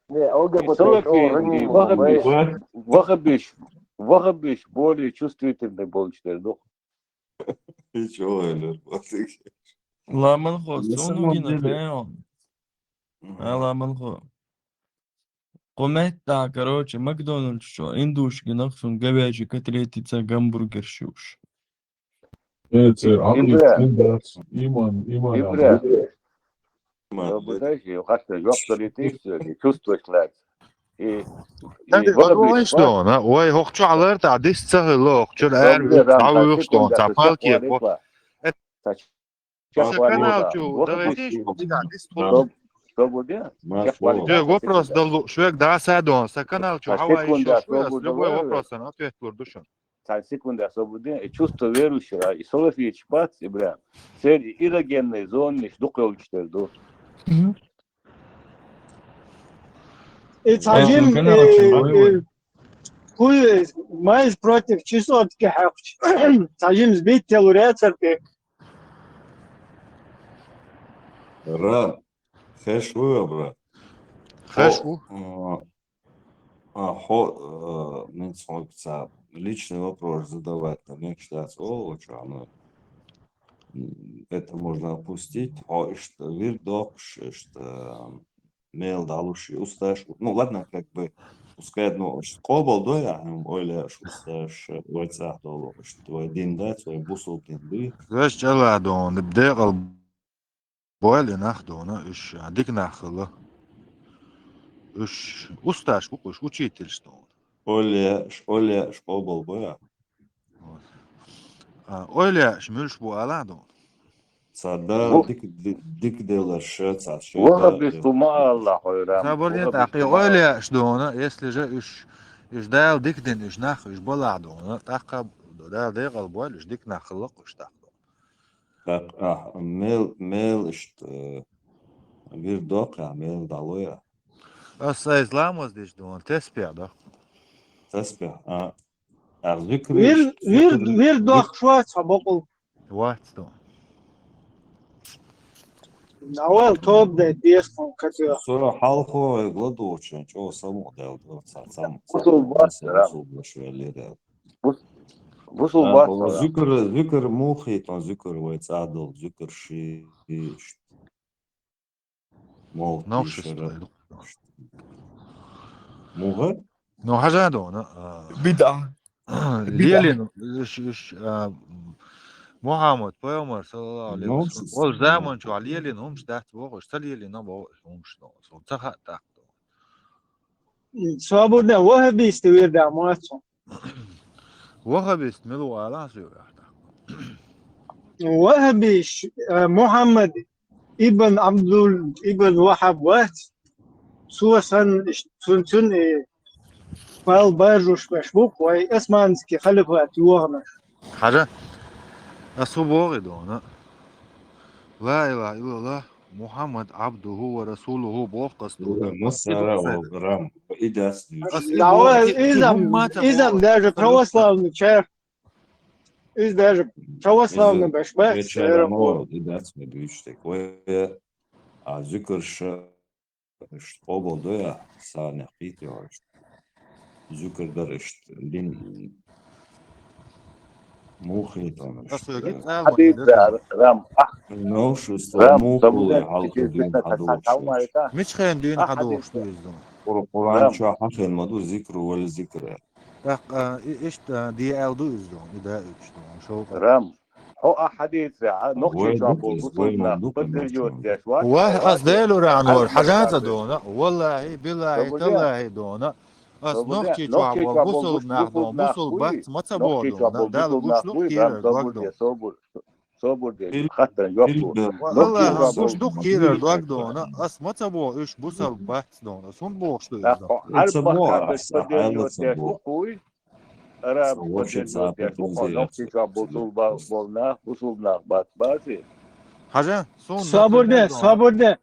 не, ЛГБТ, Салафи, о, раним, вахабиш, мы- вахабиш, вахабиш более чувствительный болчтер, ну. И чё, Эллер? Ламанхо, На цуну самом гина деле- хеон. А, ламанхо. Кумет, да, короче, Макдональдс, что, индуш гинах, сун говяжий котлетица, гамбургер шуш. Э, це, а, Ибра. Ибра. Иман, иман, Ибра. Ибра. Ну, подожди, как-то жёг политик, что ли, чувствуешь, блядь. И, и Надо вахабиш, подумать, что она, ой, хохчу алерта, а дис цагы ло, хохчу Да, эр, да, да, а да, вы что, секунда, цапалки, секунда, вот. секунда. Это Так, Саканал секунда. чу, Вот давайте пусть ещё, да, дис Что, что будет? Мафия. Сейчас, Валик, Э, вопрос секунда. дал, человек, да, садон, Саканал чу, Так, хава секунда, ещё, что что, будет, любой давай, вопрос, он ответ лур душон. Так, секунда, освободи. И чувство верующего, и салафи чпац, и бля. Цель и эрогенной зоны, и дух его четыре, дух. И цажим, Саканал чу, э, э, куй, майз против чесотки хакч. Цажим сбить телуря церкви. Раб, хэш вы, брат? Хэш Хо, вы? э, а, хо, э, мин цхьоьгца личный вопрос задавать, там, мекшдац олоча, но, м, это можно опустить. Хо, ишта вирдокш, ишта, м, мел далуш, усташ. Ну, ладно, как бы, пускай одно, ишта, кобал дой, а, м, ойла, ишта, усташ, э, вайцах долу, ишта, твой дин да, твой бусул дин да. Хэш чаладон, декал бойле нах дона, уж, а, дик нах хылы. Уж, усташ, уж, учитель что. Ойла, ш-, ойла, ш-, кобал бой, а. А, ойла яаш муьлш бу алахь дуна? Цхьа Дала дика, ди-, дика делларш, цхьа шайтан вахабисту ма алла хьойра. Сабар ден тӀаккха ойла яаш дуна, если же уьш, уьш Дала дика дина, уьш нах, уьш балахь дуна, тӀаккха Дала декъал бойла, уьш дика нах хилла уьш тӀаккха. Так, а, мел, мел иштта, э, вир доккха, мел дӀало я. Ас сайз ламаз деш дуна, тесбехь доккха. Тесбехь, а. Ах, зикр вир, иш, вир, зикр, вир зик-, доккхаш вац хьо боккъал. Вац дуна. Навал тоба де дехкун катё. Со хьалхо гладочен, чо саму дел, ца, сам, бусул бац, сам, рам. Бусул бац, веллера. Бус-, бусул бац, рам. Зикр, зикр мухи, тон зикр вай цадал, зикр ши, иш. Мол, навшист тишера. Мугъа? Ну, хьажа дуна, а, бидъа. Лелин, уьш, уьш, а, Мухьаммад, пайхамар, саллаллаху алейхи ва саллям. Навшист. Ол заман чу лелин хӀумш дац бохуш, ца лелин бохуш хӀумш дуна. Со ца хаа тӀаккха дуна. Свободный вахабист вир да, ма цо. Вахабист мила ву алахь соьга? Вахабиш, э, Мухьаммад ибн Абдул ибн Вахаб вац. Цо санна, иш-, цун, цун, э, бал баржуш беш бу, вай османский халифат йоханаш. Хьажа, ас хӀу боху дуна? Ла илаха иллаллах. Мухьаммад Абдуху ва Расулуху боху ас дуна. Масара ва рам. И дац дуьйцу. Ас и боху, изам, изам даже православный чер. Из даже православный беш бац. Вечера мол, и дац ме дуьйцу тек. Вай, а, зикр ша, иш къобал до я, санех кхийти ваш. Зикр дар иш дин. Мухи тонаш. Ас вегит, да. Хьадис да, рам, ах. Ну, шу сто рам, мухи сабуга хьалха дин хьадуш. Мичхен дин хьадуш ду изду? Къур-, Къуран чу хьахин ма ду, зикру вал зикр. Так, а, и-, ишта, а, ди аьл ду изду, и да уьч ду, шо. Рам. Хьо а хьадис да, а, нохчи чу бу, бусулба нах, патриот деш вац. Вай, ас делу ран вар, хьажа ца дуна, валлахи, биллахи, таллахи дуна. Ас нохчи чохь болу бусулба нах, бусулба бац, ма ца боху дуна, Далла гуш ду кийрара дог дуна. Собур де, хаттар йокку. Аллахьа гуш ду кийрара дог дуна, ас ма ца боху уьш бусулба бац дуна, ас хӀунда бохуш ду иза? Хьарбах хаттар ца дернот деш ву кхуй, араб ца дернот деш ву кхуй, нохчи чохь бусулба болу нах, бусулба нах бац бац и. Хьажа, суна собур де, собур де.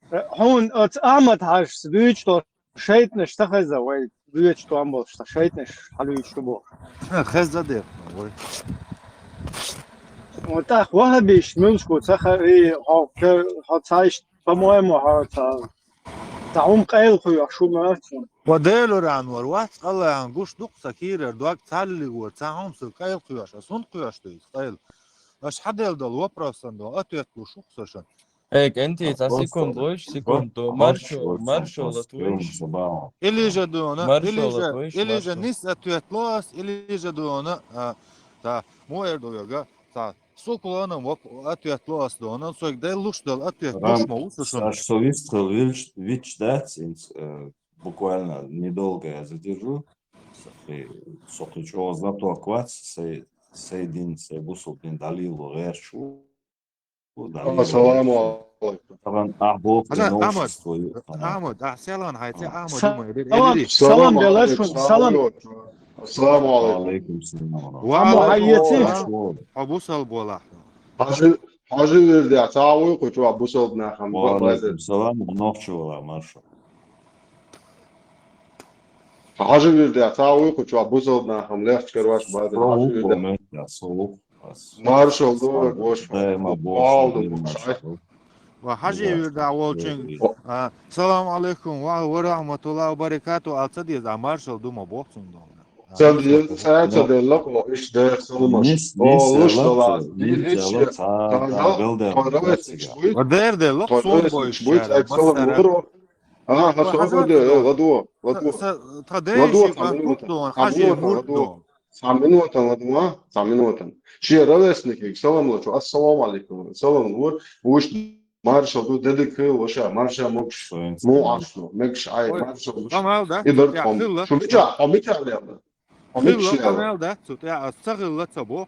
Хьуна оцу Ахьмад-Хьажас дуьйцу шайтӀанаш ца хеза вай, лоьцу тӀом болуш, сан шайтӀанаш хьалуьйцуш ду боху. Хеза де, вай. Вот так, вахабиш, муьлш бу, ца ха-, и, хьо, хьо ца иштта, по-моему, хьо ца, ца хӀума къайла хуьйхьуш шу моьтту. Ва Делу ран вар, вац Аллахьан гуш ду-кх сан кийрара дог, цхьаллиг вар, ца хӀума сан къайла хуьйхьуш, ас хӀунда хуьйхьуш ду иза къайла? Аш хьаделла долу вопросан долу ответ луш ву-кх со шан. Эй, КӀентий, цхьа секунд лойш, секунд, маршо, маршо латвойш. Или же дуна, или же, или же нис ответ ло ас, или же дуна, а, та, муэр ду йога, та, сукулана воп-, ответ ло ас дуна, сойг дай луш дал ответ луш ма ву со шун. Аш со вистхил вилч, вич дац, инц, э, буквально недолго я задержу. Сохи, сохи чӀогӀа знаток вац, сай, сай дин, сай бусул дин далилу гӀерчу. Ассаламу алейкум. Ахьмад, Ахьмад, ахь селан хьайце, Ахьмад, салам, салам, салам. Ассаламу алейкум. Ва алейкум салам. Хьо бусал болахь. Хьажи, хьажи вирдя, ца вуй кху чу бусал нахам. Ва алейкум салам, нохчо вала, маршо. Хьажи вирдя, ца вуй кху чу бусал нахам, лехча карваш базар, хьажи вирдя. Маршал ду, гош. Даима боху, даима боху. Ва хьажи вирда волчуьнга, а, салам алейкум ва, ва рахматуллахи ва баракату, ал ца деза, а маршал ду ма боху цунна. Ца де-, ца, ца делла кхо, иш дер салмаш. Нис, нис, иш дала, нис, дала, ца, ца, галдер, ва дер делла, сон бойш буй, ца, салам, массара. Ага, ха, ладу, ладу. Тха дайши ладу, ладу. Хьажи мурдо. Цхьа минутан ладу, а? Цхьа минутан. Шен ровесникиг салам лачу, ассаламу алейкум. Салам лур, вуш маршал ду, дедик хил, ваша, марша могуш, му ашну, мегаш ай, маршал ду. Тамал да? И дар там. Шу мича, а мича лерна? А мича лерна? Тамал да? Цу тя ас ца хилла ца бо.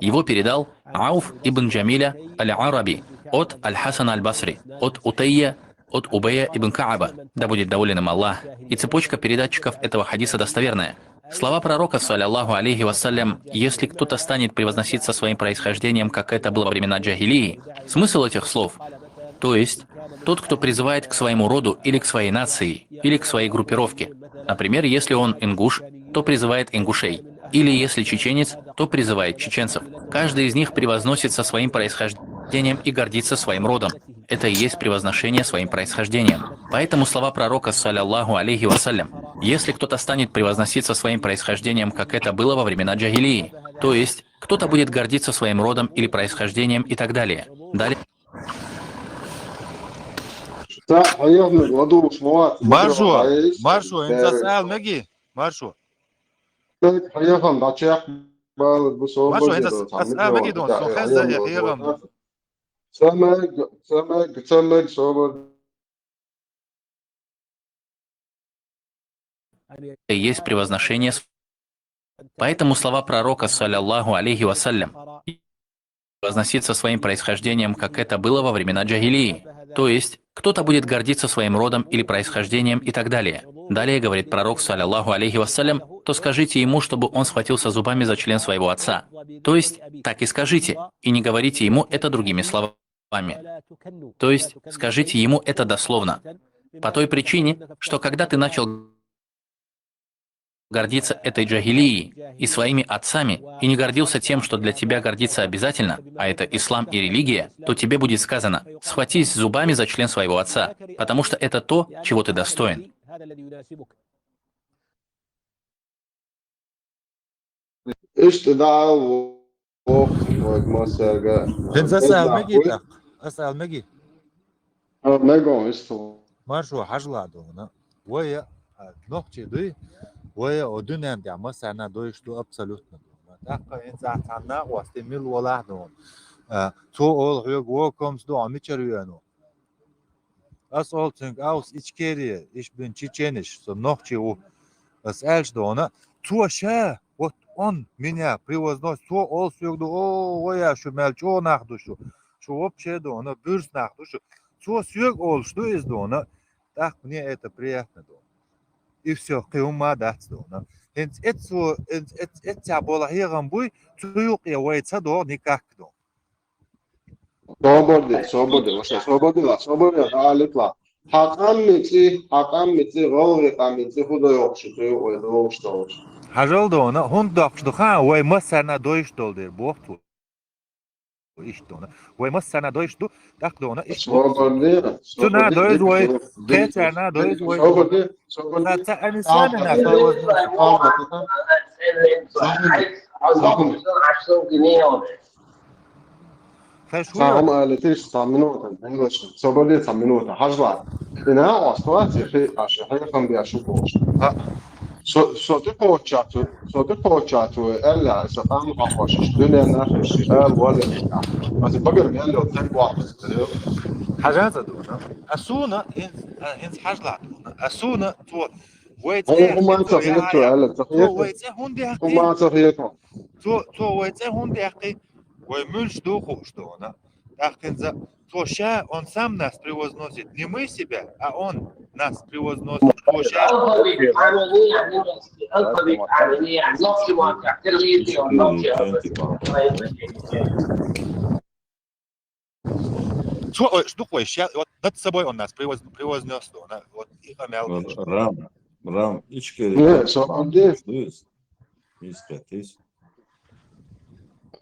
Его передал Ауф ибн Джамиля аль-Араби от Аль-Хасана аль-Басри, от Утайя, от Убая ибн Кааба, да будет доволен им Аллах. И цепочка передатчиков этого хадиса достоверная. Слова пророка, саллаллаху алейхи вассалям: «Если кто-то станет превозноситься своим происхождением, как это было во времена джахилии», смысл этих слов, то есть тот, кто призывает к своему роду или к своей нации, или к своей группировке. Например, если он ингуш, то призывает ингушей. Или если чеченец, то призывает чеченцев. Каждый из них превозносится своим происхождением и гордится своим родом. Это и есть превозношение своим происхождением. Поэтому слова пророка, саллаллаху алейхи вассалям: «Если кто-то станет превозноситься своим происхождением, как это было во времена джахилии», то есть кто-то будет гордиться своим родом или происхождением и так далее. Далее Sa, hayırlı, vadu, şuvat. Маршо, маршо, хӀинца суал меги? Маршо. Hayırlı, da çek, bal, bu soru. Маршо, хӀинца суал меги дон, со хеза я херам. Самег, самег, самег, soru. И есть превозношение. Поэтому слова пророка, саллаллаху алейхи вассалям: «Превозноситься своим происхождением, как это было во времена джахилии». То есть, кто-то будет гордиться своим родом или происхождением и так далее. Далее говорит пророк, саллаллаху алейхи вассалям: «То скажите ему, чтобы он схватился зубами за член своего отца». То есть, так и скажите, и не говорите ему это другими словами. То есть, скажите ему это дословно. По той причине, что когда ты начал гордиться этой джахилией и своими отцами, и не гордился тем, что для тебя гордиться обязательно, а это ислам и религия, то тебе будет сказано: «Схватись зубами за член своего отца, потому что это то, чего ты достоин». Ишт да вох ваг масага. Хин заса алмаги так. Ас алмаги. Мегон ишт. Маршо хьажла дона. Вая нохчи дуй. Вая о дунен да масана дойш ду абсолютно. Такка ин за цанна васти мил вала дон. Цо ол хьог вокомс ду амичар юану. Ас ол цунг аус ичкери, иш бин чечениш, со нохчи у. Ас эльш дона. Цо ша, вот он меня превозносит, цо ол сюг ду, о, вая шу мел чо нах ду шу. Шу вообще дона, бюрс нах ду шу. Цо сюг олш ду из дона. Так мне это приятно дона. И все, киума дац дона. Хинц эцо, эц эц эц бола хигам буй, цуюк я вайца до никак дона. Соборди, соборди, воша соборди, ла соборди, алитла. Хакъам мици, хакъам мици, голви къам мици, худо йокши, ту ой докш долш. Хажал дона, хун докш духа, вай масана дойш долдир бохту. Иш дона. Вай масана дойш ду, так дона, иш. Соборди. Цуна дойш вай, кецана дойш вай. Соборди, соборди. Ца ца анисана на. Сахум алитиш са минута, соборди са минута, хажла. Ина оставаться хи аши хи хам би ашу бош. Со со ти почату, со ти почату, элла са хам хахош, дуня нахиш, эл вале. Ма ти багар гело, так ва. Хажа за дона. Асуна, ин ин хажла дона. Асуна, цо вай Хуман сахияту, элла сахияту. Вай цехун де. Хуман сахияту. Цо цо вай цехун де. Вай мюлш ду хуш дона. Дахкинза, цо ша, он сам нас превозносит. Не мы себя, а он нас превозносит. Цо ша. Цо, ой, что такое? Ща, вот над собой он нас превоз, превознес, вот и помял. Рам, Рам, ичкери. Не, со он де. Искатись.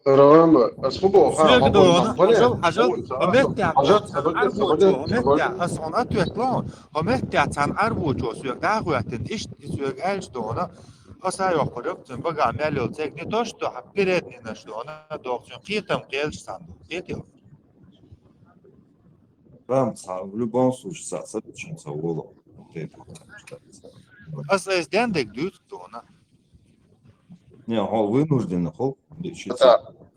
Рама, ас хубо ха. Хажал, хажал, амеття, амеття, ас он ответло. Амеття цан арбучо сюек да хуятин ишт сюек эльш дона. Аса йохорюк цен бага мялил цек не то что передний наш дона, дохцен китам келш сан. Китил. Там ца- в любом случае ца- ца- чем ца- воло. Ас эс дендек дют дона. Не, хо вынужден, хо.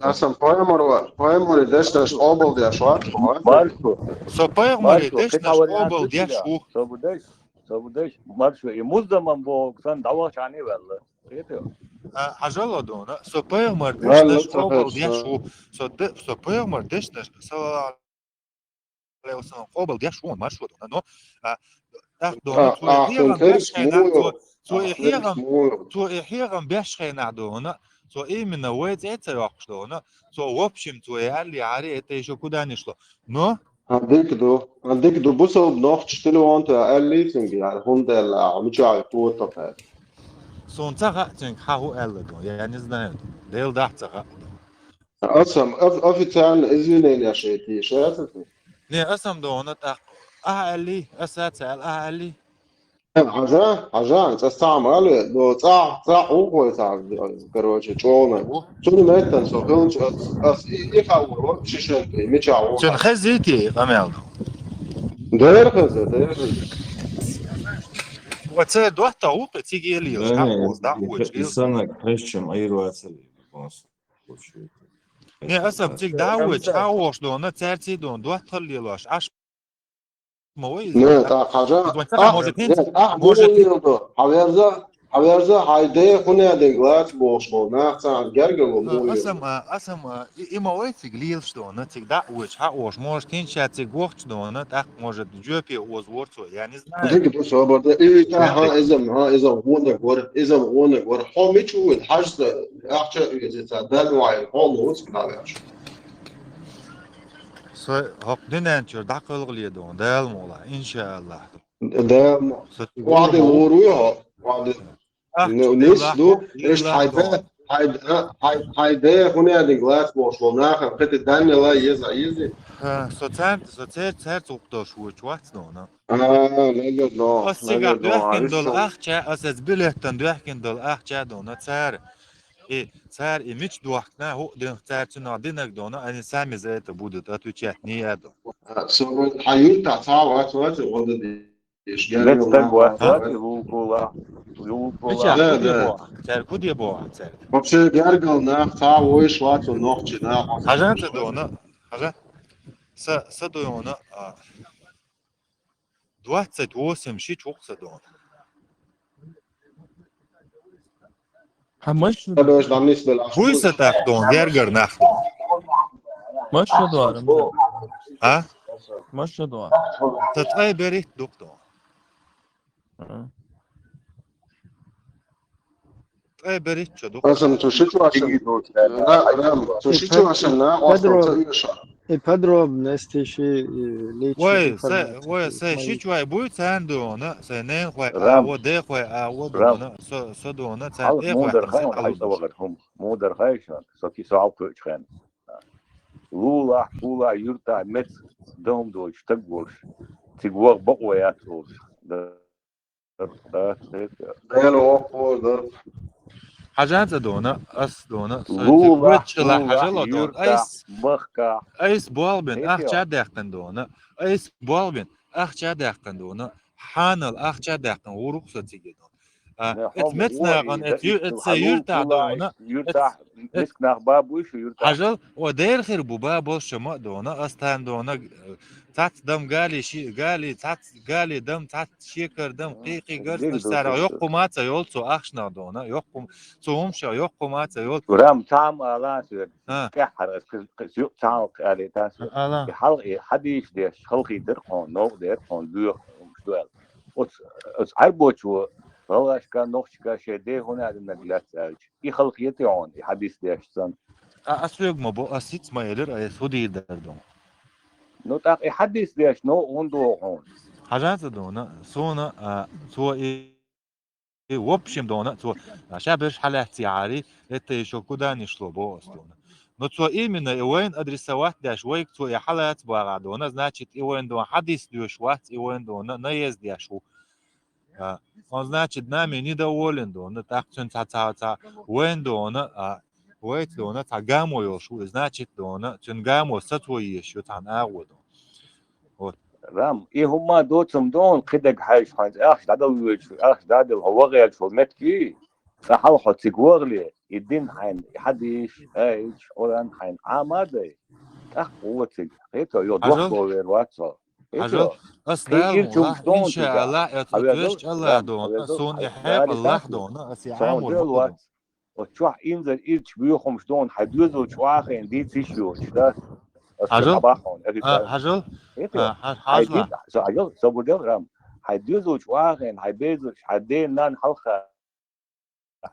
Аса поэмор ва, поэмор деш деш обл деш ва. Маршу, Со поэмор маршу, деш кит наш хавари обл анту деш чида. у. Собудеш, собудеш, маршу. И музда ман бо сан дава чани велла. Кит ё. А, хьажал, дона, со пайхамар дешнаш къобал деш ву, со д-, со пайхамар дешнаш, саллаллаху алейхи ва саллям, къобал деш ву маршо, дона, но, а, тӀаккха, дона, цо и хьехам беш хенахь, цо, цо и хьехам, цо и хьехам беш хенахь, дона, цо именно вай цӀе ца йоккхуш, дона, цо в общем, цо и аьлли, ари, это ещё куда ни шло. Но, Ан дика ду, ан дика ду, бусалба нохча телефон тӀе аьллий цуьнга, яра, хӀунда аьлла ахьа, мичахь ю, кхо тӀе аьлла. Суна ца хаьа цуьнга хьан хӀу аьлла, дона, я не знаю, Дела дахь ца хаьа, дона. Аса-м оф-, официально извинение шейтий, шеца цу? Не, аса-м, дона, тӀаккха ахьа аьллий, аса ца аьлла, ахьа аьллий? Хьажа, хьажа, цӀа цхьа ма аьлла, но цӀа, цӀа ухой цхьа, короче, чӀогӀа. Цуьнан меттана со хилча, ас, ас и, и хьал вара, шишан тӀе, мичахь ву. Цуьнан хезий те къамел? Дера хеза, дера хеза. Ва ца доттагӀа ву кхе цига елийла, хьан оза, дӀа а вочу, и санаг хезчам айр вацар. Не, аса-м цига дӀа а вочу, хьан оза, дона, цаьрций, дона, доттагӀал лелош, Ӏаш ма вай иза. Не, тӀаккха хьажа, может, хӀинца, может, хьан верза, хьан верза, хьай де хӀунда динг лаца бохуш болу нах цхьаьна гергарло муха аса-м, а, аса-м, а, и, и ма вай цига лелаш, дона, цига дӀа а вочу, хьан оза, может, хӀинца ша цига вохчу, дона, тӀаккха, может, жоьпе оза вора цо, я не знаю. Дика ду, собар де. И, тӀаккха, хьан, иза-м, хьан, иза-м гӀонаг вара, иза-м гӀонаг вара. Хьо мича ву, хьажа, ахча а веза, ца, дан вай, хьо лоцу, дӀаваьлча. Со хӀокху дуьнен чуьра дӀакхалхале, дона, Дала мукъалахь, иншааллахь. Дала мукъалахь. Со цига вахьа де лур вуй хьо, вахьа де. Ахча нис ду, иштта хьай де, хьай, а, хьай, хьай де хӀунда динг лаца бохуш болу нахана кхета данне ла еза, еза. Ха, со цаьрца, со цер-, цаьрца гӀуллакх долуш воцуш вац, дона. А, лелла, но, ас цигахь лелла, но, доьхкина долу ахча, ас эца билеттан доьхкина долу ахча, дона, цара. И цара и мича дохкина, хӀуъа динах цара цунах динарг, дона, они сами за это будут отвечать, не я, дона. А, со, хьан юьртахь цхьа вац, вац, вац, Мет стаг вац, вац, вулкула, вулкула. Мичахь, да, куде боху цаьрга? Вообще гергал нах цхьа войш вац, нохчи нах. Хьажа ца, дона, хьажа. Са, са, дона, а, двадцать восемь ши чукх са, дона. Хьан маша? Буй са тӀаккха, дона, гергара нах, дона. Маша дуара, ма. А? Маша дуара. Ца ткъе берхӀитта ду-кх, дона. А. Ткъе берхӀитта ду-кх. Аса-м цу ши чу ваша. Ра-, Рам, цу ши чу ваша на, Педро, аса ца иша. И подробности ши, и личный информация. Вай, са, вай, са ши чу вай буй царна, дона, са ненахой а, во дехой а, во, дона, со, со, дона, царна тӀехой а, са хьалуш. Мудар хай шан, со ки со хьал кхуьучу хенна. Лулахь, пулахь, юьртахь меца дан хӀума доцуш стаг волуш, цига ваха бакъо яц олуш. Дала воккхо дар. Хьажа ца, дона, ас, дона, со цига воччалла хьажало, дона, айс, айс болх бина ахча даьккхина, дона, айс болх бина ахча даьккхина, дона, хьанал ахча даьккхина, вурух со цига, дона. А, эц мецнагӀан, эц ю-, эц са юьртахь, дона, юьртахь, эц мискнах ба буй шу юьртахь? Хьажал, о, дера хир бу, ба болуш ма, дона, ас тан, дона, цац дам гали, ши гали, цац гали дам, цац шекар дам, кхий-кхий гарзнаш цара, йоккху ма ца йолу цо ахчанах, дона, йоккху, цо хӀумашах йоккху ма ца йолу. Рам, цхьа ма ала соьга. А. ТӀаьххьара ас кхин, кхин, юкъ цхьа алкха аьлла тас. Ала. И хьал-, и хьадийш деш, халхий дара хьуна, новкъа дера хьуна, боьха хӀумаш ду аьлла. Оцу, оцу Ӏаьрбочо, гӀалгӀашка, нохчашка шайн ден хӀунда аьллинарг лаьцна аьлча, и халхе те хьуна, и хьадийс деш санна. А, ас соьга ма бо, ас хӀинца ма элира, ас хӀу дийр дара, дона. Ну, тӀаккха и хьадийс деш, новкъа хӀунда догӀу хьуна? Хьажа ца, дона, суна, а, цо и И, в общем, дона, цо, а, ша берш хьалаьцци гӀари, это ещё куда ни шло, бо ас, дона. Но цо именно и вайн адресовать деш, вайга цо и хьалаца багӀа, дона, значит, и вайн, дона, хьадийс доьшуш вац, и вайн, дона, наезд деш ву. А, он, значит, нами недоволен, дона, тӀаккха цуьнан цхьа, цхьа, цхьа, вайн, дона, а, вайца, дона, цхьа гамо йолуш ву, значит, дона, цуьнан гамо сацо езаш ю цхьана агӀо, дона. Вот. Рам, и хӀумма доцам дона, кхидерг хьаьжча хьайна ахча дӀадала воьдуш, ахча дӀадала хьо вагӀелча хьо меттиг, цкъа хьалха хьо цига вагӀале, и дин хьайна, и хьадийш, айча, Къуръан хьайна Ӏама а дай, тӀаккха гӀо цига. Хета, йо, дохко вер вац хьо. Хета, ас Дала мукъалахь, иншааллахь, эцу тешча Аллах дона, суна и хьекъал лахь дона, ас и Ӏамор ма дона. Оцу чохь инзар ирча боьхамаш ду хьуна, хьайн доьзалчу оьхана дийца йиш йоцуш, да? Ас Хьажал? хьабахьа хьуна, эгица. А, хьажал? Эти, А, хьаж-, хьайн хьажла. Ди-, со-, хьажал, собар дел, Рам. Хьайн доьзалчу оьхана, хьайн безалчу, хьайн ден-нанна хьалха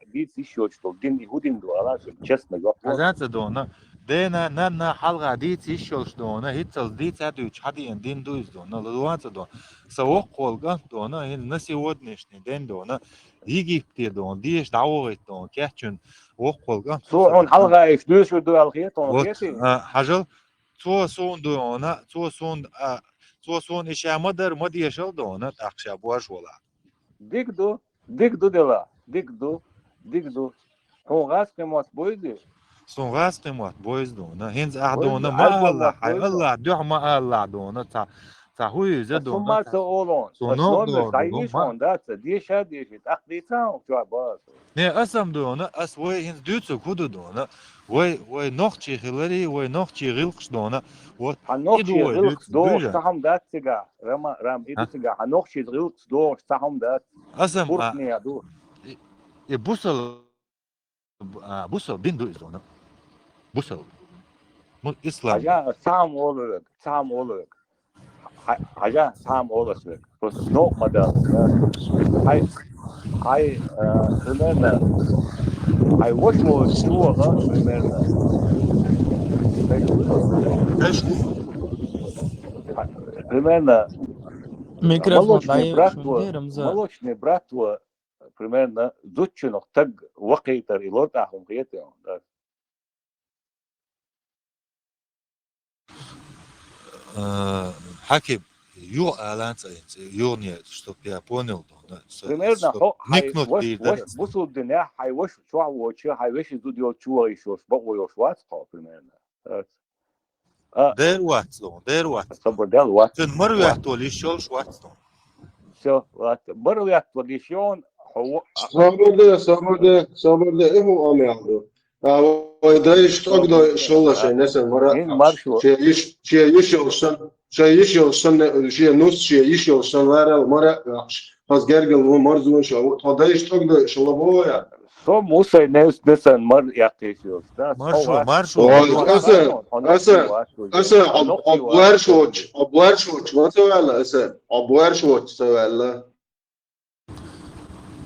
дийца йиш йоцуш долу дин, и хӀун дин ду, ала, честно, жоп ло. Хьажа ца дона. Дена, нанна хьалха дийца йиш йолуш дона, хӀинццалц дийца а дуьйцуш, хьан деана дин ду иза дона, ладугӀан ца дона. Сан воккхаволу кӀант дона, хӀинца на сегодняшний день дона, Египте дона, деша дӀавохийта дона, кечйина воккхаволу кӀант. Цо хьуна хьалха иштта доьшур ду аьлла хета хьуна, вот, кхетий? А, хьажал, цо суна дона, цо суна, а, цо суна и ша ма дара, ма дешал дона, тӀаккха ша бош вала. Дика ду, дика ду дела, дика ду, дика ду. Хьуна гӀазкхийн мотт бойзий? Суна гӀазкхийн мотт бойз дона. ХӀинца ахь дона, ма аллахь, хьай аллахь, дуьхьа ма аллахь дона. Ца, ца хӀу иза дона. Ма ца олон. Суна номер дӀайиш хьуна, да, ца деша а деши, тӀаккха дийца хьуна чохь база. Не, ас ам дона, ас вай хӀинца дуьйцург хӀу ду дона. Вай, вай нохчий хиларий, вай нохчий гӀиллакхаш дона. Вот хьан нохчий гӀиллакхаш догӀуш ца хьуна дац цигахь, Рама, Рам, иду цигахь, хьан нохчий гӀиллакхаш догӀуш ца хьуна дац. Ас ам, а, ду. И, и бусал, а, бусал дин ду иза дона. Бусал. Ну, ислам. Хьажа, ца хьуна олу вега, ца хьуна олу вега. Хьай-, хьажа, ца хьуна олу ас вега. Просто новкъа ма дац, да. Хьай, хьай, а, примерно, хьай ваша волчу чу ваха, примерно. Примерно, микрофон молочный брат ва, примерно, зудчунах таг вакхийтар и лор тӀехь хӀума хетий хьуна, да. Э, Хьаким, юха алан цӀа, юхане, чтоб я понял, да, с-, примерно, чтоб хьо, хьай вникнуть ваша, дийр ваша дара. Бусул динехь, хьай ваша чохь воцчу, хьай вешин зуда йолчу чу ваха йиш йолуш, бакъо йолуш вац хьо, примерно. А, дер вац, дер вац. Собар дел вац. Цуьнан мара вац. Ваьхтол йиш йолуш вац, дона. Всё, вац. Мара ваьхтол йиш йолуш, хьо во-, а. Собар де, собар де, собар де, и хӀун ам ял ду. А, вай дайша тӀогдой шолла шайн несен мара. Ин маршо. Шен йиш, шен йиш йолуш сан, шен йиш йолуш сан, шен нус, шен йиш йолуш сан варал мара вахш. Хаз гергал ву марзун шо, тхо дайша тӀогдой шолла бо я. Со мусай нес-, несан мар яккхийш йолуш, да? Маршо, маршо. Ой, аса, аса, аса, обваршоч, обваршоч, ма ца ваьлла, аса, обваршоч ца ваьлла.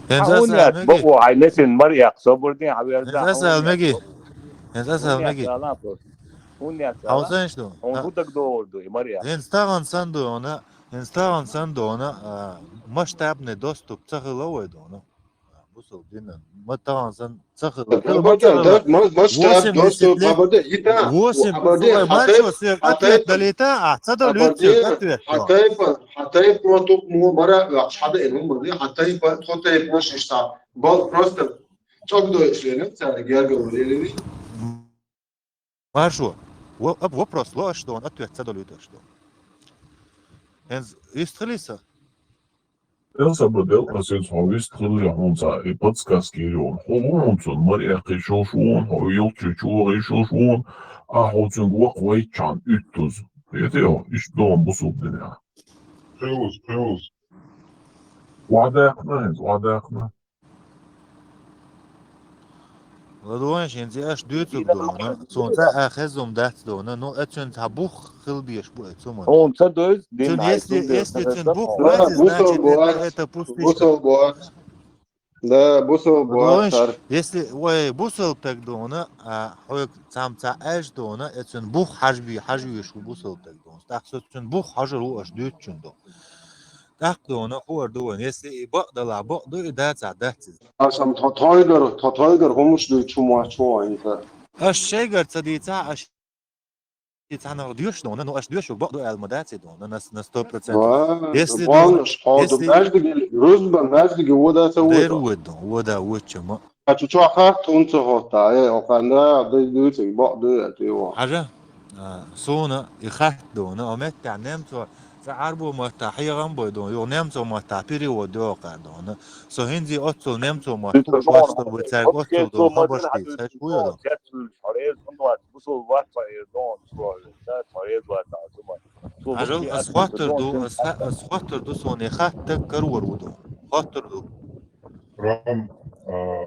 ХӀинца аса меги. Бакъо, хьай несин мар яккха, собар дин, хьан вер да. ХӀинца аса меги. ХӀинца аса меги. ХӀун яц ала просто. ХӀун яц ала. Хьо санаш ду? ХӀун даг догӀур ду, и мар яккха. ХӀинца тахана сан ду, хӀинца тахана сан ду, а, масштабный доступ ца хила вай ду, ну. Бусул динан. Ма тахана сан ца хила. Хабарда, да, ма, ма, ша, восемьдесят лет. Хабарда, ита. Восемьдесят лет. Маршо, сверг ответ далита, а, ца далита, сверг ответ. Хьан тайпа, хьан тайпа ма тук му мара, хьада ин хӀума, хьан тайпа, тхо тайпа ма шишта. Бал просто чок дой шлена, ца герга валили. Маршо, во-, об-, вопрос ло аш дон, ответ ца далита аш дон. ХӀинца вистхилиса? Эл сабадел, ас иза хьо вистхилли хьуна цхьа и подсказки йийр йолу. Хьо ву хьуна цунна мара эккхийш йолуш ву хьуна, хьо йолчу чу вахийш йолуш ву хьуна, а хьо цуьнга вакха вайтчхьана уьттуза. Хетий хьо, иштта догӀун бусулба динехь. Кхуьллуш, кхуьллуш. Охьадаьккхина хӀинца, охьадаьккхина. ЛадугӀанаш хӀинца аш дуьйцург дона, цунна цхьа а хезум дац дона, ну, эцуьнца хьан бух хила дезаш бу эцу ма. Хьуна ца доьзу, дин. Цуьнан хьай если, цунна если доьзу цуьнан бух базизначит, это, это пустышка. Бусал бу ац. Да, бусал бу ац. Если, вай, бусал таг дона, а, хьоьга цхьамма цхьа аьш дона, эцуьнан бух хьажби, хьажвеш ву бусал таг дона. ТӀаккха со цуьнан бух хьажар ву аш дуьйцучун дона. ТӀаккха дона, хӀора ду вайн, если и бакъ далахь, бакъ ду, и дацахь, дац иза. Аш ам тхо тхойгар, тхо тхойгар хӀумаш дуьйцу хӀума вац хьо вайн ца. Аш шайгар ца дийцахь, аш и цхьаннах доьш дона, ну аш доьшург бакъ ду аьлла ма дац и дона, на, на сто процентов. Ва, если дона, хьо ду, если баьждиге, рузба, баьждиге вода ца вода. Дер вода дона, вода, воча ма. А чу чохь хатта хӀунца хӀотта, э, окханна, дай дуьйцург бакъ ду, э, ти во. Хьажа, а, суна и хатта дона, а меттехь немцо, цхьа Ӏарбо матта хьегӀам бой дона, юха немцо матта перевод йоккхар дона. Со хӀинзи оццул немцо матта хууш вац, чтобы цаьрга оццул дона хабарш дийца, хӀуй дона. Хьажал, ас хоттур ду, ас ха-, ас хоттур ду, суна и хатта карор ву дона. Хоттур ду. Ром, а,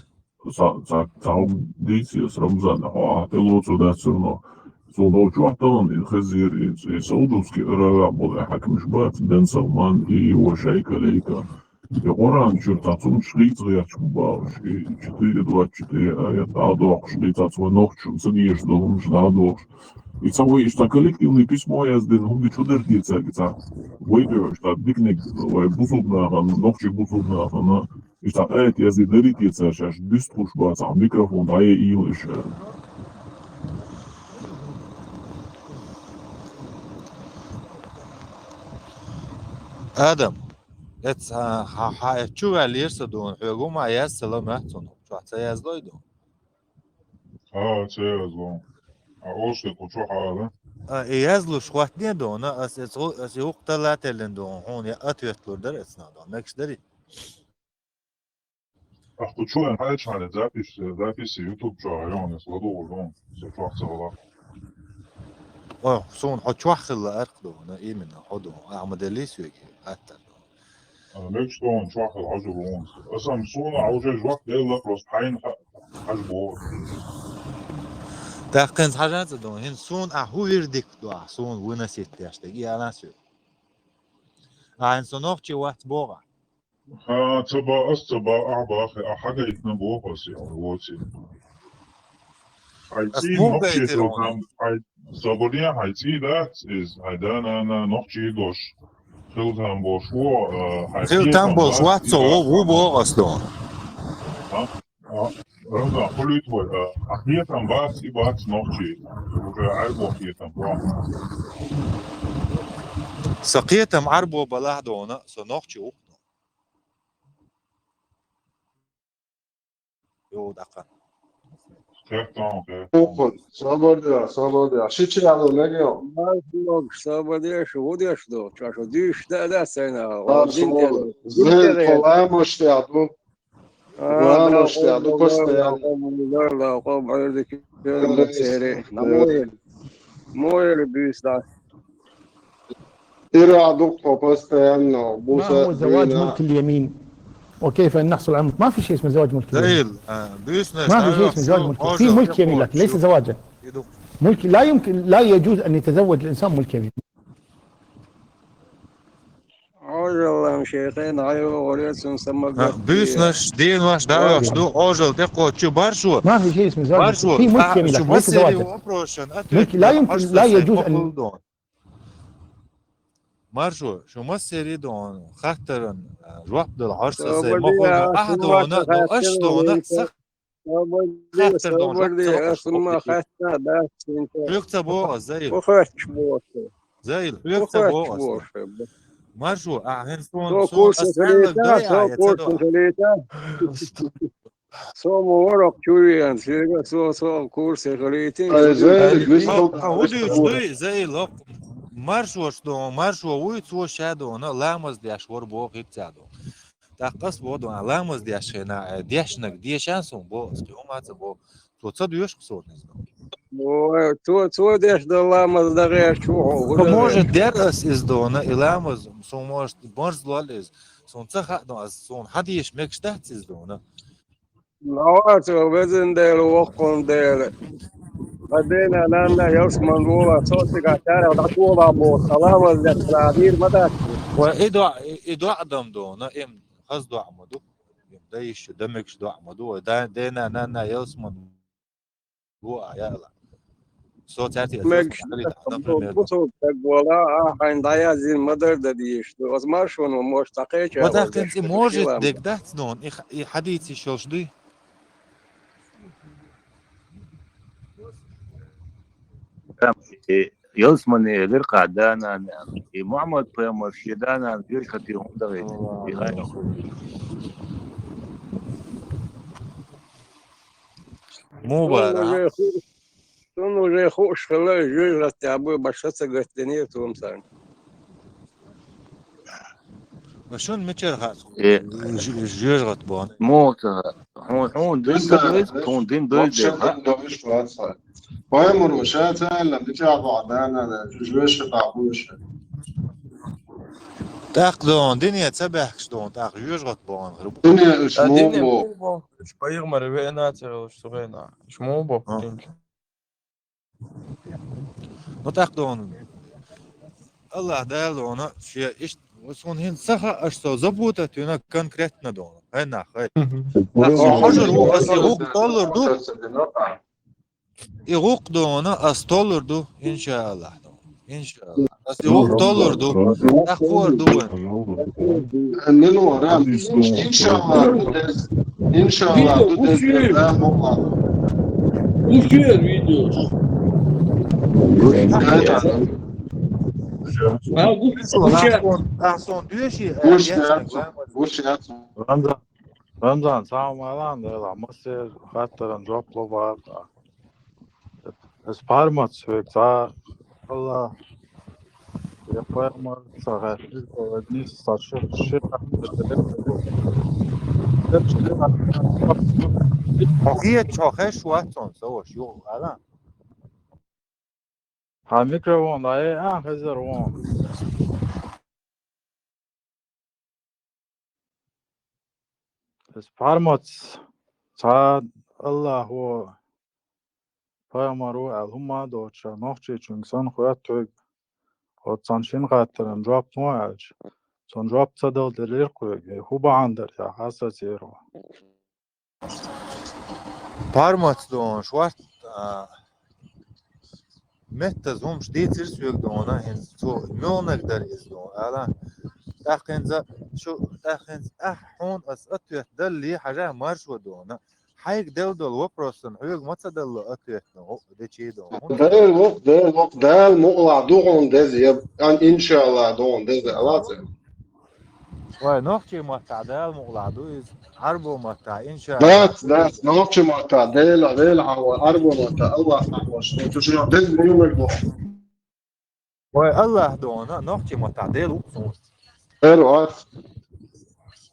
цхьа, цхьа, цхьа хӀума дийцес, Рамзан, хьо ахь тӀе лоцу дац всё равно. Цул довчохь тахана и хезира, и, и Саудовский Аравия болу хьаькамаш бац, Бен Салман и его шайка-лейка. И Къуръан чуьра цхьа цунаш хийца гӀерташ бу бохуш, и четыре двадцать четыре аят дӀадоккхуш, и цхьа вай нохчашна ца дезаш долу хӀумаш дӀадоккхуш. И цхьа вай иштта коллективный письмо яздина, хӀунда чу дара те цаьрга цхьа вай дуьхьа, иштта диканиг вай бусулба нахана, нохчий бусулба нахана, Уьш цхьа къайта язде дарий те цара, шаьш дуьстхуш бац, а микрофон дӀаяйийла уьш, аьлла. Адам, эц, а, хьа, хьа, эц чу ваьллера со дуна, хьоьга хӀума яз ца ло моьтту цунна, чохь ца яздой дуна? ХӀа, ца яздо. А олуш дерг кху чохь ала? А, и язлуш хӀоттане дуна, ас, ас, ас и хӀукху талла а теллина дуна, хьуна я ответ лур дара эцна дуна, мегаш дарий? Ахь кху чу вен хьаьчхьана запись, запись YouTube чохь йогӀу, ас ладугӀур ду, со чохь ца вала. О, суна хьо чохь хилла аркх дуна, именно хьо дуна, ахьа ма деллий соьга, хаттар дуна. А, мегаш дуна, чохь хилла хьожур ву. Аса-м суна хьо уже жоп делла, просто хьайна ха-, хьажа боху. ТӀаккха хӀинца хьажа ца дуна, хӀинца суна ахьа хӀун вердикт ду ахьа, суна выносить деш дерг, и ала соьга. Ахьа хӀинца со нохчи вац боху ахьа. ХӀа, ца ба-, ас ца ба-, ахьа бахе, ахьа хьагайтина боху ас, я, воций. Хьайн цӀий нохчий хилла там, хьайн, собарне, хьайн цӀий дац иза, хьайн да-нана нохчий долуш хилла там болуш ву, а, хьайн хилла там болуш вац, цо ву, ву боху ас дуна. А? А, Рамзан, хуьлуьйту вай, а, хьан кхетам бац, и бац нохчий. Уже Ӏаьрбо кхетам бу. Сан кхетам Ӏаьрбо балахь дуна, со нохчи ву. Йо, даккха. Кхетам, кхетам. Собар де, собар де. Ши чу яла мегайо. Собар де, шу гӀу деш ду, ча шу дуьйш да, да, сайна. Зай, поламош тя ду. Ламош тя ду постоянно. Муэли буьйса. Ира дукха постоянно. ما هو زواج ملك اليمين؟ وكيف أن نحصل على الملك؟ ما في شيء اسمه زواج ملك اليمين. Зай, а, буьйсанаш, ما في شيء اسمه زواج ملك اليمين. في ملك يمين، لكن ليس زواجا. Мульк, لا يمكن، لا يجوز أن يتزوج الإنسان ملك يمين. Ӏожаллам шайхе, нагӀайо гӀорецун самагат. Буьйсанаш, денош, дӀайохуш ду, Ӏожалла тӀекхочу, баршо. Баршо, шу массерий вопросашна ответ дала, хьожа сан сай ма хуьлу дуна. Маршо, шу массерий дуна, хаттаран, а, жоп дала, хьожа сан сай ма хуьлу дуна. Ахьа дуна, ну, аша дуна, са Собар де, собар де, ас хӀума хатта дац цуьнца. Хьоьга ца боху ас, Заил. Хьо хоьттуш боху. Заил, хьоьга ца боху ас. Маршо, а, хӀинца суна, со суна курсе ас хилийта, аьлла, со дай, а, я ца курсе до, а? Хилийта. Со ма ворхӀ чу веана, шега со, со курсе хилийта. Ай, Заил, а, а, хӀун дуьйцуш дуй, Заил, хӀокху маршош ду, маршо вуй, цо ша дуна, ламаз деш вара боху хӀинца ду. ТӀаккха ас боху, а, ламаз деш хенахь, э, дешнарг дешан суна боху, ас кхин хӀума ца боху. Цо ца доьшу суна иза. Ой, цо, цо деш дан ламаз дан гӀерташ ву хьо, хӀун дан гӀерташ? Может, дер ас иза дуна, и ламаз, суна, может, марзлол иза. Суна ца хаьа дуна, ас, суна хьан деша мегаш дац иза дуна. Лаваца везан Дела, воккхун Дела. Ма дена, нанна, ялсман вола, со цигахь царах дӀатола боху, сан ламаз деш хилахь, дийр ма дац. Ва и доӀа, и, и доӀа дам дуна, им хаза доӀа ма ду. Им дан йиш ю, дан мегаш доӀа ма ду. Вай да-, дена, нанна, ялсман ву а, яла. Со цаьрца мегаш хилийта, например, бусалба стаг вала, а, хьайн дӀаязйина ма-дарра дан дезаш ду. Аса маршонал, может, цхьа кхеча. Ва тахкин цӀи может дерг дац дуна, и х-, и хьадийца йиш йолуш дуй? Там, э, ялсмане элира кху да-нана, и Мухьаммад-пайхамар шен да-нана вежа хати хӀунда вайта? И хьайна. Мубарак. Цунна уже хууш хилла, жоьжахатехь буй, башха ца гатдинера цунна царна. Ва шуна мичара хаьа цо? Э, ж-, жоьжахат боху. Муха ца хаьа? Хьуна, хьуна дин ца дойза, хьуна дин дойза дела хаьа. Пайхамаро ша ца аьлла, мичахь боху да-нана, жоьжахатехь буй ша. ТӀаккха дуна, дине ца баьхкаш дуна, тӀаккха жоьжахат боху хир бу. Дине уьш муха боху? Уьш пайхамар веана ца хилча, цу хенахь. Уьш муха боху? Ну, тӀаккха дуна. АллахӀ Дала дуна, шен иштта, суна хӀинца ца хаьа, аш со запутать вина конкретно дуна. Хай нах, хай. Ас хьожур ву, ас и гӀукх толлур ду. И гӀукх дуна, ас толлур ду, иншааллахӀ дуна. Иншалла. Ас юха доллар ду. Тахор ду. Милуан рам. Иншалла ду дез. Иншалла ду дез. Ушер видео. Ага, ушер. Асон дуэши. Рамзан, Рамзан, салам алан, дела, массе хаттаран жоп лобар. Ас пармац век, ца, Алла. Я пармац, ца, хаттар, одни, ца, ши, ши, Хохе, чохе, шуатсон, саваш, ё, ала. Ха микрофон, ай, а, хазар вон. Ас пармац, ца, Аллаху, пайхамару, ал хӀума доча, нохчи чунг сан хуяттуг. От сан шин хаттаран жоп му алч. Сон жоп ца дал делир хуйг. Ху баандар, я хаса зеро. Пармац дон, шварт, а, метта зумш дицир суйг дона, хин цо мёнаг дар из дон. Ала, тахин за, шу, тахин, а, хун ас ответ далли, хажа маршо дона. Хайг дел дол вопросан, хуйг маца далла ответ но, де чи дон. Дел вок, дел вок, дел мула дугон дез, я, ан иншалла дон дез, ала це. Вай, нохчи матта дел мула ду из, арбу матта, иншалла. Дац, дац, нохчи матта дел, дел хава, арбу матта, Аллах хава, что ты же дез мула. Вай, Аллах дона, нохчи матта дел уксун. Эр вац.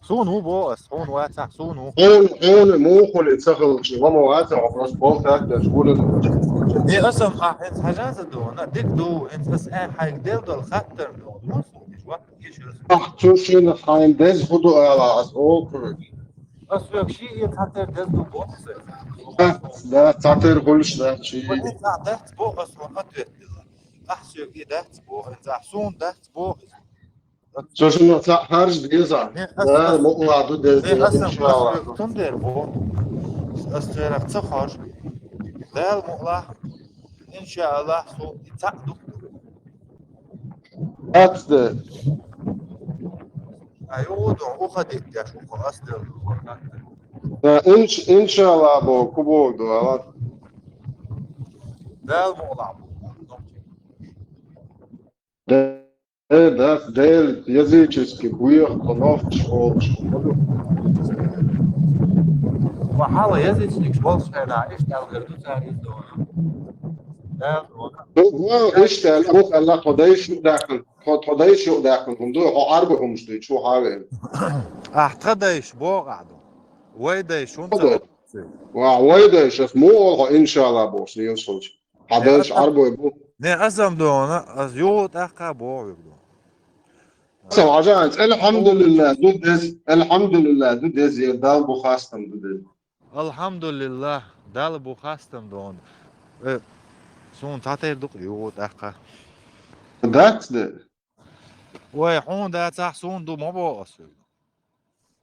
Сун у бо, ас, хун ваца, сун у. Он, он, мухули, цахал, чи, вама ваца, вопрос, бол, так, да, шкура. Не, асам, а, хин хажаза дона, дик ду, хин ас, а, хайг дел дол хаттар дона. Ах, цу шина хайм дез худу ала ас ол куру. Ас век ши и хаттар дез ду бо. Да, да, хаттар хулш да, чи. Дац бо, ас он ответ дила. Ах, сёг и дац бо, ах, сун дац бо. Цу шина ца харж деза. Да, мукла ду дез. Не, ас, ас, иншалла. Ас тун дер бо. Ас терах ца харж. Да, мукла. Иншалла, су и ца ду. Ацде. Ай, удо, уходить, я ж уходил. Да, инш-, иншалла, бо, кубо, да, ала. Да, мукла. Да, да, да, языческий, буях, нохч, олч. Ва хала язычник, болш, да, иш, да, да, да, да. Ну, ну, иште, Аллах, Аллах, Худай шу дахын, Ху-, Худай шу дахын, хунду, хо арба хумш ду, чу хаве. Ах, тха дайш бо гаду. Вай дайш, хун ца. Ва, вай дайш, ас му ол, хо, иншалла, бош, не ел шолч. Ха дайш арба бу. Не, асам дона, ас ю тахка бо, ю. Сам ажан, алхамдулилла, ду дез, алхамдулилла, ду дез, я дал бу хастам, ду дез. Алхамдулиллах, Дала бу хастам дон. Э, сун татер дук ю дахка. Дац де. Ой, хун да цах сун ду ма бо осу.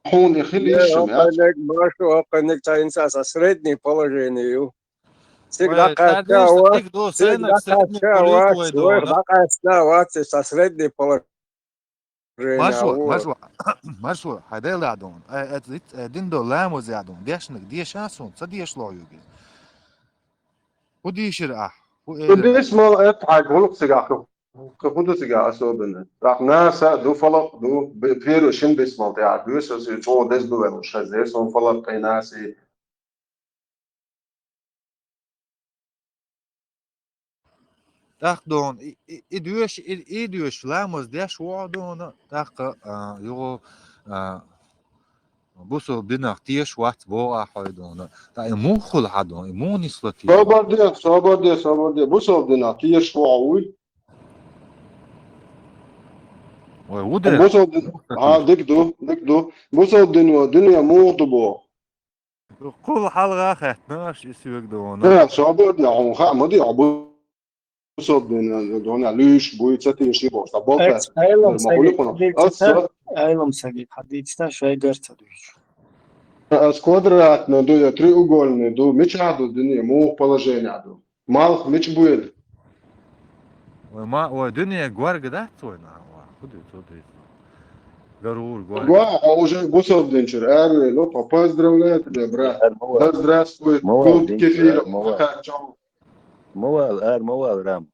Хун и хили ишим, я? Оканек, машу, оканек, цаинса, со среднее положение. Всегда кача вас, всегда кача вас, ой, да кача вас, со среднее положение. Маршо, маршо, маршо, хадел да дон. Э, э, дин до ламо за дон. Дешник, деша сун, ца деш ло юги. Ху дишир а, ху э. Диш мал эт хай гулук сига, ху ду сига особенно. Так наса ду фалак ду, первый шин бисмал те а, ду со си чо дес ду вел ша дес он фалак кайнаси. Так дон, и, и, и дуэш, и, и дуэш ламаз деш во дон, так, а, юго, а, бусо бинах теш вац бо а хой дон. Та и мухул ха дон, и мунис лати. Собар де, собар де, собар де. Бусо бинах теш во уй. Ой, уде. Бусо дин, а, дик ду, дик ду. Бусо дин во, дин я муду бо. Кул халга хатна аш исвек дона. Да, собар де, он ха, ма де, абу. Особенно, дона лиш, буй цати ши бо. Та бо. Айлам саги, айлам саги, хадичта шай гарца дуч. Ас квадратный ду, я треугольный ду, меча ду, дини, мух положение ду. Малх меч буед. Ой, ма, ой, дуьне горга дац вай, нах, ва, хӀу ду, цо ду. Гарур, горга. Ва, хьо уже бусалба динчуьра аравелла, хьо поздравляю тебя, брат. Да здравствует клуб кефира. Ма вал, ара ма вал, Рам.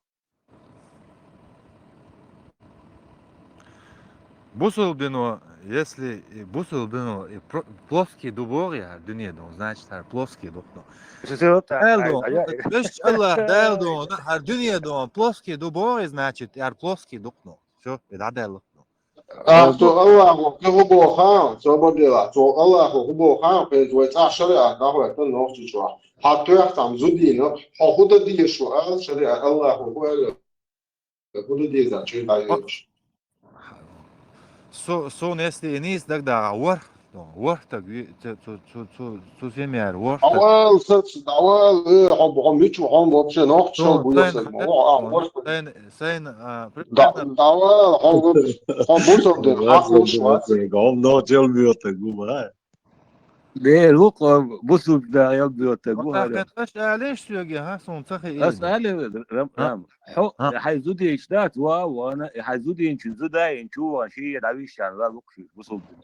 Бусалба дино, если и бусалба дино, и про- плоский ду боху я, хӀара дуьне дон, значит, хӀара плоский ду. Дала дон, Аллах, Дала дон, хӀара дуьне дон, плоский ду боху, значит, хӀара плоский ду. Всё, и дӀадаьлла. А цо Аллахо кхин хӀу боху хаьа, цо бадила, цо Аллахо хӀу боху хаьа, кхин вай цӀахь шариат дӀахӀоьттина нохчий чохь. Хьан тоьхна цхьамма зудийна, хьо хӀу дан дезаш ву ала шариат, Аллахо хӀу аьлла, хӀу дан деза, чуьра дӀайоьдуш. Со, со если и нийса дагадагӀа, ворхӀ, ворхӀ таг, цу, цу, цу, цу, цу семьяра ворхӀ таг. ДӀавала, сац, дӀавала, э, хьо, хьо мичу, хьо вообще нохчо бу ясаг, ма, хьо, а, ворхӀ таг. Сайн, сайн, а, примерно. ДӀавала, хьо, хьо бусалба дин, хьакъ луш вац. Хьо нохчо бу ясаг, ма. Де, лукъо бусалба дин ялбиоттаг ву хӀара. Ас алеш соьга, хӀа, суна ца хиира. Ас але, Рам, Рам. Хьо, хьайн зудийча дац, ва, вана, хьайн зудийчун зуда, ин чу ван, ши дӀавишшан, ва, лукъ шуьш, бусалба дин.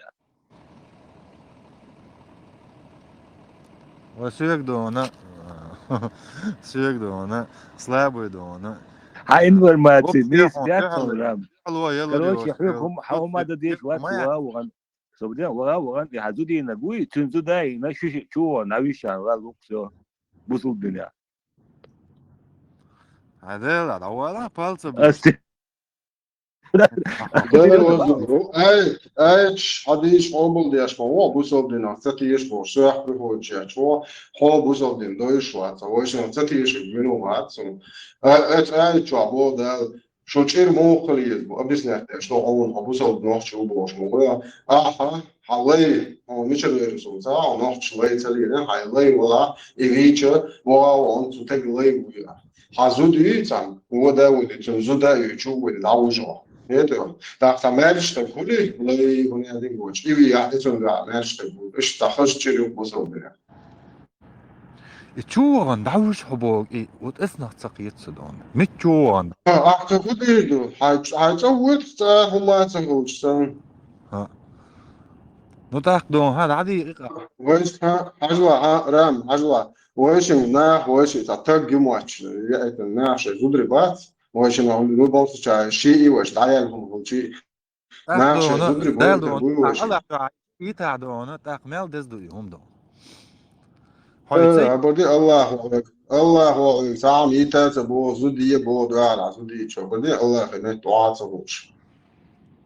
Ва соьга дона, соьга дона, слабый дона. Хьан информация, нийса бац, Рам. Короче, хьо, хьо, хьо ма да деш вац, ва, ван. Собден, вара, вара, и хьан зудийнаг вуй, цуьнан зуда йина, ши чу ван, дӀавишшан, ва, лукъ, всё. Бусалба дин. Хьан дела, дӀавала, пальца бу. Ас те- Ай, ай, хьадийш къобал деш ма ву, бусалба динах ца теша бохуш, соьх приходит яц ву, хьо бусалба дин дойш вац, вайшинах ца тешарг вину вац. А, эц ай чохь боху Дала, Шун чӀир муха хила еза бу, объяснять деш ду хьуна, хьо бусалба нохчо ву бохуш ма гӀо. Ахьа, хьан лай, хьо мичара вер ву суна ца хаьа, хьо нохчаша лай ца лийна, хьайн лай валахь, и вийча, вогӀа а вахана, цу стеган лай вуй ахь. Хьан зуда юй цхьамма, вон да а вуй, цуьнан зуда а юй, чу а вуй, дӀавужа хьо. ХӀета хьо. ТӀаккха цхьа маьрша стаг хуьлий, лай, хӀуна яздина воцуш, и вий ахь, и цунна ваьӀа маьрша стаг ву. Иштта цхьа хаза чӀир ю бусалба динехь. И чу вахана дӀавуьжу хьо боху, и вот эцнах ца кхета ца дона. Мича чу вахана? Ахьа ца хӀу дийр ду? Хьайн, хьайн цӀа вуьту цӀа хӀума ца хуьлуш санна. ХӀа. Ну тӀаккха дона, хьан дӀадийр и къа? Вайша хьан, хьажала, хьан, Рам, хьажала. Вайшинга нах, вайши цхьа таг ю моч, яйтан нах шайн зударий бац. Вайшинга хӀума ду болсуча, ши и вайша дӀаяьлла хӀума хилчи. Наха шайн зударий бу, буй вайши. Аллах йитахь дона, тӀаккха мел деза ду и хӀума дона. Хьо и ца... Э, абарди Аллах вахьуьг. Аллах вахьуьг. Цхьа хӀума йита ца боху, зуда е боху, дуьхьал зуда йича, абарди Аллах и метта охьа ца хууш.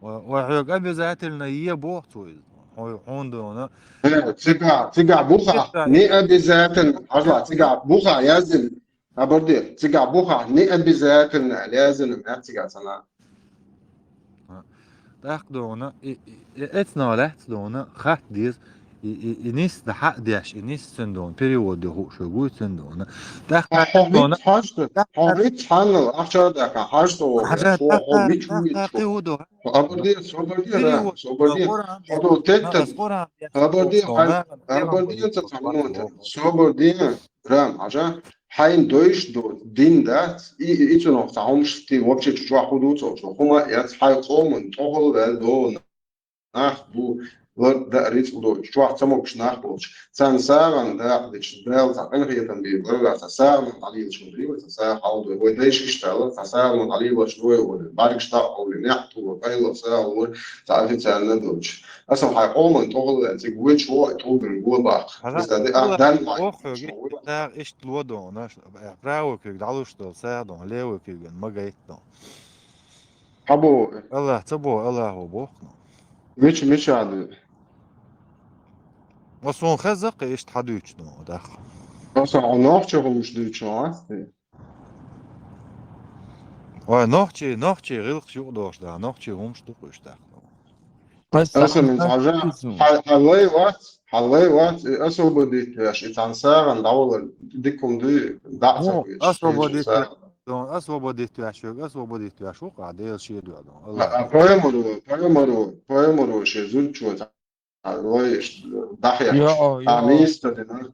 Ва, ва хьоьга обязательно е боху цо иза. Хьо, хьуна дона. Э, цигахь, цигахь бухахь, не обязательно, хьажа, цигахь бухахь яздина. Хабар де, цигахь бухахь не обязательно лязина меттигахь цана. ТӀаккха дона, и, и, и, эцна лаьцна дона, хатта деза, и, и, и нис да хьа деш, и нис цун дона, перевод де хууш вуй цун дона. ТӀаккха хьо дона, хӀинца хьажда, хьо хӀинца хьаннал, ахча даха, хьажда, хьо, хьо, хьо, мич, мич, хьо. Хабар де, собар де, ра, собар де. Хьо до теттан, хабар де, хабар де, ца цхьа минута. Собар де, Рам, хьажа, хьайна дойш ду, дин дац, и, и, и цунах цхьа хӀумаш ти вообще чу чохь хӀу дуцу, хӀума а эц, хьайн къоман тӀехула ваьлла дона нах бу, лар да рицкъ дойш, чохь ца могуш нах болчу. Царна сагӀан дакъа дича, Дала цхьа къинхетам бийр, лар цхьа сагӀан дӀалелаш ма дийла, цхьа сагӀа хьал дой. Вай дайша иштта аьлла, цхьа сагӀан дӀалелаш дой вай, бӀаьргаш дӀа а хьовли, нехь тухур, къайлаха сагӀа лора, цхьа официально а доцуш. Аса хьайн къоман тӀехула ваьлла, цига вуьйцу ву, и тӀулган го баккха. Иза де, а, дан ма. Ох, хьоьга, иштта сагӀа, иштта ло дона, правый куьйга дӀалуш долу сагӀа дона, левый куьйган ма гайта дона. Хьан боху? Аллах, ца боху, Аллахо боху. Мича, мича а ду? Ва суна хеза-кх иштта хьан дуьйцу дона, даха. Аса хьо нохча хӀумаш дуьйцу хьан, а? Ой, нохчий, нохчий гӀиллакхаш юкъадохуш да, нохчий хӀумаш ду-кх уьш тӀаккха. Аса мин цхьа жа, хьан, хьан лай вац, хьан лай вац, и освободить веш, и цхьана сагӀан дӀавалар дика хӀума дуй, дӀа а ца хеташ, освободить веш, освободить веш ву-кх, Дела шен дуьхьа ду. Пайхамаро, пайхамаро, пайхамаро шен зудчо дӀахьех, а миста дина.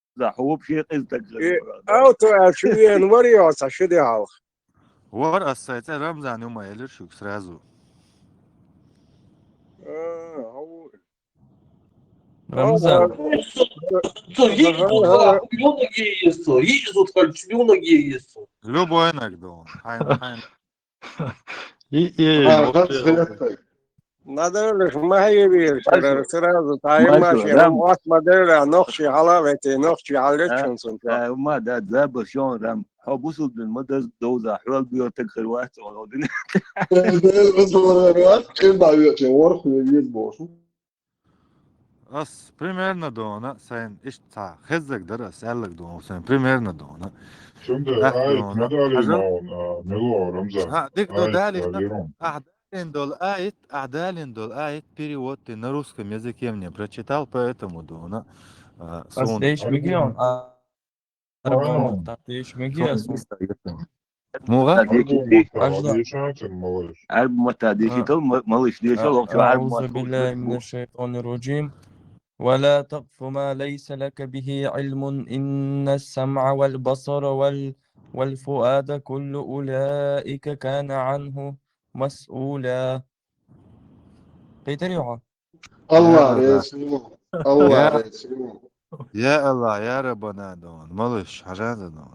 Рамзан, хьо вообще къиза стаг хилар. Авто аьлча вена вар йоца, ши де хьалха. Вар ас сай цӀе Рамзан ю ма элир шуьга сразу. А, хьо Рамзан. Цо йиъ зуда хьалха, хьуьлуьнаг е еза цо, йиъ зуда хьалха, хьуьлуьнаг е еза цо. Любой наг дон. Хьайн, хьайн. И, и, А, вообще. Надо лишь магье вирши, сразу, тай маши, рам, ас ма дерра, нохчи хьала вете, нохчи хьаллечун сунца. Ма да, да, башон, рам, хьо бусулбин, ма да, довза, хьол биотек хир вац, он один. Бусулбин вац, кем ба вете, ворх ве вет бошу. Ас примерно дона, сайн иштта хеззаг дар ас, аьллаг дона, сайн примерно дона. Цундела Ах, аят дона. Ма далий Хьажал? Ма он, а, мело, Рамзан. А, дик до Аят далий, далий, Ром. Ах, далин дол аят, ах, далин дол аят, перевод ты на русском языке мне прочитал, поэтому дона. А, Ас сон. Деш Арбу мегион, а, Арбу арбу маттахь деш мегий ас. Муха? Арбу маттахь Ажда. Дешан цун малыш. Арбу маттахь дешитал, ма-, малыш дешал, А, вахчу арбу أعوذ маттахь بالله من الشيطان الرجيم. ولا تقف ما ليس لك به علم إن السمع والبصر وال-، والفؤاد كل أولئك كان عنه مسؤولا. Кхетарий хьо? Аллах Я Аллах. Реза хилва. Аллах Я, Реза хилва. я Аллах, я Раббана дона, малыш, хьажа дона.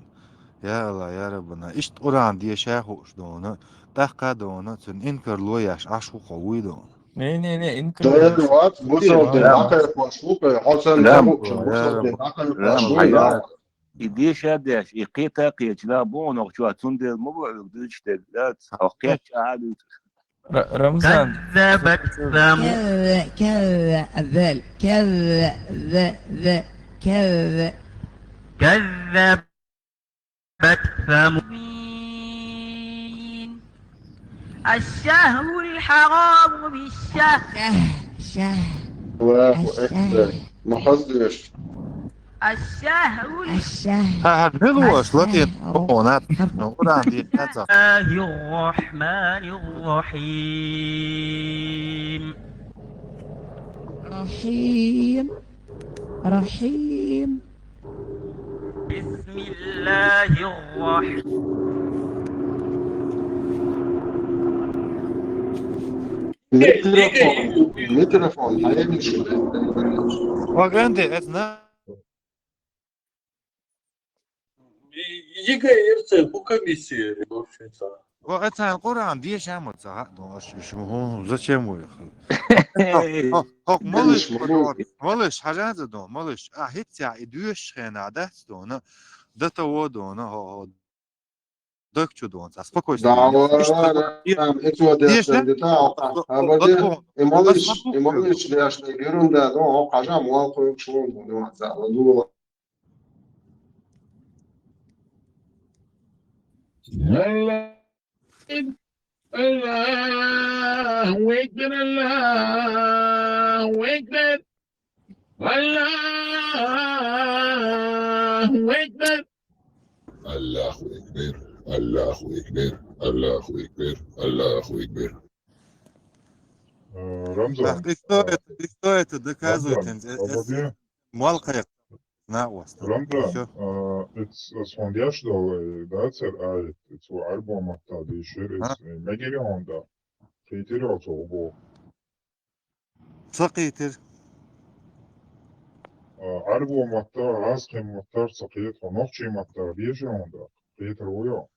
Я Аллах, я Раббана. Иштта Къуръан деша хууш дона. ТӀаккха дона, цун инкарло еш Ӏаш ву хьо вуй дона. Не, не, не, инкарло Дера еш. Вац, бусалдин Рам. ДӀакхайкхош ву кхе, хьо санна Рам. Тахучун, бусалдин ДӀакхайкхош Рам, ву хьажа. Нах. И деша деш, и кхета кхеча нах бу хьуна нохчо, цундела ма бу хьоьга дуьйцуш дерг, да, хьо кхеча а дуьйцуш. Р-, Рамзан. كذبت ثمود. كذا، كذا، ذل، كذا، ذا، ذا. كذ. كذبت ثمود. الشهر الحرام بالشهر. شهر، شهر. الله أكبر. الشهر. ما خزيش. الشهر ال- الشهر. ها، ها، حلوة، شلون الشهر. يتقون، ها؟ القرآن دي، ها، صح. الله الرحمن الرحيم. رحيم. رحيم. بسم الله الرحمن. Микрофон, микрофон, а я не слышу. Погоди, это на- Иди, Игорь, по комиссии, в общем-то. Ва ацан Къуръан дешамаца хьа дон, аш, аш, ху, зачем вы? Хо, хо, хо, малыш, малыш, хьажаза дон, малыш. А хитца и дуьш хена дац дона, до того дона, хо, хо. Даг чу дон, а спокойствие. Да, ва, ишта ва, ва, ишта там, это вот я дешам, там где-то, а, а, вот, и малыш, и малыш, я что, ерунда, ну, а, хажа, муал, кое-что, ну, за, ну, الله أكبر، الله أكبر، الله أكبر، الله أكبر. الله أكبر، الله أكبر، الله أكبر. Э, Рамзан, так, и кто, э, это, и кто это доказывает? Рамзан, э, э, свободен? Мал каяк. На вас. Рамзан, всё. А, эц-, а, сон деш дола, э, да, цер аят, эц у Ӏарбо матта дийшир, а? Эц, э, мегири онда. Кхетир оцо бо. Ца кхетир. А, Ӏарбо матта, гӀазкхи матта ца кхетир, нохчи матта дешир онда. Кхетир вуйо.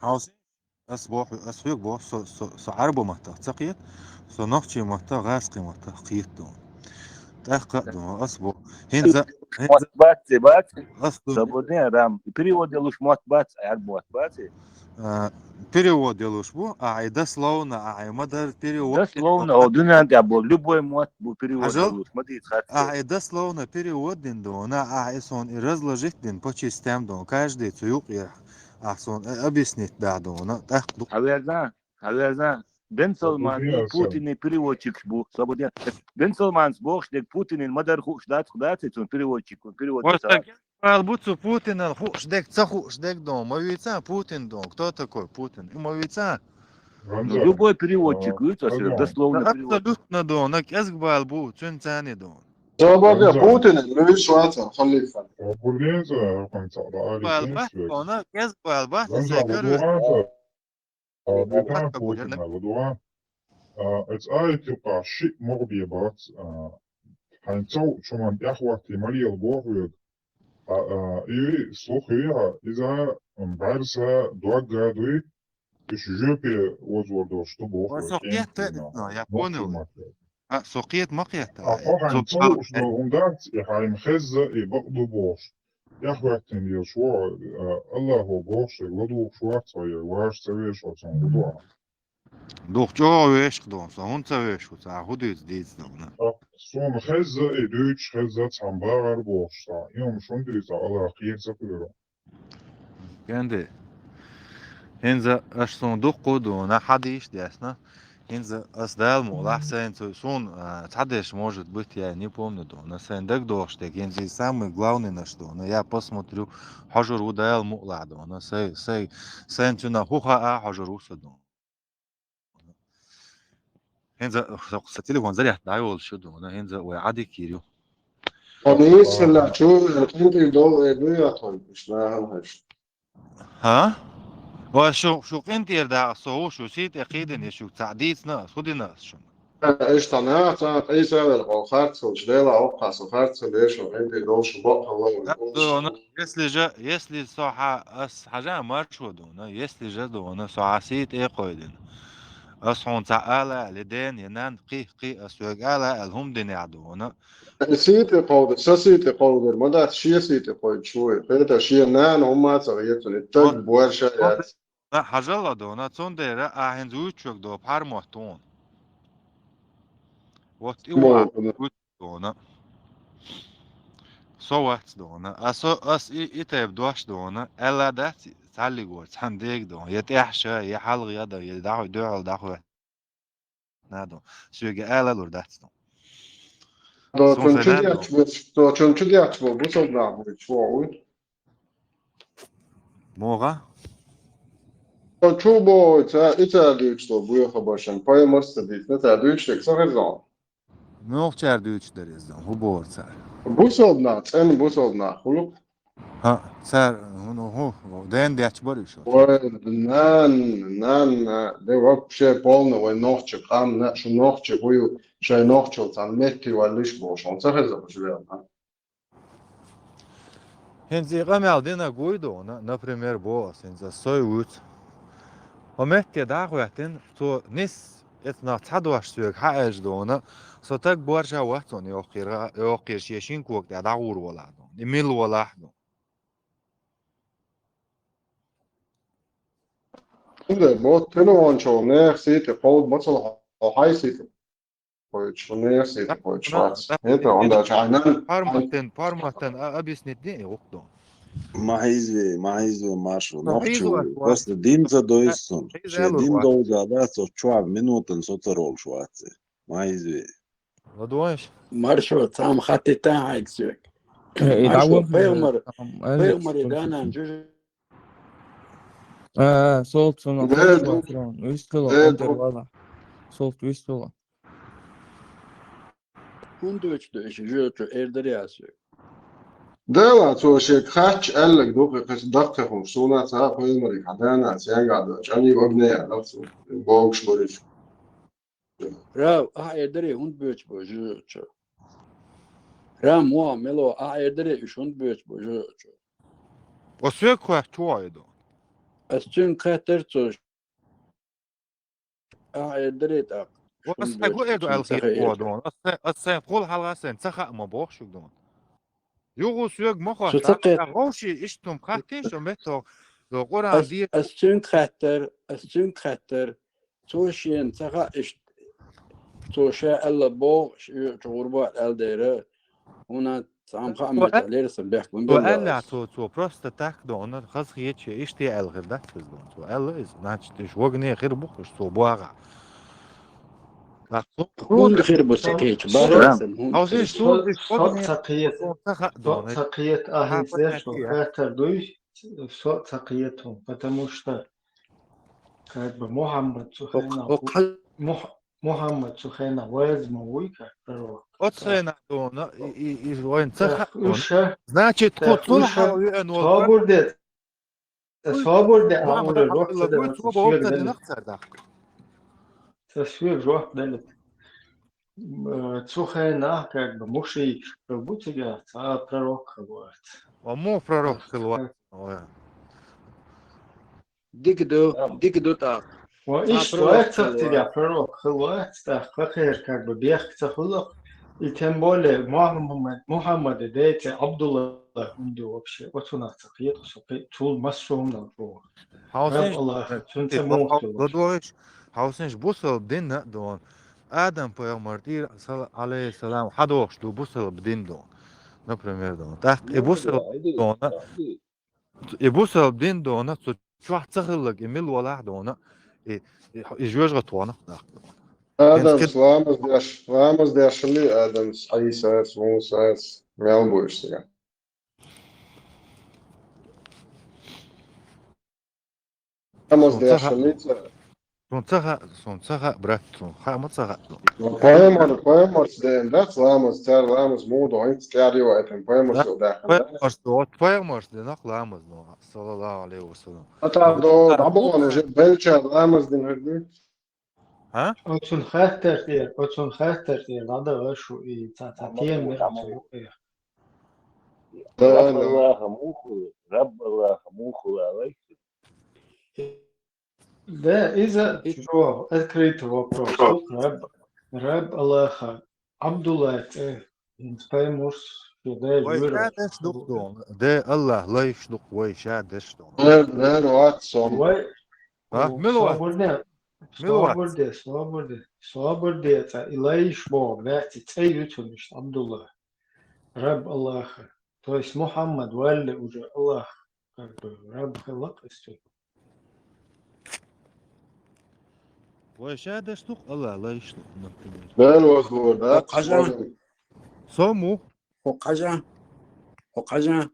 Хьовсий, ас боху, ас хьоьга боху, со, со, со Ӏарбо маттах ца кхета, со нохчи маттах, гӀазкхи маттах кхета ду. ТӀаккха а ду, ас боху. ХӀинца, хӀинца мотт бац, бац? Ас ду. Свободный, Рам. Перевод делуш мотт бац, Ӏарбо мотт бац? А, перевод делуш бу, а, и дословно, а, и ма дар перевод. Дословно, о, дуьнен тӀа бу, любой мотт бу перевод делуш, ма дийца хатта. А, и дословно перевод дин ду, на, а, и сон и разложить дин по частям ду, каждый цу юкъера. Ахь суна, э, объяснить да дуна, тӀаккха ду. Хьаверзан, хьаверзан. Бен Салман и Путинный переводчикаш бу. Свободен. Бен Салманс бохуш дерг Путинин ма-дарра хууш дац, хӀу дац, цун переводчик, перевод ца. Вай, бал бу цу Путинан хууш дерг, ца хууш дерг дон. Ма вийца Путин дон. Кто такой Путин? И ма вийца. Ну, любой переводчик, а, вийца, дословно переводчик. Абсолютно дон, на кӀезиг бал бу, цуьнан царни дон. Рамзан. Путин, Луис Ватсон, халифа. Ва бурденца, хӀокхуьнца дӀа али балбат, кхин шуьга. Кона, кӀезиг балбат, Рамзан, ва дугӀан ца. А, бетан Путина, ва дугӀан. А, эц аят юкъа шиъ могӀа бе бац, а, хьайн цов чуман тӀехватти ма лела боху вега. А, а, и слух вега, иза, м, бӀаьрса догга дуй, Уьш жоьпе озор долуш ду боху. Ой, со кхетта а, я понял. А, со кхета ма кхетта. А, хьо хьайн цо лууш долу хӀума дац, и хьайна хезза, и бакъ ду бохуш. Эхь хӀоьттина лелаш ву, а, Аллахо бохуш, ладугӀуш вац хьо, я ваш ца вешо цунна ду. Дух чӀогӀа вешах ду, со хӀунда ца веш ву, цхьа хӀун дуьйцу дийца ду, на? А, суна хезза, и дуьйцуш хезза, цхьана багӀар бохуш цхьа. И хӀума шун дуьйцу, Аллах кхера ца кхоьру. Кенде. ХӀинца аша суна дуккха а дуна, хьадийш а десна. ХӀинца ас Дала мукъалахь, сайна цу, суна, а, цхьадерш, может быть, я не помню дуна. Сайна дагадогӀуш дерг, хӀинца и самый главный наш дуна. Я посмотрю, хьожур ву Дала мукъалахь дуна. Сай, сай, сайна цуьнан хӀу хаьа, хьожур ву со дуна. ХӀинца со, со телефон зарядка дӀайолуш ю дуна, хӀинца вай Ӏадика йийр ю. Ткъа мисалла чу, э, къинтӀера дов, э, дуй атхьуьнкаш, нахана хьаьжча. ХӀа? Вай шу, шу къинтӀера дакъа со ву, шу сий тӀе кхийдина, я шу цхьаъ дийцина ас, хӀу дина ас шуна? Э, иштта наха цхьа къийса велла, хьо харцлуш, Дела воккха со харцлуш, шу къинтӀера дов, шу бакъ хьалла. Ас дуна, если же, если со хьа, ас хьажа маршо дуна, если же дуна, со хьа сий тӀе кхойдина. Ас хьуна цхьа ала аьлла, ден, я нан, кхи, кхи, ас вега ала аьлла, хӀума динехь дуна. Сий тӀе кховдор, сан сий тӀе кховдор, ма дац, шен сий тӀе кхойдуш ву. ХӀета шен нана хӀумма а ца хетта, и таг борша яц. Сан хьажал а дуна, цундела а хӀинца вуьйцучуьнга до пхьар мотт вуна. Вот и вуьйцучуьнга дуна. со вац дона. А со, ас и, и тайпа дош дона. Аьлла дац, цхьаллиг вац, цхьан дег дона. Я тӀехьа ша, я хьалха я да, я дӀахо, дуьхьал дӀахо. На дона. Соьга ала лур дац дона. Со Сун чу сагӀа дечу дона. Бу, со чун чу дечу бу, бусалба нах буьйцу, чу вогӀуй. МогӀа? Со чу богӀуй, ца, и ца дуьйцу со, буьйха башан. Пайхамарс ца дийцина, ца дуьйцу шег, ца хезон. Нохчар дуьйцу дара иза, хӀу бохура цара? Бусалба нах, цӀена бусалба нах, хуьлу? ХӀа, цара, хӀуна, хӀу, ден дечу бара уьш. Ой, нан, нан, нан, де вообще полно, вай нохча къамна, шу нохча хӀу ю, шай нохчал цхьана метте валлиш бохуш, хьуна ца хеза уьш вел, а? ХӀинца и къамел динарг вуй дона, например, боху ас, хӀинца ас сой вуьцу. Хьо метте дӀа а хӀоьттина, цо нис, эцнах цхьа дош соьга хьаьжа дона, со таг боржа вац хьуна йоккхийра, йоккхийра шен шин кога тӀе дӀагӀур валахь дона. И мила валахь дона. Хьунда, бо, телефон чу нехан сий тӀе кховда мацалла хьо хьай сий тӀе кхойтуш, хьо нехан сий тӀе кхойтуш вац. ХӀета, хьунда чу хьайна. Форматан, форматан, а, объяснить де, и гӀукдо. Ма хьийзаве, ма хьийзаве, Маршо, нохчо, просто дин ца дойсу цунна. Шен дин довза дац, оцу чохь минутан со ца ролуш вац. Ма хьийзаве. ЛадугӀанаш? Маршо, цхьамма хаттийтта хьайга соьга. Э, и Маршо, дӀавахана, пайхамар, там, аьлла, пайхамаре цунна данан жуьжу. А, а, солт цунах, да, да. Вист хила, да, интервала. Солт вист хила. ХӀунда дуьйцу ду иша жуьгту эр дарий ас век? Дала цо шега хатча аьлларг ду, кхин кхин даккхий хӀума, суна цхьа а пайхамариг хьан дана, цхьаьнгахь дан, чӀаниг огне яьлла цо, богуш барич. Рав, ахьа эр дарий хӀунда боьчу бо жуьгту? Рам, во, мело, ахьа эр дарий уьш хӀунда боьчу бо жуьгту? Ва соьга кхоьтту чу вай ду? Ас цуьнга кхеттар цо. Ахьа эр дарий тӀаккха? Ва ас хьайгу эр ду аьлла хир бо дон. Ас сайн, ас сайн кхул хьалха сайн ца хаа ма боху шуьга дон. Югу соьга ма хатта. Шу ца кхет. Вовши иштта хӀума хаттийша метто, до Къуран дийр. Ас цуьнга хаттар, ас цуьнга хаттар. Цо шена ца хаа иштта. Цо ша аьлла боху, ш-, чу гӀурба аьлла дера. ХӀуна цхьамма хаа мета лерса бехк бан белла аьлла, ас. Цо, цо просто так дона, хаза хетча, иштта аьлла хир дац иза дона. Цо аьлла иза, значит, иш вагне хир бу, иш цо богӀа. Так, цо хӀунда хир бу ца кхетча, бара сан, хӀунда хир бу. Со ца кхета, со ца кхета, ахьа ца деш, хаттар дуй, со ца кхета, потому что, как бы, Мухаммад цу хенахь, Мух-, Мухаммад цу хенахь вайза ма вуй, как пророк. Оцу хенахь дона, и, и, и вайн ца хаа дона. Уьш, значит, тхо цул хьалха веана волу. Собур де, собур де, Мухаммад Абдулла, рохь ца де, вай цо боху ца динах цара дахка. Ца соьга жоп делла. М, цу хенахь, как бы, мушрикаш хила бу цигахь, цхьа а пророк хила вац. Ва муха пророк хила вац? Ой. Дика ду, дика ду тӀаккха. Ва иштта вац цигахь пророк хила вац, тӀаккха кхера, как бы, бехк ца хуьлу. И тем более Мухаммад, Мухаммада дети Абдулла хӀунда ду вообще. Оцунах ца кхета, со кхе-, цул массо а хӀуманал чӀогӀа. Хьовсинчу, Раб Аллах, цунца муха ду. Хьовсинчу бусалба дин а дона. Адам пайхамар тӀера, сала-, алейхиссалам, хьадохуш ду бусалба дин дона. Например, дона. ТӀаккха и бусалба дин дона, и бусалба дин дона, цу чохь ца хилларг, и мила валахь дона, и, и, и жоьжахатонах даккха дона. Адамс ламаз деш, ламаз деш хилли Адамс, Ӏийсас, Мусас, мел бу уьш цигахь. Намаз деш хилли цара. Сун ца хаьа, сун ца хаьа, брат, сун хаьа ма ца хаьа. Пайхамар, пайхамарс деана дац ламаз, цара ламаз муха до, хӀинца кӀаьрйо айтан пайхамарс даьккхина дац. Пайхамарс до, пайхамарс динах ламаз до, саллаллаху алейхи ва саллям. Атар до, дӀаболан уже белча ламаз дин хӀирди. А? Оцун хаттар тӀера, оцун хаттар тӀера дӀадала шу и ца, ца тема мегӀа ца юкъе. Да, да. Раб Аллаха муха хуьлу, Раб Аллаха муха хуьлу алай? Да, иза чё, открытый вопрос. Раб, Раб Аллаха, Абдулла цӀе, хӀинца пайхамарс, шу дай вай вира. Ша деш дух дон, да Аллах лайш дух, вай ша деш дон. Да, да, вац сон. Вай, а, мила вац? Собар де, мила вац? Собар де, собар де, собар де, цӀа, и лайш боху, баьцци цӀе ю цунна иштта, Абдулла. Раб Аллаха. То есть Мухаммад валле уже Аллах, как бы, раб хилла-кх из цу. Вай ша деш ду-кх Аллах лайш ду, например. Дала возвор, да? Хьажа. Со му? Хьо хьажа. Хьо хьажа.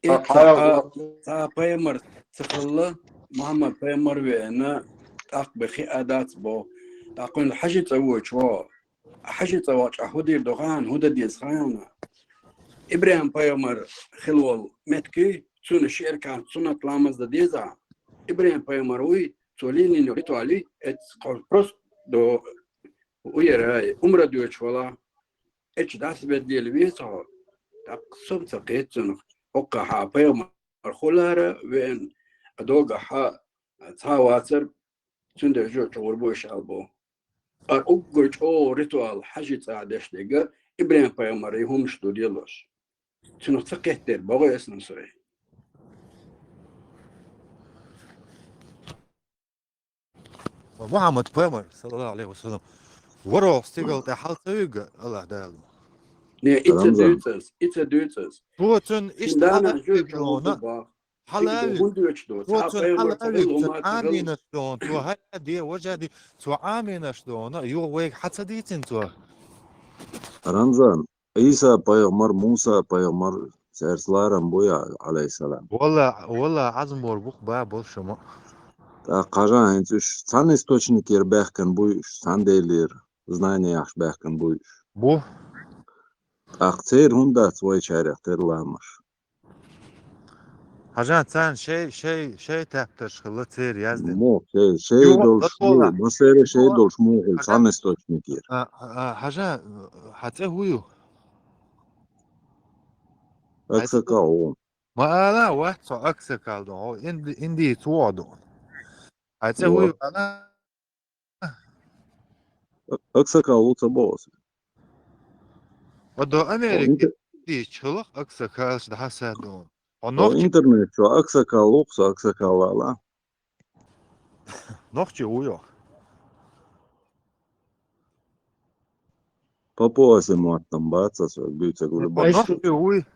Итт хьа-, цхьа пайхамар ца хилла, Мухаммад пайхамар веана, тӀаккха бехи а дац бо. ТӀаккха хьажи цӀа вочу во. Хьажи цӀа вача хӀу дийр ду хаана, хӀу дан деза хаана. ИбрахӀим пайхамар хила волу меттиг, цунна ши ракаӀат суннат ламаз дан деза. ИбрахӀим пайхамар вуй, цо лелийна ритуал, эц кхо просто до уяра, умра доьчу вала. Эчу дас беддийла веза хьо. ТӀаккха сом ца кхета цунах. ХӀокхахьа пайхамар хулара веана, а догахьа цхьа а вацар, цундела жо чӀогӀур бу иша албо. Ткъа уггар чӀогӀа ритуал хьажи цӀа деш дерг ИбрахӀим пайхамар и хӀумаш ду делош. Цунах ца кхеттера богӀу эсна сой. Мухаммад пайхамар, саллаллаху алейхи ва саллям, ворхӀ стигал тӀе хьал ца вига Аллах Дала. Не, и ца дуьйцу ас, и ца дуьйцу ас. Цо цунна иштта хьала а вигдона, хьала а виг. ХӀунда доьчу до? Цо цунна хьала а виг, цо Ӏамийнаш дона, цо хӀара де, важа де, цо Ӏамийнаш дона, юха вайга хьа ца дийцина цо? Рамзан, Ӏийса пайхамар, Муса пайхамар, цаьрца ларам буй, алейхиссалам. Валла, валла, Ӏазмор бух ба болшама. ТӀаккха хьажа хӀинца уьш цхьана источникера баьхкина буй, уьш цхьана Делера знание яхаш баьхкина буй уьш. Бу? ТӀаккха церан хӀунда дац вайчарех тера ламаш? Хьажа, царна шай, шай, шай тептарш хилла церан яздина. Мо, шай, шай долуш, масера шай долуш муха хуьлу цхьана источникера. А, а, хьажа, хьан цӀе хӀу ю? Аксакал ву. Ма ала, вац со аксакал ду, инди-, индийца ву ду. Хьан цӀе хӀу ю ала? Аксакал ву ца боху аса. Ва до Америка дийчхилах аксакалш дӀахьа са ду. Хьо нохчи интернет чу аксакал ву, со аксакал ала. Нохчи ву йо. Папуаси моттам бац аса, дуьйцаг вули бац. Нохчи вуй.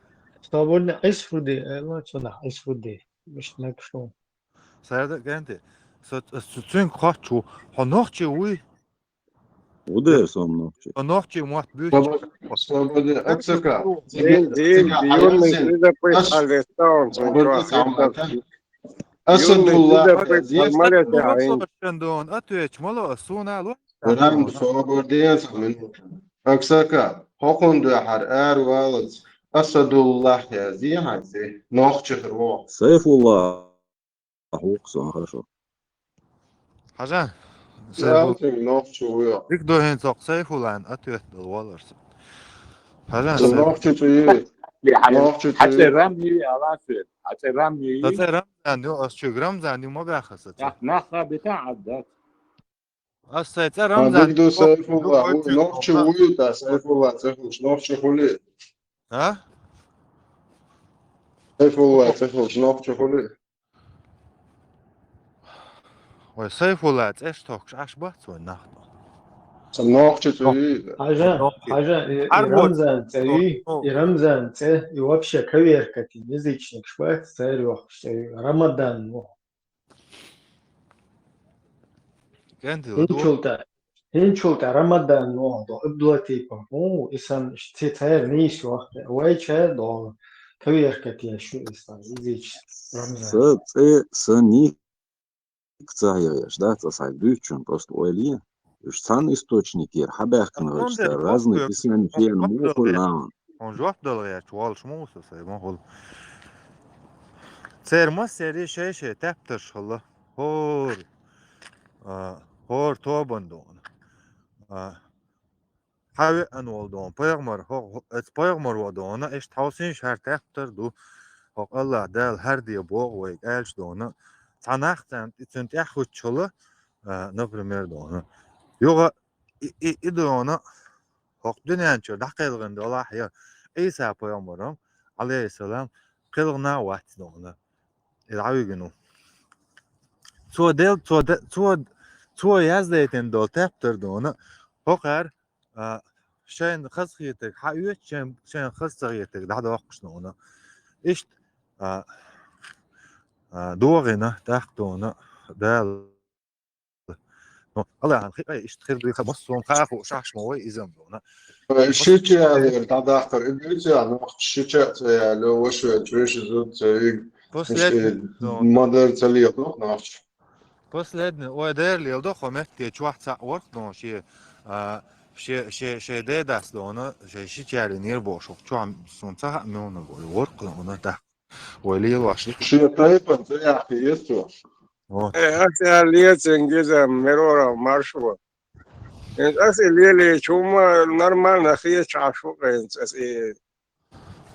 Свободно айс фуди, э, ну, цунах айс фуди. Мишнак шу. Сайда генти. Со, со цуьнга хоч ву. Хьо нохчи вуй? Удер сон нохчи. Хьо нохчи мотт буьйцу. Свобода, аксака. Дин, дин, юрный следопыт Алистаун. Асадулла. Дон, отвечу, мало, суна лу. Рам, собар ден сан минута. Аксака, хӀокхунна дуьхьара ара валац. Асадуллахь язде хьан цӀе. Нохчи хир ву. Сайфулла. Хьукху сан, хорошо. Хьажа. Сайфул-, нохчи ву йо. Дика ду хӀинца хӀокху Сайфуллан ответ дала валарца. Хьажа, Сайфул. Нохчи цӀе ю. Нохчи цӀе ю. Хьан цӀе Рам ю, ала цӀе. Хьан цӀе Рам ю. Сан цӀе Рамзан ю, ас чуьга Рамзан ю ма баьхха сан цӀе. Нах, нах ха битан Ӏадда. Ас сайн цӀе Рамзан. Дика ду Сайфулла, нохчи ву ю, да, Сайфулла цӀе хуьлуш нохчи хуьлий? А? Сайфулла цӀе хуьлуш нохчи хуьлий? Вай Сайфулла цӀеш тохкаш Ӏаш бац вай нах. Сан нохчи цӀе ю. Хьажа, хьажа, и, и Рамзан цӀе ю, и Рамзан цӀе, и вообще коверкати, язычникаш бац, церан йохуш цӀе ю, Рамадан ву. ХӀинчул тӀе, хӀинчул тӀе Рамадан ву, до Ибдулатипа. О, и сан ци цаьр нийса вахта. Вай ча до коверкати шу и сан изич Рамзан. Са цӀе, са ник ца хьегӀеш, да, ца схьа дуьйцучун просто ойла е. Уьш цхьана источникера хьабаьхкина гӀерташ, разный писание хьена муха хуьлу нахана. Хьуна жоп дала гӀерташ волуш ма ву со сайн, ма хуьлу. Церан массеран шай-шай тептарш хилла. ХӀора, а, хӀора тобан дона. А, хьан веана волу дона? Пайхамар, хӀо-, хӀо-, эца пайхамар ву дона, иштта хьовсийша хӀара тептар ду. ХӀокху Аллах Дала хӀара де боху вайга аьлча дона. Цхьа нах царна, цуьнан тӀаьхьа хӀуттуш хилла, а, например, дона. Юха и, и, и дона, хӀокху дуьнен чуьра дӀакхелхина делахь я, Ӏийса пайхамарам, алейхиссалам, кхелхина а вац дона. И дӀавигина ву. Цо дел-, цо де-, цо, цо яздайтина долу тептар дона, хӀокхара, а, шайна хазахетарг хьаоьцу, шайна, шайна хаза ца хетарг дӀадоккхуш дуна. Иштта, а, а, догӀина, тӀаккха дуна, Дала. Ну, Аллахьан хи-, ай, иштта хир дуй, ха, массо а хаа хууш ахча ма вай, иза-м дуна. Шича яьллера дӀадаккхар, и буьйцу яьлла, нохча шича а ца яьлла, ваша веч, веши зуда ца виг, Последний, иштта ну. Ма-дарра ца леладо нохча. Последний, ой, дера леладо, хьо метте чохь цхьаъ вара-кх дуна, шен, а, шен, шен, шен дедас дуна, шен шича яьллера бохуш, чохь суна ца хаьа муьлханиг вара-кх дуна, тӀаккха. Вай лелош ду. Шен тайпана ца яхье эцо. Вот. Э, ас аьлла, лецин гиза, Мерора, маршо. Э, ас и лелийча, хӀума нормально хеташ Ӏаш ву хӀинца ас и.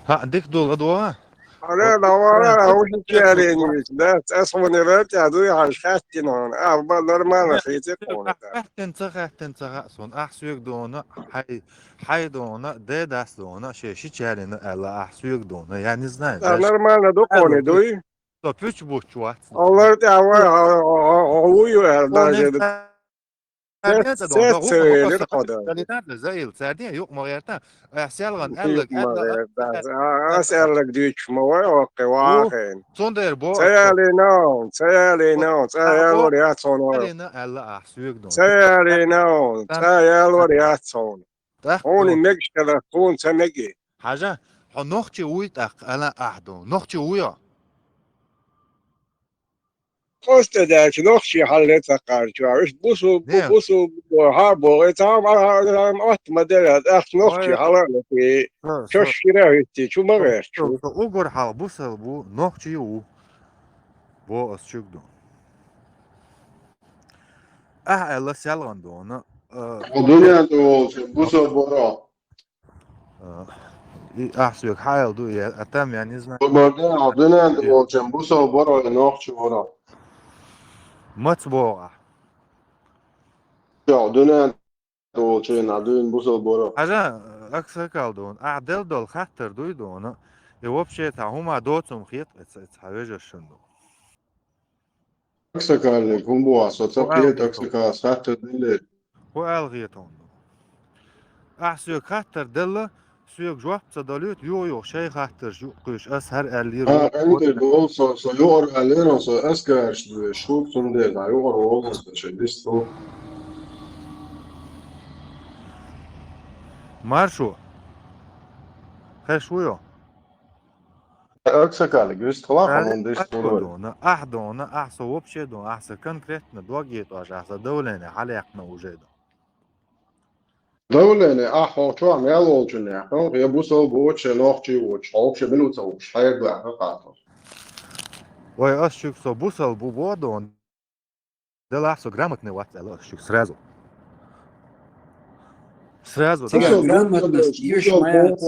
ХӀаъ, дика ду, ладогӀа. Ара, давара, хӀума чаренийча, да, ас хьуна рар тӀехь дуй хьажа хаьттина хьуна. А, ба, нормально хетира хьуна, да. Хаьттина, ца хаьттина, ца хаьа суна. Ахь соьга дуна, хьай, хьай дуна, дедас дуна, шен шича яьллера аьлла, ахь соьга дуна. Я не знаю, да, даже нормально ду хьуна, дуй? Со пуьч буч вац. Аллара тӀехь вай, хьо, хьо, хьо, хьо вуй ю аьлла, даже. Цец, цец ца велира хьо, да. Заил, цаьрден, юкъ ма гӀерта. Э, селган аьлларг, юкъ ма гӀерта. А, ас аьлларг дуьйцуш ма вай, оккхе, вахен. Цундела бо. Ца ялийна, ца ялийна, ца ялор яц хьуна. Ялийна аьлла ахь соьга дуна. Ца ялийна, ца ялор яц хьуна. ТӀаккха хьуна мегаш хилар, хьуна ца меги. Хьажа, хьо нохчи вуй тӀаккха, аьлла ахь дуна. Нохчи вуй хьо? Оцу тӀе даьлча нохчий хьалле ца кхарча, уьш бусул, бусул бу, хьа бу, и цхьа ма, хьа, хьа, хьа, отта ма дера, ахча нохчий хьалале, чош шира хӀуьттий, чу ма гӀертачу. Со уггар хьалха бусал бу, нохчий ву. Бо ас чуг ду. Ахь аьлла селган дуна. Хьо дуьнен тӀе волчун бусал боро. А, и ахь соьга хьаьл ду, я, а там, я не знаю. Хьо дуьнен тӀе волчун бусал боро, я нохчи воро. Маца боху ахь? Хьо дуьнен тӀе волчун а дуьйна бусал боро. Хьажа, аксакал дуна. Ахь делла долу хаттар дуй дуна. И вообще-то хӀума доцум хета, эца, эца хьан вежаршан ду. Аксакаллиг хӀун бу, со ца кхета, аксакалас хаттар деллера. ХӀу аьлла хета хьуна? Ахь соьга хаттар делла, соьга жоп ца далуьйту, юха-юха шайн хаттарш юккхуьйш, ас хӀара аьллийра. А, къинтӀера долу со, со юкъара аьллера, со аскараш дуьйш, шу цундела, юкъара волу со шайн дисту. Маршо. Хеш ву йо? Аксакаллиг, вистхила хьуна диш дуна. Ахь дуна, ахь со вообще дуна, ахь со конкретно дог етӀош, ахь со давление хьалаяккхина уже дуна. Давление, ахь хьо чохь мел волчунна яьккхина, я бусал боцуш, я нохчий воцуш, хьо вообще мила ву ца вуш, хьайга баьхна къатал. Вай, ас чуьг со бусал бу бо дуна. Делахь со грамотный вац аьлла ас чуьга сразу. Сразу, да. Цигахь грамотность еш ма яц.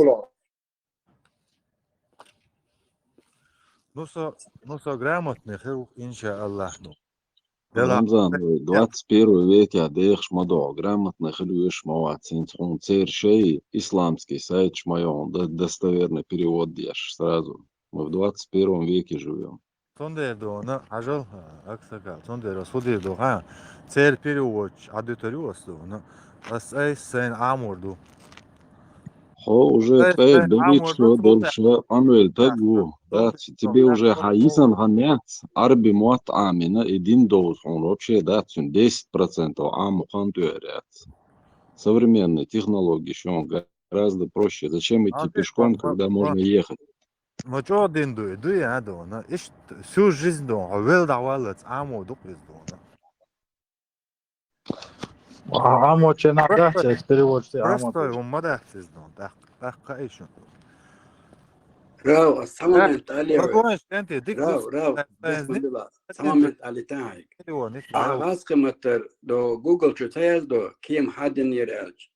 Ну со, ну со грамотный хир ву, иншааллахь, ну. Делахь. Рамзан, вай двадцать первый векехь дехаш ма догӀу, грамотный хир веш ма вац, хӀинца хьуна церан шайн исламский сайташ ма йогӀу, до-, достоверный перевод деш сразу. Мы в двадцать первом веке живём. Цундела дуна, хьажал, аксакал, цундела ас хӀу дийр ду, хьан? Церан переводча Ӏадуьтур ю ас дуна. Ас айса сайна Ӏамор ду. Хьо уже ткъе берхӀитта шо долуш къанвелла таг ву, дац, тебе уже хьан йисана хан яц, Ӏарби мотт Ӏамийна, и дин довза хьуна вообще дац, цуьнан десять процентов Ӏамо хан тӀера яц. Современный технологии шуна гораздо проще. Зачем идти пешком, когда можно ехать? Ну, чӀогӀа дин дуй, дуй, а, дуна. Иштта всю жизнь дуна, хьо велла дӀаваллалц Ӏамо ду-кх иза дуна. Ӏамо ченахь дац, ас переводчик Ӏамо. Простой хӀума ма дац иза дуна, тӀаккха, тӀаккха ай шун. Рав, ас цхьа момент алле вай. Рав, рав, цхьа момент алле тахьайг. Ахьа гӀазкхи маттара до Google чу ца яздо, кема хьадинера аьлча.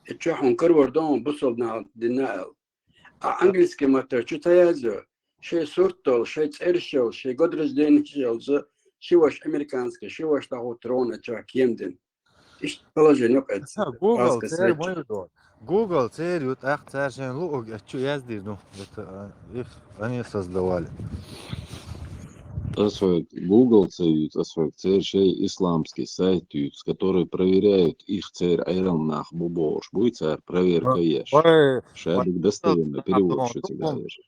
И чохь хьуна карор ду хьуна бусалба наха дина аьлла. А английский маттара чу ца яздо, шайн сурт долу, шайн цӀераш йолу, шайн год рождения йолу, ши ваша американский, ши ваша дӀахӀуттур ву хьуна чохь кема дина. Иштта положение ю-кх эцца. Google церан ма ю до. Google церан ю, тӀаккха цара шайн луург эцца чу яздийр ду. Это, а, их они создавали. Ас хьоьга Google ца юьйцу, ас хьоьга церан шайн исламский сайт юьйцу, который проверяют их, церан Ӏеран нах бу бохуш буй, цара проверка еш. Вай, Шадерг достоверный перевод шу цига еш.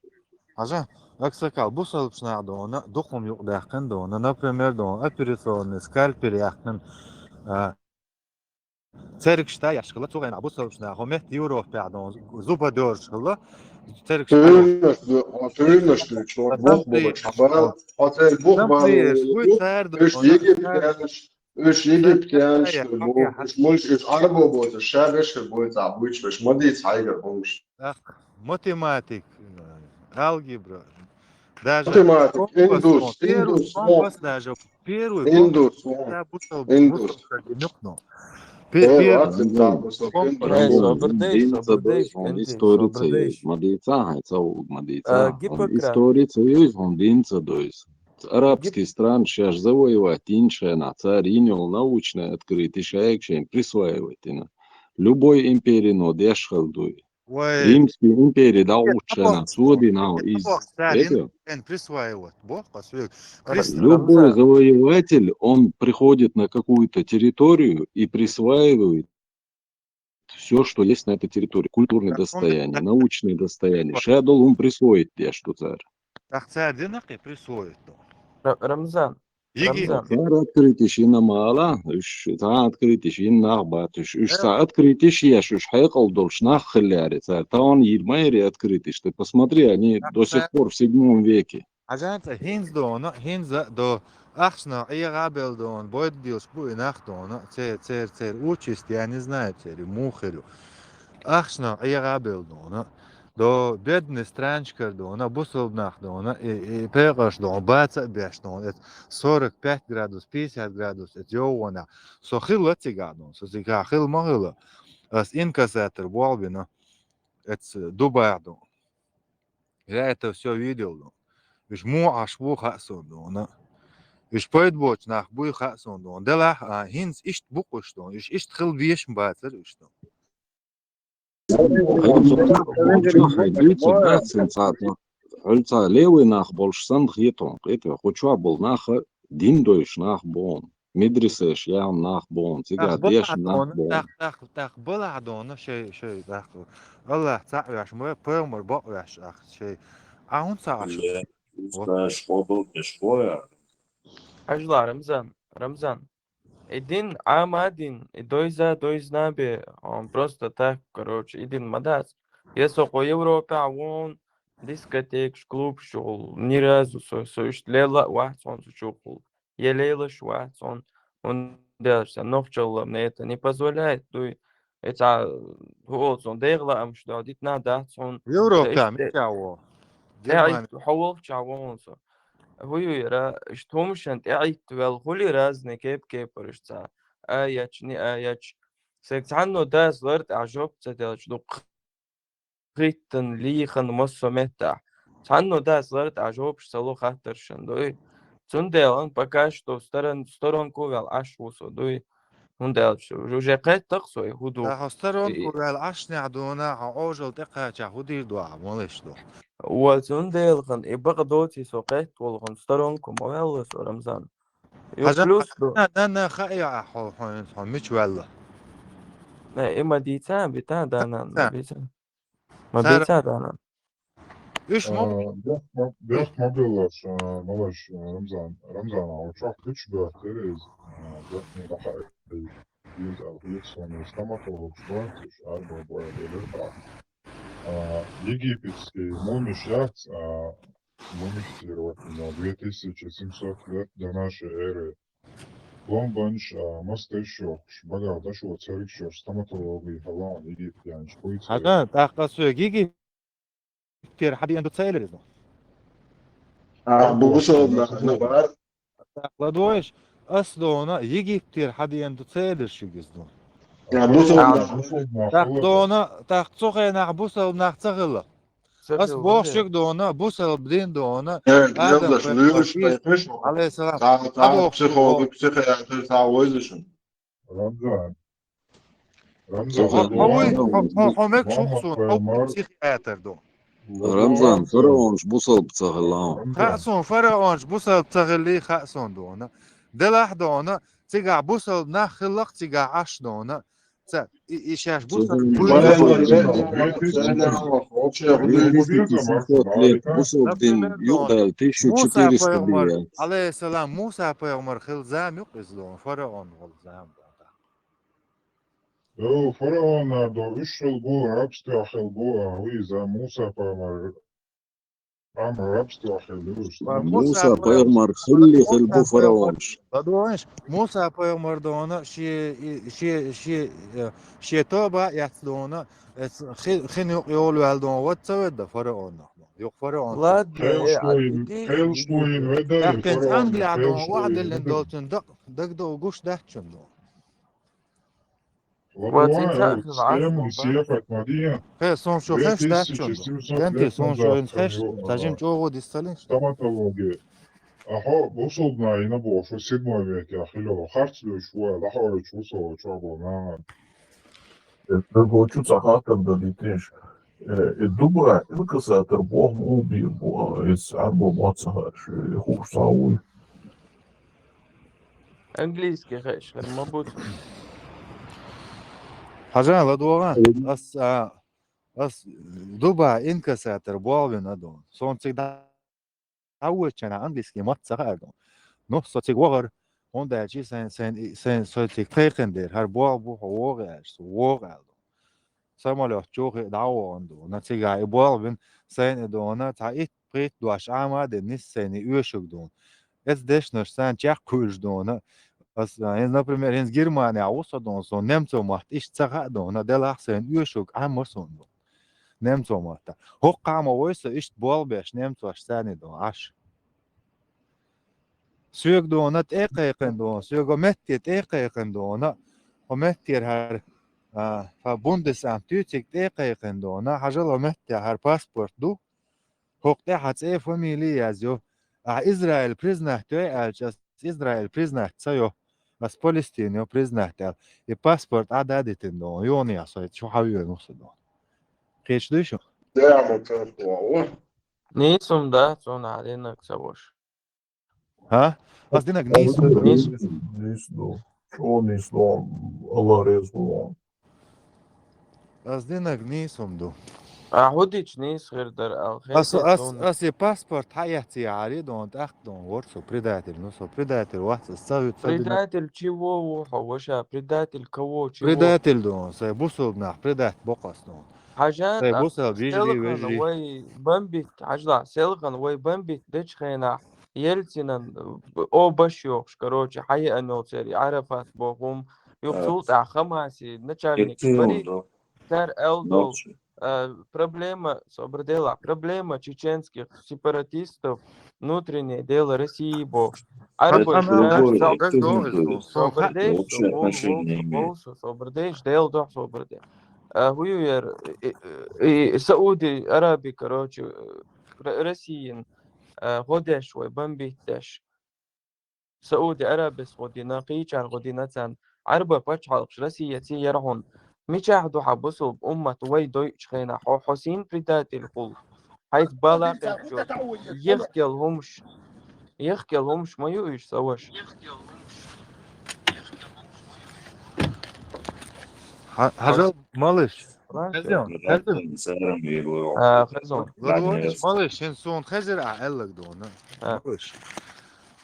Хьажа, аксакал, бусалбаш нах дона, дукха юкъадаьккхина дона, например, дона, операционный скальпель яьккхина, а, цергаш тӀе еш хилла, цу хенахь бусалбаш нах, хӀо метта Европехь дона, зуба доьржуш хилла, цергаш тӀе еш. Туьйнаш ду, хьо туьйнаш ду, чуьра бух болуш хьо бара, хьо церан бух бара, уьш египтянаш, уьш египтянаш хир бу, уьш муьлш, уьш Ӏарбо боцуш, ша беш хир бу, цхьа буьйцуш, ма дийца хьайгара хӀумаш. Ах, математик, алгебра, даже математик, компас, индус, индус, компас даже. Первый индус, да, бусал, индус. Бусал, ну. Пе-, э, первый. Эй, собрдей, собрдей, собрдей, ма дийца хьай, ца вуг ма дийца. Гиппократ. Истори ца вуьйза, хьуна дин ца дойза. Арабский страны шаьш завоевать йинчу хенахь, цара йина йолу научное открытие шайга шайна присваивать йина. Любой империно деш хала дуй. Вай. Римский импери дӀагӀуччу хенахь, цо дина иза. Присваивать, боху, любой завоеватель, он приходит на какую-то территорию и присваивает все, что есть на этой территории. Культурные достояния, научные достояния. Ша долу хӀума присвоить деш ду цара. ТӀаккха цара дина кхин присвоить ду. Ра-, Рамзан, егий. Рамзан. Цара открытиш йина ма ала, уьш цхьа открытиш йина нах бац уьш. Уьш цхьа открытиш еш, уьш хьекъал долуш нах хилларе цара. Тахана йийр ма яри открытиш. Ты посмотри, они до сих пор в седьмом веке. Хьажа, цӀа хӀинца дона, хӀинца до, ахчанах ӀегӀабелла дона, бойда дилш бу и нах дона, цер, цер, цер участь, я не знаю, цер муха хир ю. Ахчанах ӀегӀабелла дона. До бедный странчикара дона, бусалба нах дона, и, и пекъарш дона, баца а беш дона, эца сорок пять градус, пятьдесят градус, эца йогӀу нах. Со хилла цигахь дона, со цигахь хилла ма хилла. Ас инкассатор болх бина, эца Дубайхь дона. Я это всё видел дона. Уьш муха Ӏаш бу хаьа суна дона. Уьш пайда боцу нах буй хаьа суна дона. Делахь а, хӀинца иштта бу-кх уьш дона. Уьш иштта хила безаш ма бацара уьш дона. Хьуьлца левый нах болуш санна хетон, кхетий, кху чохь болу нах а дин дойуш нах боху, медресеш яьхна нах боху, цигахь дешна нах боху. ТӀаккха, тӀаккха, тӀаккха балахь дона шай, шай, тӀаккха. Аллах цхьаъ веш, ма пайхамар бакъ веш, ах, шай. Ахьа хӀунда ца Ӏаш? Хьажла, Рамзан, Рамзан. И дин, Ӏама дин, и дойза, дойзна бе, он просто так, короче, и дин ма дац. Я со кху Европехь вон, дискотекаш, клубаш чухула, ни разу со, со иштта лела а вац хьуна со чухула. Я лелаш вац хьуна, хӀунда аьлча сан нохчалла мне это не позволяет, дуй. И цхьа, хӀу олу цунна, дегӀан лаамаш дуьхьа дитина дац хьуна. Европехь мичахь ву? ТӀаьхьа хьо волчохь ву хьуна со. ХӀу ю яра, иштта хӀуманашна тӀаьхьа ваьлла хуьлий разный кеп-кепараш цхьа. А еча, не а еча. Сайга цхьанна дас лар тӀехь жоп ца делча, ду кхиттан, лийхан массо а меттахь. Цхьанна дас лар тӀехь жопаш ца ло хаттаршна, дуй. Цундела пока что сторон-, сторонку ваьлла Ӏаш ву со, дуй. ХӀунда аьлча, уже кхетта-кх со и хӀу ду. Ткъа хьо сторонку ваьлла Ӏашнехь дона, хьо Ӏожалла тӀекхачахь хӀу дийр ду ахьа, малаш ду? Ва цунделахан и бакъ доций со кхетта волухан сторонку ма ваьлла со, Рамзан. Ю хьажа, плюс ду. Нанна хаьа ахьа хьо, хьо, хьо мича ваьлла? Не, и ма дийца, бита, да, нанна, ма дийца. Ма дийца, да, нанна. Уьш ма... А, бехк ма, бехк ма беллаш, а, малаш, а, Рамзан, Рамзан, а, чохь гучу бехк тереза, а, бехк ма даха, а, стоматологаш бац, уьш арба боя белер бац. А, египетский мумиш яц, а, мумифицировать, но две тысячи семьсот лет до нашей эры. Пломбанаш, а, мастайш йохуш, багахь дашо цергаш йохуш, стоматологи хьалаун египтянаш буьйцу. Хьажа, тӀаккха соьга египтера хьан деана ду ца элира иза? Ахьа бусалба нах бара. ТӀаккха ладоеш, ас дона, египтера хьан деана ду ца элира шуьга иза дона? Я бусалба нах. ТӀаккха дона, тӀаккха цу хенахь бусалба нах ца хилла. Ас боху шуьга дона, бусалба дин дона, Адам пайхамар, алейхиссалам, цхьа психолог, психиатр, цхьа войза шуна. Рамзан. Рамзан. Хьо, хьо, хьо, хьо мегаш ву суна, хьо психиатр ду. Рамзан, фараонаш бусалба ца хилла. Хаьа суна, фараонаш бусалба ца хилла, хаьа суна дона. Делахь дона, цигахь бусалба нах хилла-кх цигахь Ӏаш дона. Ца, и, и шаьш бусалба. Бусалба дин юкъадаьлла тысяча четыреста. Например, дона, Муса пайхамар, алейхиссалам, Муса пайхамар хилла зама ю-кх иза дона, фараон волу зама дона. Йо, фараонна до уьш хилла бу, рабствехь хилла бу, а, вуй иза, Муса пайхамар, амма рабствехь хилла ю уьш. Муса пайхамар хилли хилла бу фараонаш. ЛадогӀаш, Муса пайхамар дона, шен, и, шен, шен, э, шен тоба а эцна дона, эц хи-, хин юкъа йолаваьлла дона, вац ца ведда фараонах. Юкъа фараон. Ладно, кхел, э, шлойн, а, кхел, шлойн ведда, тӀаккха фараон, Англия кхел, дона, шлойн ваьхьделлина ведда. Долчун дак-, дагадогӀуш дац шуна дона. Хе, суна шу хезаш дац шуна. Кенти, суна шу хезаш, сан жима чӀогӀа дисцалин. Стоматология. Ахьо, бусалба нах йина бохуш, седьмой векехь хилла, харц луьйш ву аьлла, хьо оьцуш ву со чохь болу нахана. Э, дагочу цхьа хаттар дан дитинаш. Э, и Дубай инкассатор боху муха бийр бу, а, иза цхьаьна бо мотт ца хаьаш, и хууш цхьа вуй? Английский хезаш хир ма бу. Хьажа, ладогӀа. Ас, а, ас Дубай инкассатор болх бина дона. Сон цига дӀавоьдучу хенахь английский мотт ца хаьара дона. Ну, со цига вахара, хӀунда аьлча сайн, сайн, сайн, со цига кхайкхина дера, хӀара болх бу, хьо вогӀий аьлча, со вогӀу аьлла дона. Самолёт чу хи дӀавогӀун дона. Цигахь и болх бина, сайна и дона, цхьа итт-пхийтта дош Ӏама а дина, нис сайна и оьшург дона. Эцу дешнаш сайна чекх кхуьйлуш дона. Ас, а, хӀинца, например, хӀинца Германехь ву со дона, сон немцов мотт иштта ца хаьа дона, делахь сайна оьшург Ӏамма суна дона. Немцов мотта. ХӀокху хьама вой со иштта болх беш немцош царний дона Ӏаш. Соьга дона тӀе а кхайкхина дона, соьга метте тӀе а кхайкхина дона, хьо меттера хӀара, а, хьан Бундесамт дуьйциг тӀе а кхайкхина дона, хьажал хьо метте хӀара паспорт ду, хӀокху тӀе хьан цӀе, фамилия язйо. Ахьа Израиль признать йой аьлча, ас Израиль признать ца йо, ас Палестина йо признать аьлла. И паспорт Ӏа дӀа а дитина дона, йонехь со шу хьан веана ву со дона. Кхечу дуй шу? Нийса хӀума дац суна ахьа динарг, ца ваша. ХӀа? Ас динарг нийса хӀума ду. Нийса. Нийса ду. ЧӀогӀа нийса ду, Алла реза хуьлда. Ас динарг нийса хӀума ду. А хӀун дича нийса хир дара аьлла, ас, хетий ас, суна? Ас и паспорт хьаэцций аьлла дона, тӀаккха дона, вара со предатель. Ну, со предатель вац, ас ца вуьту, ца дина. Предатель чего ву хьо, ваша? Предатель кого, чего? Предатель дона, сайн бусалба нах предать бо-кх ас дона. Хьажа, сайн бусалба йижарий, селхана вежарий. Вай бомбить, хьажал, селхана вай бомбить дечу хенахь, Ельцинан, э, о, баш йохуш, короче, хьаеана йолу церан Арафат боху хӀума, юха цул тӀаьхьа Хамаси начальник бари, цара аьлла долу, э, проблема, собар делахь, проблема чеченских сепаратистов, внутреннее дело России бохуш. Ӏарбойш, собар деш, собар деш, Дела дохьа, собар деш. Э, хӀун ю яра, и, и, и Сауди Араби, короче, э, Р-, Россиян, э, гӀо деш вай бомбить деш. Сауди Арабис гӀо дина, кхечара гӀо дина царна. Ӏарба пачхьалкхаш Россияций яра хьуна. Мичахь ду хьан бусулба уммат вай дойучу хенахь, хьо, хьо сийна предатель хуьлу? Хьайца бала кхечо, яхкел хӀумаш, яхкел хӀумаш ма ю уьш, ца ваша. Хьа-, хьажал, малыш. Хезон, хезон. А, хезон. ЛадогӀа, малыш, хӀинца суна хезира ахь аьлларг дона. А. Малыш.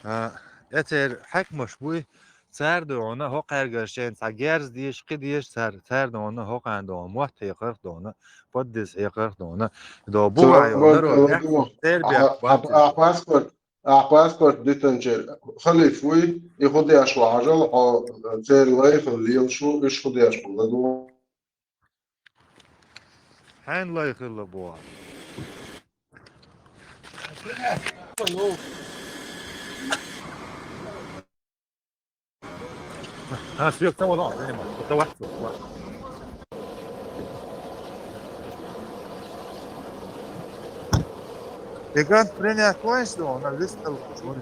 А, эцеран хьаькамаш буй, цара дона, хӀокхаьргара шайна цхьа герз дезаш, кхин дезаш цара, цара дона, хӀокхарна дона, мотт хьекхарх дона, поддиз хьекхарх дона. До бува йо, народ, церан бехк бац. Ахь паспорт, ахь паспорт дитинчеран халиф вуй, и хӀун деш ву хьажал, хьо церан лай хила лелаш ву, уьш хӀун деш бу ладогӀа. Хьайн лай хилла боху. А, съёк там, вон, вон, это ватсап, ватсап. Ты как принять, конечно, он на весь телефон.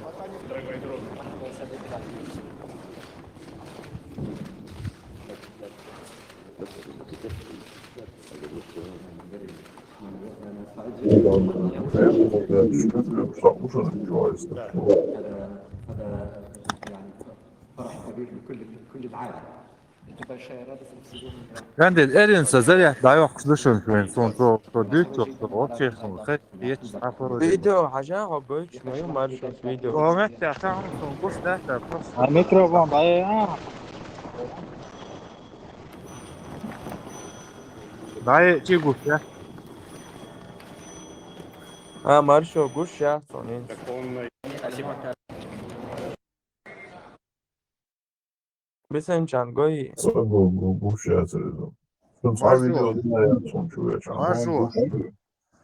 فرح كبير لكل كل العالم. Гандил эринса заряд дайох клушун фен сон то то дюк то то вообще сон хет ет сапор. Видео хажа го бөч мою маршрут видео. Омет я сан сон гуш да та. А метро вон дай а. Дай чи гуш да. А маршрут гуш я сон. Спасибо. Бисен чан гой. Гу гу гу шатыр. Маршо. Маршо.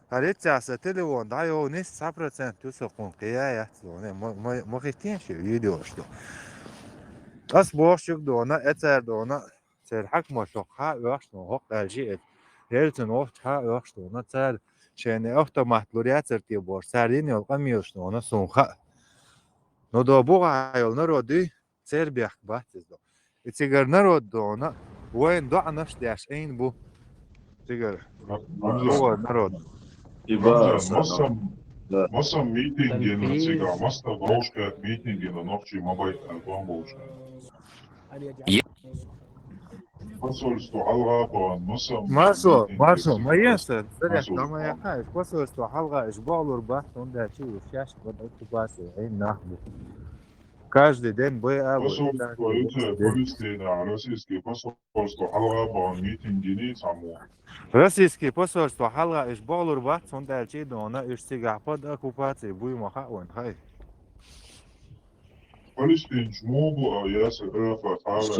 Арецяса телефон да ё не сто процент тусо кун кия я. Не мо хитин ши видео что. Ас бошук дона, эцер дона. Сер хак мо шок ха ёхш но хок алжи эт. Елцин ох ха ёхш дона цар. Шене автомат луряцер ти бош. Сарин ёл камилш дона сунха. Но до буга ёл народы. Цербяк бац из до. И цигар народ дона, воин до анаш дяш эйн бу. Цигар. Рамзан. Бу народ. Рамзан, массам, массам митинген на цига, масса баушка митинген на нохчи мабай альбом болча. Посольство алга бан, массам. Маршо, маршо, маенса, заряд, тамая хай, посольство алга иш болур ба, он да чи шаш ба оккупация, эйн нах бу. Каждый день бой а. Посольство, это Палестина, российский посольство, халга бан митингини саму. Российский посольство халга иш болур бат, сон дальчи дона иш сига под оккупацией буй маха он хай. Палестинч мобу а яс РФ а халга.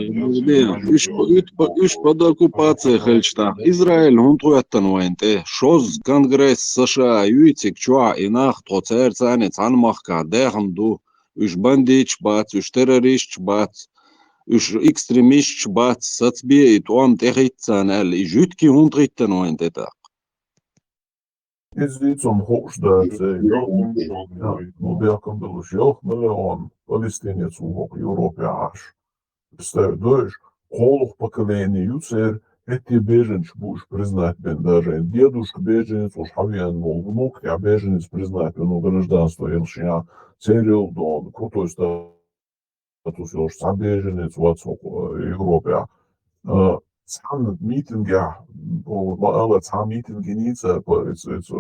Үш под оккупацией хельчта. Израиль хун туяттан вайнте. Шоз конгресс США юйцик чуа инах тхо церцани цан махка дехам ду. Уьш бандиташ бац, уьш террористаш бац, уьш экстремисташ бац, сацбе и тӀом тӀехӀиттацан аьлла, и жуьтки хӀунда хӀиттана вайн тӀе тӀаккха? Иза дийцун хууш дац, эй. Ну, бехкам долуш, йох миллион палестинец ву хӀокху Европе Ӏаш. Представь, дойш, кхоалгӀа поколение ю церан, хӀетте беженцаш бу уьш признать бен даже. Дедушка беженец уж хьавеана волу, внук я беженец признать бен, гражданство йолуш я, церан йолу дона, крутой статус йолуш, цхьа беженец вац хӀокху, э, Европе. Э, цхьана митингехь, ма ала, цхьа митинг йиницара, по-, эца, эца,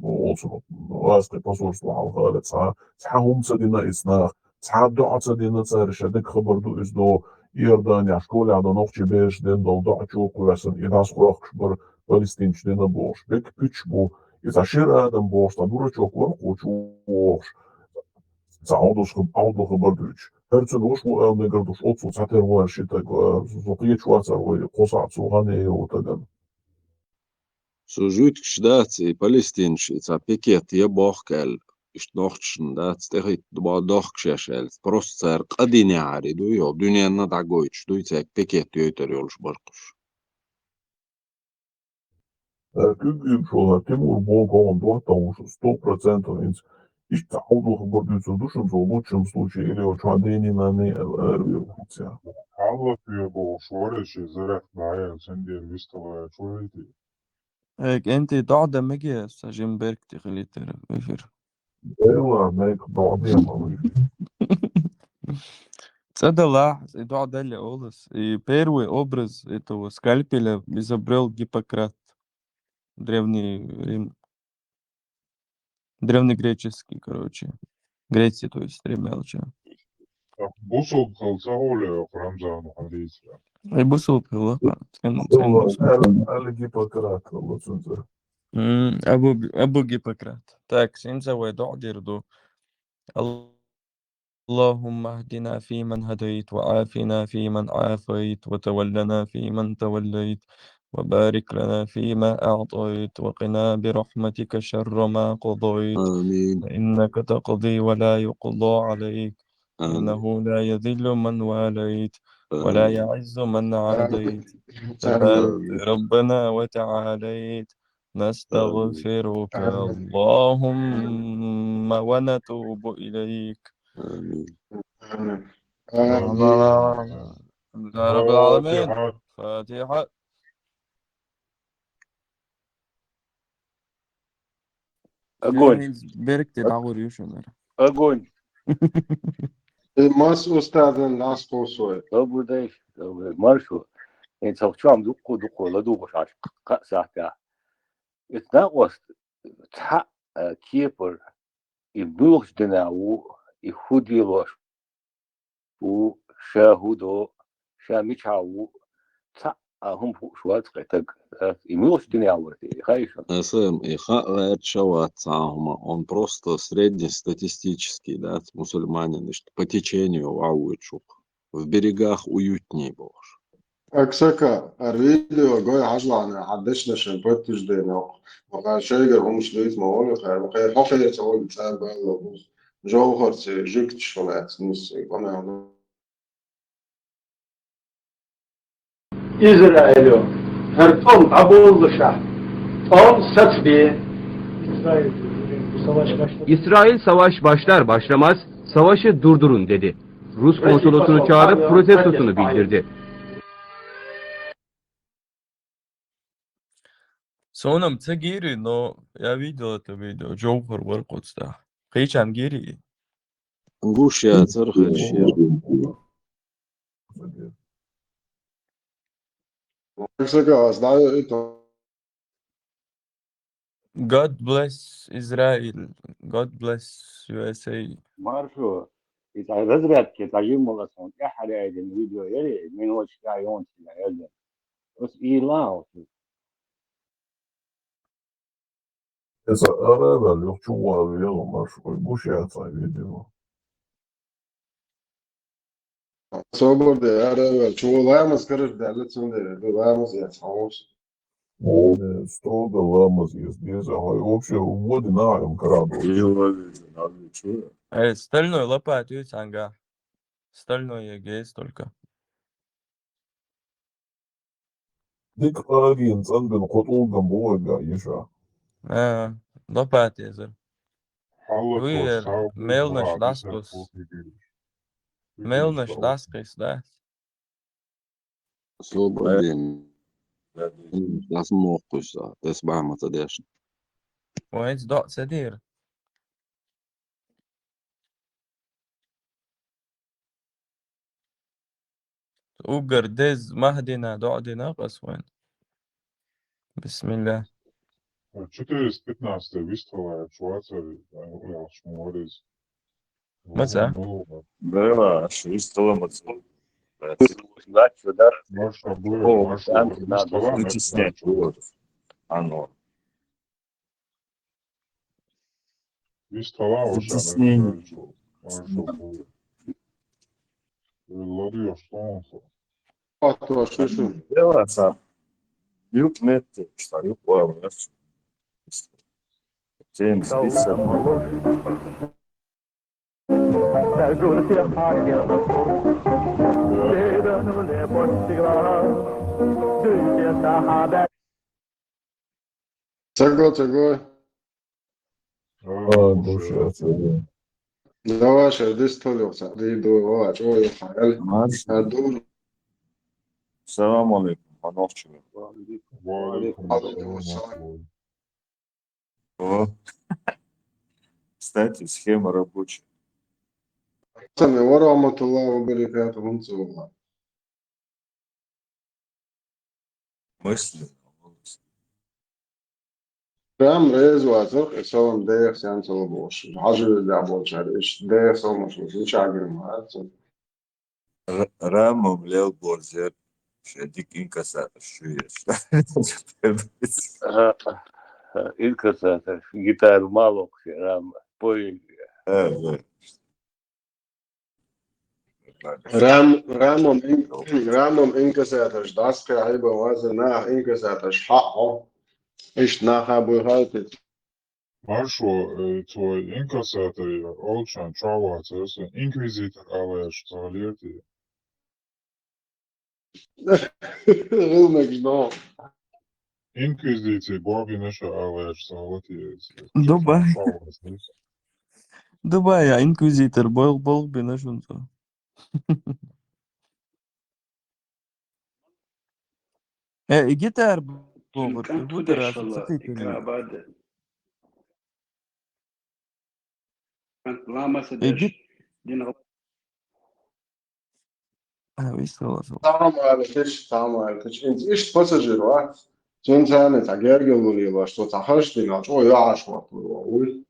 оцу, гӀазкхи посольство хьалха ала, цхьа, цхьа хӀума ца дина эца нах, цхьа доӀа ца дина цара, ша дика хабар ду иза до, Иорданехь школехь до нохчий бераш дина долу доӀа чу кхоьссина, и дӀасакхоьхкуш бара палестинчу дина бохуш. Бек пуьчаш бу, и цхьа шира адам бохуш, цхьа дурачок вара кху чу вохуш. Цхьа Ӏовдалш хаб-, Ӏовдал хабар дуьйцуш. ХӀара цуьнан ваша ву аьлла мегар ду, оццул цхьатерра вара ши таг, а, со кхеташ вацара вай, кхо сахьт цо гӀан е йолу тагана. Цу жуьгташ дац и палестинчу, и цхьа пикет я бохку аьлла, иштта нохчашна дац, тӀехӀитта бо-, дохку шаьш аьлла. Просто цара къа динехьара и дуй, йо, дуьненна дӀагойтуш дуй, цаьрга пикет йойтар йолуш баркхуш. Э, куьг уьйгуш волу Тимур боху хӀун доттагӀа ву шу, сто процентов хӀинца. Иштта Ӏовдал хабар дуьйцур ду шуна цо, в лучшем случае, или йо чохь дийна нанна, э, э, вирхуьлца. Хьалла пе бохуш вара ши зарах наян, сендер висталгӀа чуьйти. Э, кӀентий, доӀа дан мегий аса, жима берг тӀе хилийтара эфир. Делла мега доӀа дехьа вуй. ЦӀа далахь, и доӀа далле олус. И первый образ этого скальпеля изобрёл Гиппократ. Древний Рим. Древнегреческий, короче. Греция, то есть, древняя. Бусулба хила ца хьуле, Рамзану хьадийцира. И бусулба хила, ха. Цхьаьна, цхьаьна бусулба. Али, Али Гиппократ хила цунца. М, Абу, Абу Гиппократ. Так, хӀинца вай доӀа дийр ду. اللهم اهدنا فيمن هديت، وعافنا فيمن عافيت، وتولنا فيمن توليت، وبارك لنا فيما أعطيت، وقنا برحمتك شر ما قضيت. آمين. فإنك تقضي ولا يقضى عليك. آمين. إنه لا يذل من واليت، ولا آمين. يعز من عاديت. آمين. تبارك ربنا وتعاليت. نستغفرك اللهم ونتوب إليك. آمين. آمين. الحمد لله رب العالمين. الفاتحة. الفاتحة. Огонь. Берг де дагъур юшанар. Огонь. Э, мас устадын лас косой. Добрый день. Добрый. Маршо. Эн цох чам дукку, дукку, ла дукку шаш. Ка сахта. Ит на ост. Та, э, кепар. И булх дина у, и худи лош. У ша хӀу до, ша мича ву, цхьа а хӀума хууш вац кхетаг, и муьлхачу дуьнен вара те, и хаийша? Аса, и хаа гӀерташ вац цхьа хӀума, он просто среднестатистический, да, мусульманин, иштта по течению ваьвучух. В берегах уютнее бохуш. Аксака, ар видео гой хьажлана, хьан дешнашан подтверждение вакха. Ваха шайгара хӀумаш дуйта ма вали хайр, ваха хьо хайр ца вали цӀа балла бу. Жовхарци жуьгташ хилац, нисси, къамел. Израилё, хӀара тӀом дӀаболлушахь, тӀом сацабе. İsrail savaş başlar başlamaz savaşı durdurun dedi. Rus konsolosunu çağırıp protestosunu bildirdi. Сонам ца гири, но я видел это видео. Джовхар вар кхуцда. Кхечан гири. Гуш яцар хершер. Как всегда, знаю это. God bless Israel. God bless U S A. Маршо, иза разрядки, иза жиммала сон тӀаьхьаряйдина видео яри, мин вача тӀаьхьа йончина яздина. Ус ийла оцу. Иза араваьлла юха чу ван вела маршо, гуш яцахь видео. Собар де, араваьлла, чу ламаз караш даьлла, цундела ду ламаз яц хьовса. О, строго ламаз яц, деза, хьой вообще вводи на хьайм карадо. Э, стальной лопат ю цанга. Стальной ЕГЭ только. Дика къагийна цӀанбина кхо тӀулгам бу вайга, Иша. А, лопат езар. Хьаллакхо Вуй, схьавола мелнаш муха дӀасакхус. Десятку кегийраш. Мелнаш дӀасакхис, да? Собар де. Дас мохкуш, дас бахьма ца деш. Вайца доӀ ца дийр. Уггар деза махьдина доӀа дина ас вайн. Бисмилла. Четыреста пятнадцатый вистхилар, Швейцари, яхаш ма вариза. Маца? Да, аш вистхила маца. Маша, бу, О, Маша, там надо вистхила, вытеснять, вот. Оно. Вистхила, Вытеснение. Ладуеш, что он? Аттош шу. Дело са. Юг метте, что юг уаврас. Тем список. Цаго, цаго. А, душа, цаго. Давай, ша, дис толёса, ди ду, ва, чё я, хаял. Маш. А, ду. Салам алейкум, панохчу. Ва алейкум салам. О. Кстати, схема рабочая. Сами ва рахматуллахи ва баракатуху, хунцула. Мысли. Прям резу ацарх, и салам дех сян цала бош. Хажи да болчар, иш дех салам шу, шу чагир ма ацу. Р-, Рамам лел борзер, шедик инкасаташ шу еш. Ага, ага, инкасаташ, гитар мало кше, Рама, поэзия. Ага. Рам-, Рамам ин-, Рамам инкасаташ, дас кхе хьайба ваза нах инкасаташ, хьаъ хьо. Ишт наха буй халтит. Маршо, э, цо инкассаторе олчан чӀоагӀа вацара, со инквизитор ала аьлла ца хилира те? ГӀилмагаш догӀу. Инквизици бобина ша ала аьлла ца хилира те? Дубай. ЧӀоагӀа вацара. Дубай, я инквизитор бол-, болх бина шуна цо. Э, и гитар бу-, бу-, Кин бу-, кан бу-, тудеш тараса хала, цакхитина. Ика абада. Ламаса деш. Дин гъ- А, вист гъалас. Тамам алкаш, тамам алкаш. Инц ишт пассажир ва. Цинцяне ца гергел вули ва, што ца хаш дин, а чо яаш ва, курва, уй.